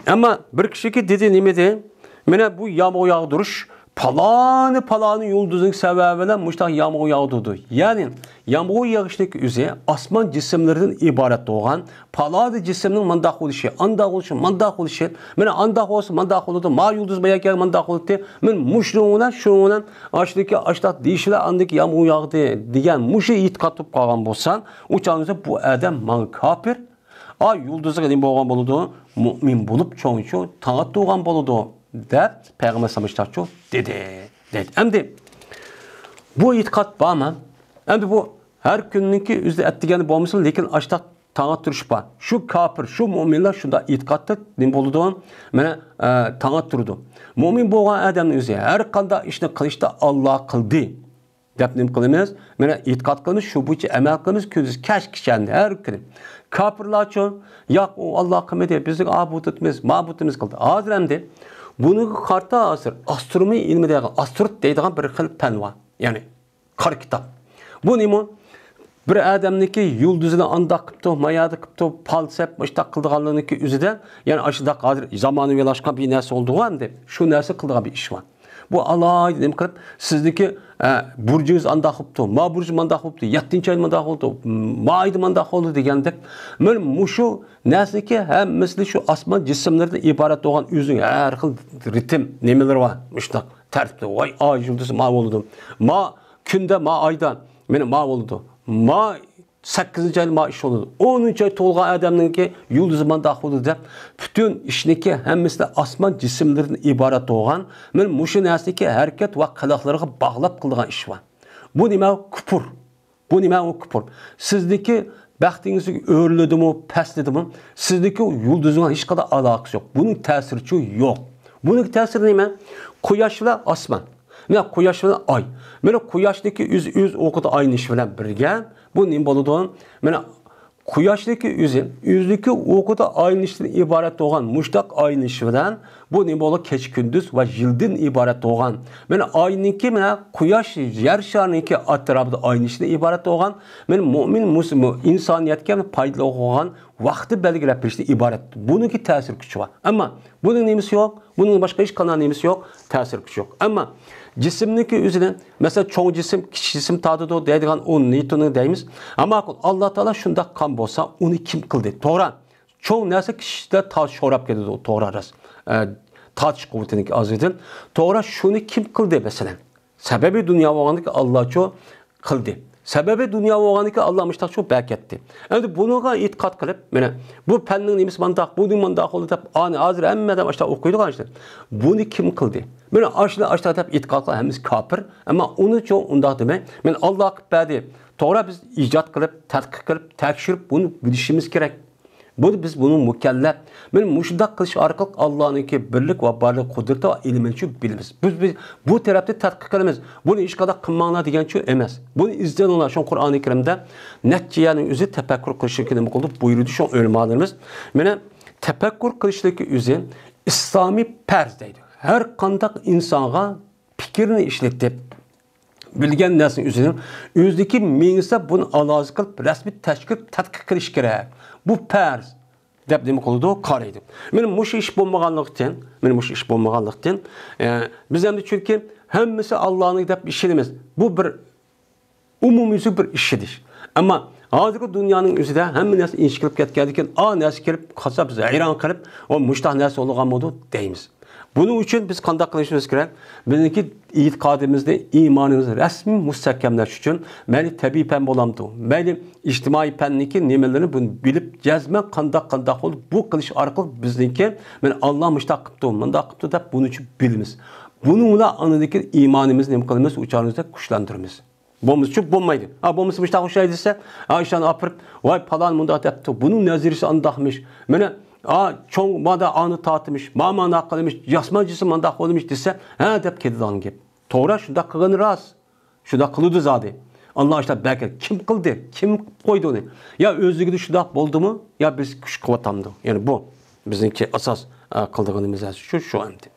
ئەمما بىر كىشىكى دېدى، نېمە دېدى؟ مانا بۇ يامغۇر ياغدۇرۇش پالانى، پالانى يۇلدۇزنىڭ سەۋەبى بىلەن مۇشۇنداق يامغۇر ياغدۇردى. يەنى يامغۇر يېغىشنىڭ ئۆزى ئاسمان جىسىملىرىدىن ئىبارەت بولغان، پالانى جىسىمنىڭ مۇنداق بولۇشى، ئانداق بولۇشى، مۇنداق بولۇشى، مانا ئانداق بولسا مۇنداق بولىدۇ، ما يۇلدۇز بايا كەلگەن مۇنداق بولدى، مانا مۇشۇنىڭ بىلەن شۇنىڭ بىلەن ئاشتىكى ئاشتاق دېيىشلەر ئاندىكى يامغۇر ياغدى دېگەن مۇشۇ ئېتىقاد تۇتۇپ قالغان بولسا، ئۇ چاغدا بۇ ئادەم ماڭا كاپىر، ئا، يۇلدۇزغا نېمە بولغان بولىدۇ؟ مۇئمىن بولۇپ چوڭچۇ تاڭ ئاتتۇرغان بولىدۇ، دەپ پەيغەمبەر ساللاللاھۇ دېدى، دەيدۇ. ئەمدى بۇ ئېتىقاد بارمۇ؟ ئەمدى بۇ ھەر كۈننىڭكى ئۆزىدە ئەتىگەندە بولمىسىمۇ، لېكىن ئاشتاق تاڭ ئاتتۇرۇش بار. شۇ كاپىر، شۇ مۇئمىنلار شۇنداق ئېتىقادتا نېمە بولىدۇ؟ مانا، ئە، تاڭ ئاتتۇرىدۇ. مۇئمىن بولغان ئادەمنىڭ ئۆزى ھەر قانداق ئىشنى قىلىشتا ئاللا قىلدى دەپ نېمە قىلىمىز؟ مانا ئېتىقاد قىلىمىز، شۇ بويىچە ئەمەل قىلىمىز، كۈندۈز كەچ كىچەندە ھەر كۈنى. كاپىرلارچۇ، ياق، ئۇ ئاللا قىلمىدى، بىزنىڭ ئا بۇتىمىز، ما بۇتىمىز قىلدى. ھازىر ئەمدى بۇنىڭغا قارىتا ھازىر ئاسترونومىيە ئىلمى دەيدىغان، ئاستروت دەيدىغان بىر خىل پەن بار. يەنى قارا كىتاب. بۇ نېمە؟ بىر ئادەمنىڭكى يۇلدۇزىنى ئانداق قىپتۇ، مايادا قىپتۇ، پالسەپ مۇشتاق قىلىدىغانلىرىنىڭكى ئۆزىدە، يەنى ئاشۇنداق ھازىر زامانىۋىلاشقان بىر نەرسە بولدىغۇ ئەمدى. شۇ نەرسە قىلىدىغان بىر ئىش بار. بۇ ئالاھىدە نېمە قىلىپ، سىزدىكى، ئە، بۇرجىڭىز ئانداق بوپتۇ، ما بۇرجى مانداق بوپتۇ، يەتتىنچى ئايدا مانداق بولدى، ما ئايدا مانداق بولدى دېگەندەك، مانا مۇشۇ نەرسىنىڭكى ھەممىسىنى شۇ ئاسمان جىسىملىرىدىن ئىبارەت بولغان ئۆزىنىڭ ھەر خىل رىتىم نېمىلىرى بار، مۇشۇنداق تەرتىپتە، ۋاي، ئاي يۇلدۇزى ما بولىدۇ، ما كۈندە، ما ئايدا مانا ما بولىدۇ، ما سەككىزىنچى ئايدا ما ئىش بولىدۇ. ئونىنچى ئاي تۇغۇلغان ئادەمنىڭكى يۇلدۇزى مانداق بولىدۇ دەپ، پۈتۈن ئىشنىكى ھەممىسىدە ئاسمان جىسىملىرىدىن ئىبارەت بولغان، مانا مۇشۇ نەرسىنىكى ھەرىكەت ۋە قىلىقلىرىغا باغلاپ قىلىدىغان ئىش بار. بۇ نېمە؟ كۇپۇر. بۇ نېمە؟ ئۇ كۇپۇر. سىزنىڭكى بەختىڭىزگە ئۆرلىدىمۇ، پەسلىدىمۇ، سىزنىڭكى يۇلدۇزىڭىز ھېچقانداق ئالاقىسى يوق. بۇنىڭ تەسىرىچۇ يوق. بۇنىڭ تەسىرى نېمە؟ قۇياش بىلەن ئاسمان. مانا قۇياش بىلەن ئاي. مانا قۇياشنىڭكى ئۆز، ئۆز ئوقىدا ئايلىنىشى بىلەن بىرگە، بۇ نېمە بولىدۇ؟ مانا قۇياشنىڭكى ئۆزى، ئۆزىنىڭكى ئوقىدا ئايلىنىشتىن ئىبارەت بولغان مۇشتاق ئايلىنىشى بىلەن بۇ نېمە بولىدۇ؟ كېچە كۈندۈز ۋە يىلدىن ئىبارەت بولغان. مانا ئاينىڭكى، مانا قۇياش يەر شارىنىڭكى ئەتراپىدا ئايلىنىشتىن ئىبارەت بولغان. مانا مۇئمىن، مۇسلىم، ئىنسانىيەتكە پايدىلىق بولغان ۋاقتى بەلگىلەپ بېرىشتىن ئىبارەت. بۇنىڭكى تەسىر كۈچى بار. ئەمما بۇنىڭ نېمىسى يوق؟ بۇنىڭ باشقا ھېچقانداق نېمىسى يوق، تەسىر كۈچى يوق. ئەمما جىسىمنىڭكى ئۆزىنى، مەسىلەن، چوڭ جىسىم، كىچىك جىسىم تارتىدۇ دەيدىغان ئۇ نيۇتوننىڭ دەيمىز. ئەمما ئاللا تائالا شۇنداق قىلغان بولسا، ئۇنى كىم قىلدى؟ توغرا، چوڭ نەرسە كىچىكتە تا-، شوراپ كېتىدۇ، توغرا راست. ئە، تارتىش قۇۋۋىتىنىڭكى ئازلىقىدىن. توغرا، شۇنى كىم قىلدى، مەسىلەن؟ سەبەبى دۇنيا بولغاندىكىن، ئاللاچۇ قىلدى. سەبەبى دۇنيا بولغاندىكىن، ئاللا مۇشتاقچۇ بەركەتتى. ئەمدى بۇنىڭغا ئېتىقاد قىلىپ، مانا، بۇ پەننىڭ نېمىسى مانداق، بۇ نېمە مانداق بولدى دەپ، ئانى ھازىر ھەممە ئادەم ئاشۇنداق ئوقۇيدىغان ئىشلار. بۇنى كىم قىلدى؟ مانا، ئاشۇنداق، ئاشۇنداق دەپ ئېتىقاد قىلغان ھەممىسى كاپىر. ئەمما ئۇنىچۇ ئۇنداق دېمەي، مانا، ئاللا قىلىپ بەردى. توغرا، بىز ئىجاد قىلىپ، تەتقىق قىلىپ، تەكشۈرۈپ، بۇنى بىلىشىمىز كېرەك. بۇنى بىز بۇنى مۇكەللەپ. مانا مۇشۇنداق قىلىش ئارقىلىق ئاللانىڭكى بىرلىك ۋە بارلىق قۇدرىتى ۋە ئىلمىنىچۇ بىلىمىز. بىز، بىز بۇ تەرەپتە تەتقىق قىلىمىز. بۇنى ھېچقانداق قىلماڭلار دېگەنچۇ ئەمەس. بۇنى ئىزدەڭلار. شۇڭا قۇرئانى كەرىمدە نەچچە يەرنىڭ ئۆزى تەپەككۇر قىلىشنى نېمە قىلدى؟ بۇيرۇدى شۇ ئۆلىمالىرىمىز. مانا تەپەككۇر قىلىشلىكى ئۆزى ئىسلامىي پەرز دەيدۇ. ھەر قانداق ئىنسانغا پىكىرنى ئىشلىتىپ، بىلگەن نەرسىنى ئۆزىنىڭ، ئۆزىدىكى مېڭىسى بۇنى ئالاھىدە قىلىپ، رەسمىي تەشكىل تەتقىق قىلىش كېرەك. بۇ پەرز دەپ نېمە قىلىدۇ؟ قارايدۇ. مانا مۇشۇ ئىش بولمىغانلىقتىن، مانا مۇشۇ ئىش بولمىغانلىقتىن، ئە، بىز ئەمدى چۈنكى ھەممىسى ئاللانىڭ دەپ ئىشىنىمىز. بۇ بىر ئومۇميۈزلۈك بىر ئىشىنىش. ئەمما ھازىرقى دۇنيانىڭ ئۆزىدە ھەممە نەرسە ئىنچىكىلىپ كەتكەندىكىن، ئا نەرسە كېلىپ قالسا بىز ھەيران قېلىپ، ئۇ مۇشۇنداق نەرسە بولىدىغانمىدۇ دەيمىز. بۇنىڭ ئۈچۈن بىز قانداق قىلىشىمىز كېرەك؟ بىزنىڭكى ئېتىقادىمىزنى، ئىمانىمىزنى رەسمىي مۇستەھكەملەش ئۈچۈن مەيلى تەبىئىي پەن بولامدۇ، مەيلى ئىجتىمائىي پەننىكى نېمىلىرىنى بۇنى بىلىپ، جەزمەن قانداق، قانداق بولۇپ بۇ قىلىش ئارقىلىق بىزنىڭكى، مانا، ئاللا مۇشۇنداق قىپتۇ، مۇنداق قىپتۇ دەپ بۇنى چۈ بىلىمىز. بۇنىڭ بىلەن ئاندىن كېيىن ئىمانىمىزنى نېمە قىلىمىز؟ ئۇچارىمىزدا كۈچلەندۈرىمىز. بولمىسىچۇ بولمايدۇ. ھا، بولمىسا مۇشۇنداق ئوخشايدۇ دېسە، ھا، ئىشلارنى ئاپىرىپ، ۋاي، پالان مۇنداق دەپتۇ، بۇنىڭ نەزەرىيىسى ئانداقمىش. مانا، ھا، چوڭ مادا ئانى تارتمىش، ما مانا قىلمىش، ياسمانچىسى مانداق بولمىش دېسە، ھە دەپ كېتىدىغان گەپ. توغرا، شۇنداق قىلغىنى راست. شۇنداق قىلىدۇ زادى. ئاللا ئاشۇنداق بەركەت. كىم قىلدى؟ كىم قويدى ئۇنى؟ يا ئۆزلۈكىدە شۇنداق بولدىمۇ؟ يا بىز كۈچ قىلىۋاتامدۇ؟ يەنى بۇ بىزنىڭكى ئاساس، ئە، قىلىدىغىنىمىز شۇ، شۇ ئەمدى.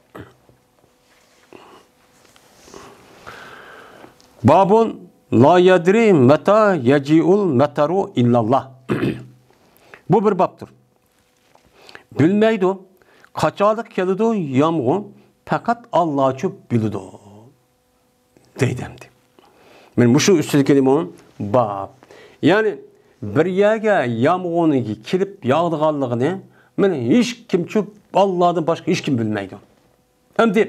بابۇن لا يەدرى مەتا يەجىئۇل مەتەرۇ ئىللاللا. بۇ بىر بابتۇر. بىلمەيدۇ، قاچانلىق كېلىدۇ يامغۇر، پەقەت ئاللاچۇ بىلىدۇ. دەيدۇ ئەمدى. مانا مۇشۇ ئۈستىدىكى نېمە؟ باب. يەنى بىر يەرگە يامغۇرنىڭ كېلىپ ياغىدىغانلىقىنى، مانا، ھېچ كىمچۇ، ئاللادىن باشقا ھېچ كىم بىلمەيدۇ. ئەمدى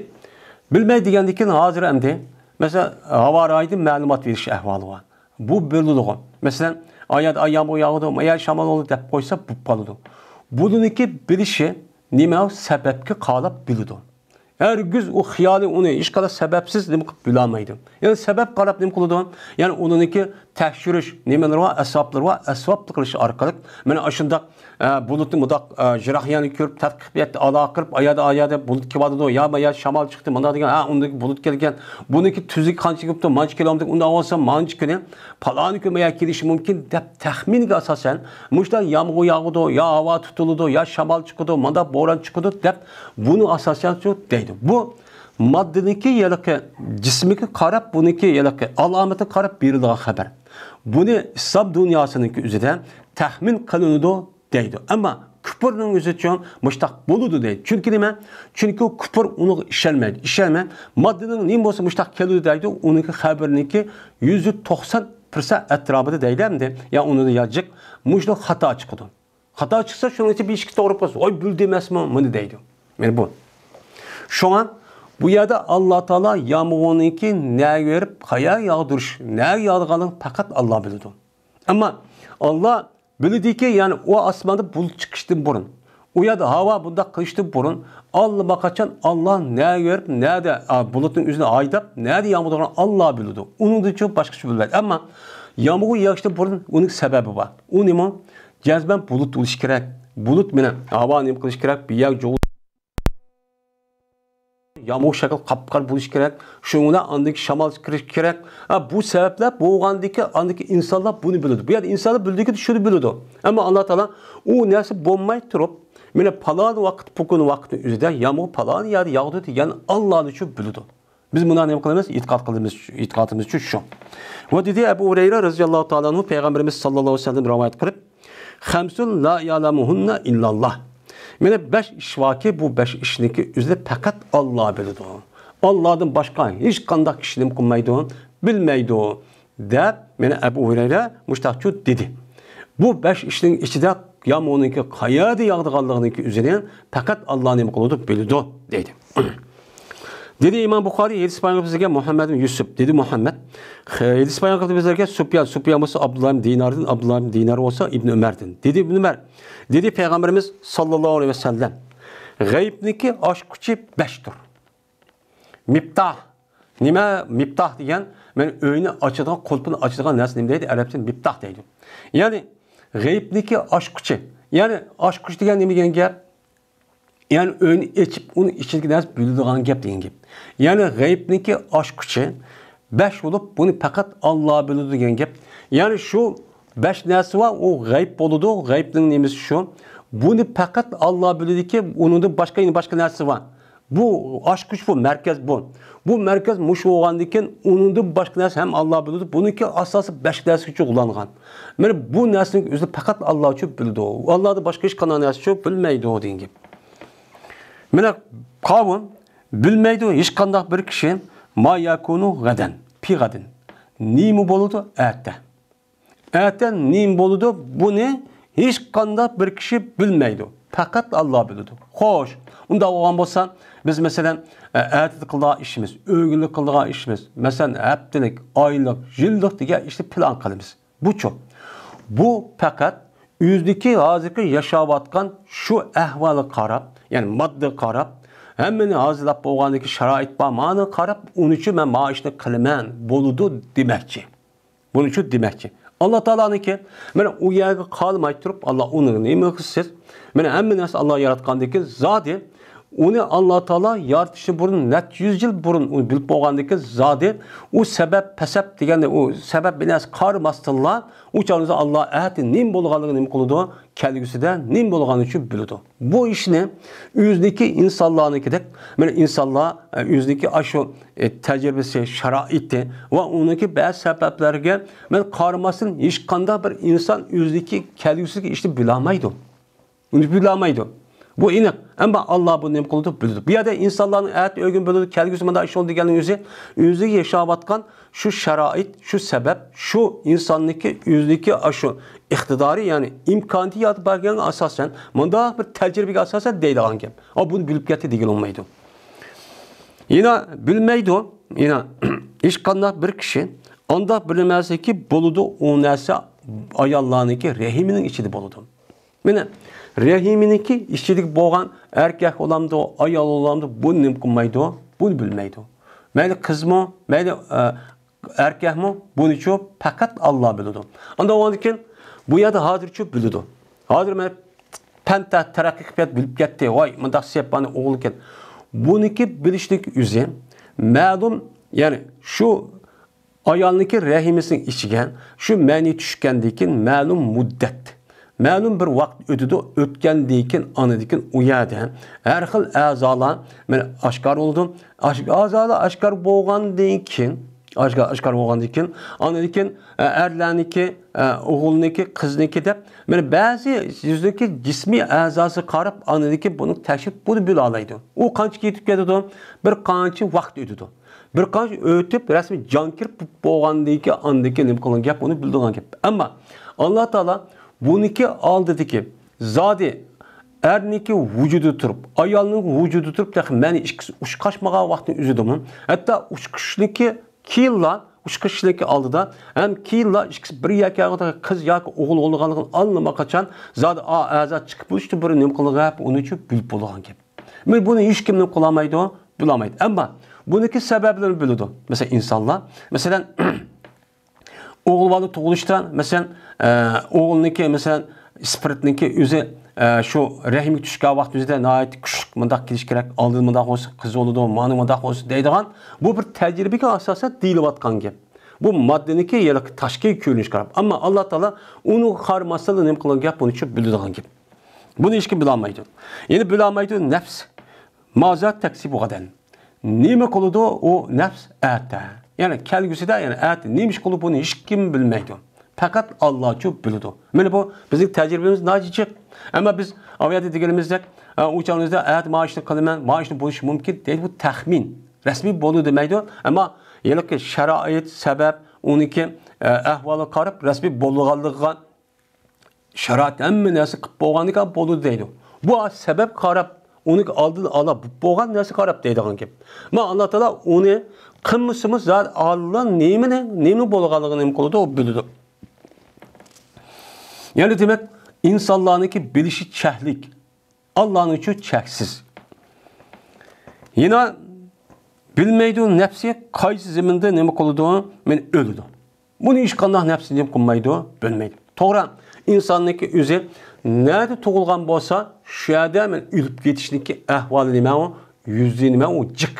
بىلمەي دېگەندىن كېيىن ھازىر ئەمدى، مەسىلەن، ھاۋا رايىدىن مەلۇمات بېرىش ئەھۋالى بار. بۇ بىلىدىغۇ. مەسىلەن، ئايەت ئاي يامغۇر ياغىدۇ، ئايەت شامال بولىدۇ دەپ قويسا بولۇپ قالىدۇ. بۇنىڭكى بىلىشى نېمە؟ سەۋەبكە قاراپ بىلىدۇ. ھەرگىز ئۇ خىيالىي ئۇنى ھېچقانداق سەۋەبسىز نېمە قىلىپ بىلەلمەيدۇ. يەنى سەۋەب قاراپ نېمە قىلىدۇ؟ يەنى ئۇنىڭكى تەكشۈرۈش نېمىلىرى بار، ئەسۋابلىرى بار، ئەسۋابنى قىلىش ئارقىلىق مانا ئاشۇنداق، ئە، بۇلۇتنى مۇنداق، ئە، يىراق يەرنى كۆرۈپ، تەتقىق ئەتتى، ئالاقە قىرىپ، ئايادا، ئايادا بۇلۇت كېلىۋاتىدۇ، يا، يا شامال چىقتى، مانا دېگەن، ھە، ئۇندىكى بۇلۇت كەلگەن، بۇنىڭكى تۈزلۈك قانچە كېلىپتۇ، مانچە كىلومېتىر، ئۇنداق بولسا مانچە كۈنى، پالان كۈن يا كېلىشى مۇمكىن دەپ تەخمىنگە ئاساسەن، مۇشۇنداق يامغۇر ياغىدۇ، يا ھاۋا تۇتۇلىدۇ، يا شامال چىقىدۇ، مانداق بوران چىقىدۇ دەپ، بۇنى ئاساسەن شۇ دەيدۇ. بۇ ماددىنىڭكى ھېلىقى جىسمىگە قاراپ، بۇنىڭكى ھېلىقى ئالامىتىگە قاراپ بېرىلىدىغان خەۋەر. بۇنى ئىسلام دۇنياسىنىڭكى ئۆزىدە تەخمىن قىلىنىدۇ دەيدۇ. ئەمما كۇپۇرنىڭ ئۆزىچۇ مۇشتاق بولىدۇ دەيدۇ. چۈنكى نېمە؟ چۈنكى ئۇ كۇپۇر ئۇنىڭغا ئىشەنمەيدۇ. ئىشەنمەي، ماددىنىڭ نېمە بولسا مۇشتاق كېلىدۇ دەيدۇ. ئۇنىڭكى خەۋىرىنىڭكى يۈزدە توقسان پىرسەنت ئەتراپىدا دەيدۇ ئەمدى. يا ئۇنىڭدا يا جىق. مۇشۇنداق خاتا چىقىدۇ. خاتا چىقسا، شۇنىڭ ئىچىدە بىر ئىككى توغرا بولسا، ۋاي، بىلدى ئەمەسمۇ، مانا دەيدۇ. مانا بۇ. شۇڭا بۇ يەردە ئاللا تائالا يامغۇرنىڭكى نەگە بېرىپ، قايەرگە ياغدۇرۇش، نەگە ياغىدىغانلىقىنى پەقەت ئاللا بىلىدۇ. ئەمما ئاللا بىلىدىكى، يەنى ئۇ ئاسماندا بۇلۇت چىقىشتىن بۇرۇن، ئۇ يەردە ھاۋا بۇنداق قىلىشتىن بۇرۇن، ئاللىماقاچان ئاللا نەگە بېرىپ، نەدە، ئا، بۇلۇتنىڭ ئۆزىنى ھايداپ، نەدە يامغۇر ياغىدىغانلىقىنى ئاللا بىلىدۇ. ئۇنىڭدىنچۇ باشقىچە بىلمەيدۇ. ئەمما يامغۇر يېغىشتىن بۇرۇن ئۇنىڭ سەۋەبى بار. ئۇ نېمە؟ جەزمەن بۇلۇت بولۇشى كېرەك. بۇلۇت مانا ھاۋا نېمە قىلىشى كېرەك؟ بىر يەرگە جۇغۇل-، يامغۇر شەكلى قاپقارا بولۇشى كېرەك. شۇنىڭ بىلەن ئاندىن كېيىن شامال كىرىشى كېرەك. ھە، بۇ سەۋەبلەر بولغاندىن كېيىن ئاندىن كېيىن ئىنسانلار بۇنى بىلىدۇ. بۇ يەردە ئىنسانلار بىلىدىكى شۇنى بىلىدۇ. ئەمما ئاللا تائالا ئۇ نەرسە بولماي تۇرۇپ، مانا پالان ۋاقىت، بۈگۈن ۋاقىتنىڭ ئۆزىدە يامغۇر پالان يەردە ياغدى دېگەن ئاللانىچۇ بىلىدۇ. بىز مۇنداق نېمە قىلىمىز؟ ئېتىقاد قىلىمىز، ئېتىقادىمىزچۇ شۇ. ۋە دېدى ئەبۇ ھۇرەيرە رەزىياللاھۇ تائالا ئەنھۇ پەيغەمبىرىمىز ساللاللاھۇ ئەلەيھى ۋەسەللەم رىۋايەت قىلىپ، خەمسۇن لا يەئلەمۇھۇننە ئىللاللاھ. مانا بەش ئىش باركى، بۇ بەش ئىشنىڭكى ئۆزىنى پەقەت ئاللا بىلىدۇ. ئاللادىن باشقا ھېچقانداق كىشى نېمە قىلمايدۇ، بىلمەيدۇ، دەپ مانا ئەبۇ ھۇرەيرە مۇشتاقچۇ دېدى. بۇ بەش ئىشنىڭ ئىچىدە يامغۇرنىڭكى قەيەردە ياغىدىغانلىقىنىڭكى ئۆزىنى پەقەت ئاللا نېمە قىلىدۇ، بىلىدۇ، دەيدۇ. دېدى ئىمام بۇخارىي، ھەدىس بايان قىلىپ بىزگە مۇھەممەد يۈسۈپ، دېدى مۇھەممەد. ھەدىس بايان قىلىپ بىزگە سۇپيان، سۇپيان بولسا ئابدۇللا ئىبن دىناردىن، ئابدۇللا ئىبن دىنار بولسا ئىبن ئۆمەردىن. دېدى ئىبن ئۆمەر، دېدى پەيغەمبىرىمىز ساللاللاھۇ ئەلەيھى ۋەسەللەم، غەيىبنىڭكى ئاچقۇچى بەشتۇر. مىپتاھ. نېمە مىپتاھ دېگەن؟ مەن ئۆينى ئاچىدىغان، قۇلپىنى ئاچىدىغان نەرسە نېمە دەيدۇ؟ ئەرەبچە مىپتاھ دەيدۇ. يەنى غەيىبنىڭكى ئاچقۇچى. يەنى ئاچقۇچ دېگەن نېمە دېگەن گەپ؟ يەنى ئۆينى ئېچىپ، ئۇنىڭ ئىچىدىكى نەرسە بىلىدىغان گەپ دېگەن گەپ. يەنى غەيىبنىڭكى ئاچقۇچى بەش بولۇپ، بۇنى پەقەت ئاللا بىلىدۇ دېگەن گەپ. يەنى شۇ بەش نەرسە بار، ئۇ غەيىب بولىدۇ. غەيىبنىڭ نېمىسى شۇ؟ بۇنى پەقەت ئاللا بىلىدۇكى، ئۇنىڭدىن باشقا، يەنە باشقا نەرسە بار. بۇ ئاچقۇچ، بۇ مەركەز بۇ. بۇ مەركەز مۇشۇ بولغاندىن كېيىن، ئۇنىڭدىن باشقا نەرسە ھەم ئاللا بىلىدۇ. بۇنىڭكى ئاساسى بەش نەرسىگە ئۇلانغان. مانا بۇ نەرسىنىڭ ئۆزىنى پەقەت ئاللا ئۈچۈن بىلىدۇ. ئاللادىن باشقا ھېچقانداق نەرسە ئۈچۈن بىلمەيدۇ دېگەن گەپ. مانا قاۋۇم بىلمەيدۇ ھېچقانداق بىر كىشى ما يەكۇنۇ غەدەن، پى غەدىن. نېمە بولىدۇ ئەتە؟ ئەتە نېمە بولىدۇ؟ بۇنى ھېچقانداق بىر كىشى بىلمەيدۇ. پەقەت ئاللا بىلىدۇ. خوش، ئۇنداق بولغان بولسا، بىز مەسىلەن، ئە، ئەتىدە قىلىدىغان ئىشىمىز، ئۆگۈنلۈك قىلىدىغان ئىشىمىز، مەسىلەن، ھەپتىلىك، ئايلىق، يىللىق دېگەن ئىشنى پىلان قىلىمىز. بۇچۇ؟ بۇ پەقەت ئۆزىدىكى ھازىرقى ياشاۋاتقان شۇ ئەھۋالغا قاراپ، يەنى ماددىغا قاراپ، ھەممىنى ھازىرلاپ بولغاندىكى شارائىت بار، مانا قاراپ، ئۇنىڭ ئۈچۈن مەن مانا ئىشنى قىلىمەن، بولىدۇ دېمەكچى. بۇنىڭ ئۈچۈن دېمەكچى. ئاللا تائالانىڭكى، مانا ئۇ يەرگە قالماي تۇرۇپ، ئاللا ئۇنى نېمە قىلسىز؟ مانا ھەممە نەرسە ئاللا ياراتقاندىكى زادى، ئۇنى ئاللا تائالا يارىتىشتىن بۇرۇن، نەچچە يۈز يىل بۇرۇن ئۇنى بىلىپ بولغاندىكى زادى، ئۇ سەۋەب، پەسەپ دېگەندە، ئۇ سەۋەب بىر نەرسە قارىماستىنلا، ئۇ چاغدا ئاللا ئەتە نېمە بولغانلىقىنى نېمە قىلىدۇ؟ كەلگۈسىدە نېمە بولغانلىقىنى بىلىدۇ. بۇ ئىشنى ئۆزىنىڭكى ئىنسانلارنىڭكىدەك، مانا ئىنسانلار، ئە، ئۆزىنىڭكى ئاشۇ، ئە، تەجرىبىسى، شارائىتى ۋە ئۇنىڭكى بەزى سەۋەبلەرگە مانا قارىماستىن ھېچقانداق بىر ئىنسان ئۆزىنىڭكى كەلگۈسىدىكى ئىشنى بىلەلمەيدۇ. ئۇنى بىلەلمەيدۇ. بۇ ئېنىق. ئەمما ئاللا بۇنى نېمە قىلىدۇ؟ بىلىدۇ. بۇ يەردە ئىنسانلارنىڭ ئەتە ئۆگۈن بىلىدۇ، كەلگۈسى مۇنداق ئىش بولىدۇ دېگەننىڭ ئۆزى، ئۆزى ياشاۋاتقان شۇ شارائىت، شۇ سەۋەب، شۇ ئىنساننىڭكى ئۆزىنىڭكى ئاشۇ ئىقتىدارى، يەنى ئىمكانىيىتى يارىتىپ بەرگەنگە ئاساسەن، مۇنداق بىر تەجرىبىگە ئاساسەن دەيدىغان گەپ. ئا، بۇنى بىلىپ كەتتى دېگىلى بولمايدۇ. يەنە بىلمەيدۇ، يەنە ھېچقانداق بىر كىشى ئانداق بىلمەسلىكى بولىدۇ، ئۇ نەرسە ئاياللارنىڭكى رەھىمىنىڭ ئىچىدە بولىدۇ. مانا، رەھىمىنىڭكى ئىچىدىكى بولغان ئەركەك بولامدۇ، ئايال بولامدۇ، بۇنى نېمە قىلمايدۇ، بۇنى بىلمەيدۇ. مەيلى قىزمۇ، مەيلى، ئە، ئەركەكمۇ، بۇنىچۇ پەقەت ئاللا بىلىدۇ. ئاندىن ئۇنىڭدىن كېيىن بۇ يەردە ھازىرچۇ بىلىدۇ. ھازىر مانا پەن تە-، تەرەققىي قىلىپ بىلىپ كەتتى. ۋاي، مۇنداق سېپانى ئوغۇل ئىكەن. بۇنىڭكى بىلىشلىك ئۆزى مەلۇم، يەنى شۇ ئايالنىڭكى رەھىمىسىنىڭ ئىچىگە شۇ مەنى چۈشكەندىن كېيىن مەلۇم مۇددەت، مەلۇم بىر ۋاقىت ئۆتىدۇ. ئۆتكەندىن كېيىن، ئاندىن كېيىن ئۇ يەردە ھەر خىل ئەزالار مانا ئاشكارا بولىدۇ. ئاش-، ئەزالار ئاشكارا بولغاندىن كېيىن، ئاشكا-، ئاشكارا بولغاندىن كېيىن، ئاندىن كېيىن، ئە، ئەرلەرنىڭكى، ئە، ئوغۇلنىڭكى، قىزنىڭكى دەپ، مانا بەزى يۈزدىكى جىسمىي ئەزاسىغا قاراپ، ئاندىن كېيىن بۇنى تەكشۈرۈپ، بۇنى بىلالايدۇ. ئۇ قانچە كېتىپ كېتىدۇ؟ بىر قانچە ۋاقىت ئۆتىدۇ. بىر قانچە ئۆتۈپ، رەسمىي جان كىرىپ بولغاندىن كېيىن، ئاندىن كېيىن نېمە قىلغان گەپ، ئۇنى بىلىدىغان گەپ. ئەمما ئاللا تائالا بۇنىڭكى ئالدىدىكى زادى ئەرنىڭكى ۋۇجۇدى تۇرۇپ، ئايالنىڭ ۋۇجۇدى تۇرۇپ، تېخى مەنى ئىككىسى ئۇچقاشمىغان ۋاقىتنىڭ ئۆزىدىمۇ، ھەتتا ئۇچقۇچنىڭكى كېيىنلا، ئۇچقۇچنىڭكى ئالدىدا ھەم كېيىنلا ئىككىسى بىر ياكى قىز ياكى ئوغۇل بولىدىغانلىقىنى ئاللىماقاچان زادى ئا-، ئەزا چىقىپ بولۇشتا بىر نېمە قىلغان گەپ، ئۇنى چۈ بىلىپ بولىدىغان گەپ. مانا بۇنى ھېچكىم نېمە قىلالمايدۇ، بىلالمايدۇ. ئەمما بۇنىڭكى سەۋەبلىرىنى بىلىدۇ. مەسىلەن، ئىنسانلار، مەسىلەن، ئوغۇل بالا تۇغۇلۇشتا، مەسىلەن، ئە، ئوغۇلنىڭكى، مەسىلەن، ئىسپىرتنىڭكى ئۆزى، ئە، شۇ رەھىمگە چۈشكەن ۋاقىت ئۆزىدە ناھايىتى كۈچلۈك مۇنداق كېلىش كېرەك. ئالدىدا مۇنداق بولسا قىز بولىدۇ، مانا مۇنداق بولسا دەيدىغان، بۇ بىر تەجرىبىگە ئاساسەن دېيىلىۋاتقان گەپ. بۇ ماددىنىڭكى يەنە تاشقى كۆرۈنۈشكە قاراپ. ئەمما ئاللا تائالا ئۇنىڭغا قارىماستىنلا نېمە قىلغان گەپ، بۇنى چۈ بىلىدىغان گەپ. بۇنى ھېچكىم بىلالمايدۇ. يەنە بىلالمايدۇ نەپس. مازا تەكسىبۇ غەدەن. نېمە قىلىدۇ ئۇ نەپس ئەتە؟ يەنى كەلگۈسىدە، يەنى ئەتە نېمە ئىش قىلىدۇ، بۇنى ھېچكىم بىلمەيدۇ. پەقەت ئاللاچۇ بىلىدۇ. مانا بۇ بىزنىڭ تەجرىبىمىز ناھايىتى جىق. ئەمما بىز ئاۋۇ يەردە دېگىنىمىزدەك، ئە، ئۇ چاغىمىزدا ئەتە مانا ئىشنى قىلىمەن، مانا ئىشنى بولۇشى مۇمكىن دەيدۇ، بۇ تەخمىن. رەسمىي بولىدۇ دېمەيدۇ. ئەمما ھېلىقى شارائىت، سەۋەب، ئۇنىڭكى، ئە، ئەھۋالىغا قاراپ رەسمىي بولىدىغانلىقىغا شارائىت ھەممە نەرسە قىلىپ بولغاندىكىن بولىدۇ دەيدۇ. بۇ سەۋەب قاراپ، ئۇنىڭ ئالدىنى ئالا بولغان نەرسە قاراپ دەيدىغان گەپ. ما ئاللا تائالا ئۇنى قىلمىسىمۇ زادى ئاللا نېمىنى، نېمە بولغانلىقىنى نېمە قىلىدۇ، ئۇ بىلىدۇ. يەنى دېمەك، ئىنسانلارنىڭكى بىلىشى چەكلىك، ئاللانىڭچۇ چەكسىز. يەنە بىلمەيدۇ نەپسى قايسى زېمىندا نېمە قىلىدۇ، مەن ئۆلىدۇ. بۇنى ھېچقانداق نەپسى نېمە قىلمايدۇ، بىلمەيدۇ. توغرا، ئىنساننىڭكى ئۆزى نەدە تۇغۇلغان بولسا، شۇ يەردە مەن ئۆلۈپ كېتىشنىڭكى ئەھۋالى نېمە ئۇ، يۈزى نېمە ئۇ، جىق.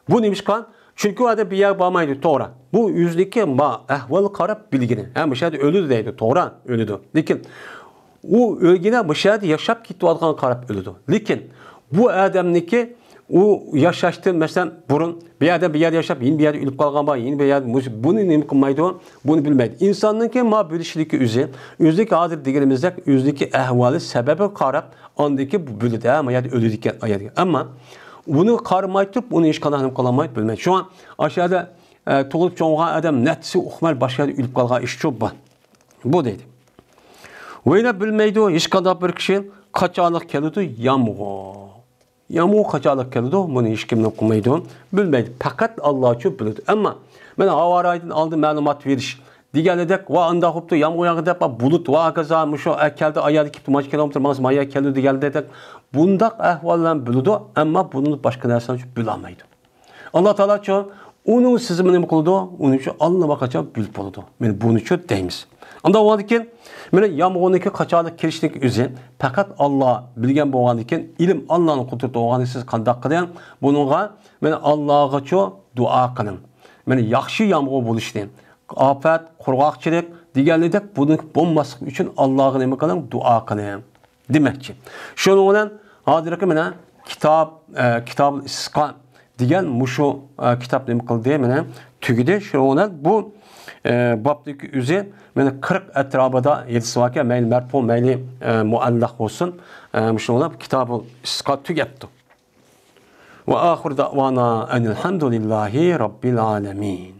بۇ نېمىشقا؟ چۈنكى ئۇ ئادەم بىر يەرگە بارمايدۇ، توغرا. بۇ ئۆزىنىڭكى ما ئەھۋالغا قاراپ بىلگىنى. ھە، مۇشۇ يەردە ئۆلىدۇ دەيدۇ، توغرا، ئۆلىدۇ. لېكىن ئۇ ئۆلگىنى مۇشۇ يەردە ياشاپ كېتىۋاتقانغا قاراپ ئۆلىدۇ. لېكىن بۇ ئادەمنىڭكى ئۇ ياشاشتىن، مەسىلەن، بۇرۇن بىر يەردە، بىر يەردە ياشاپ، يەنە بىر يەردە ئۆلۈپ قالغان بار، يەنە بىر يەردە مۇشۇ، بۇنى نېمە قىلمايدۇ؟ بۇنى بىلمەيدۇ. ئىنساننىڭكى ما بىلىشلىكى ئۆزى، ئۆزىنىڭكى ھازىر دېگىنىمىزدەك ئۆزىنىڭكى ئەھۋالى، سەۋەبىگە قاراپ ئاندىكى بۇ بىلىدۇ، ھە، ما يەردە ئۆلىدىكەن، ئايەردىكەن. ئەمما ئۇنى قارىماي تۇرۇپ، ئۇنى ھېچقانداق نېمە قىلالمايدۇ، بىلمەيدۇ. شۇڭا ئاشۇ يەردە، ئە، تۇغۇلۇپ چوڭىغان ئادەم نەچچىسى ئۇقماي باشقا يەردە ئۆلۈپ قالغان ئىش چۇ بۇ. بۇ دەيدۇ. ۋەيلە بىلمەيدۇ، ھېچقانداق بىر كىشى قاچانلىق كېلىدۇ يامغۇر. يامغۇر قاچانلىق كېلىدۇ، بۇنى ھېچكىم نېمە قىلمايدۇ، بىلمەيدۇ. پەقەت ئاللاچۇ بىلىدۇ. ئەمما مانا ھاۋا رايىدىن ئالدىن مەلۇمات بېرىش دېگەندەك، ۋا ئانداق بوپتۇ، يامغۇر ياغدى دەپ، بۇلۇت، ۋا ھاكازا، مۇشۇ ئەكەلدى، ئايالى كېپتۇ، ماچ كېلىۋاتىدۇ، ماڭسا مايا كەلدى دېگەندەك، بۇنداق ئەھۋاللارنى بىلىدۇ، ئەمما بۇنى باشقا نەرسىنى بىلالمايدۇ. ئاللا تائالاچۇ ئۇنىڭ سىزىمى نېمە قىلىدۇ؟ ئۇنىچۇ ئاللىماقاچان بىلىپ بولىدۇ. مانا بۇنىچۇ دەيمىز. ئانداق بولغاندىكىن، مانا يامغۇرنىڭكى قاچانلىق كېلىشلىك ئۆزى پەقەت ئاللا بىلگەن بولغاندىكىن، ئىلىم ئاللانىڭ قۇدرىتى بولغاندىكىن سىز قانداق قىلىڭ؟ بۇنىڭغا مانا ئاللاغىچۇ دۇئا قىلىڭ. مانا ياخشى يامغۇر بولۇشنى، ئاپەت، قۇرغاقچىلىق دېگەنلىدەك بۇنىڭ بولماسلىقى ئۈچۈن ئاللاغا نېمە قىلىڭ؟ دۇئا قىلىڭ دېمەكچى. شۇنىڭ بىلەن ھازىرقى مانا كىتاب، ئە، كىتابۇل ئىستىسقا دېگەن مۇشۇ، ئە، كىتاب نېمە قىلدى؟ مانا تۈگىدى. شۇنىڭ بىلەن بۇ، ئە، بابنىڭكى ئۆزى مانا قىرىق ئەتراپىدا ھەدىسى باركەن، مەيلى مەرپۇ، مەيلى، ئە، مۇئەللەق بولسۇن. ئە، مۇشۇنىڭ بىلەن كىتابۇل ئىستىسقا تۈگەپتۇ. ۋە ئاخىر دەۋانا ئەنىل ھەمدۇلىللاھى رەببىل ئالەمىن.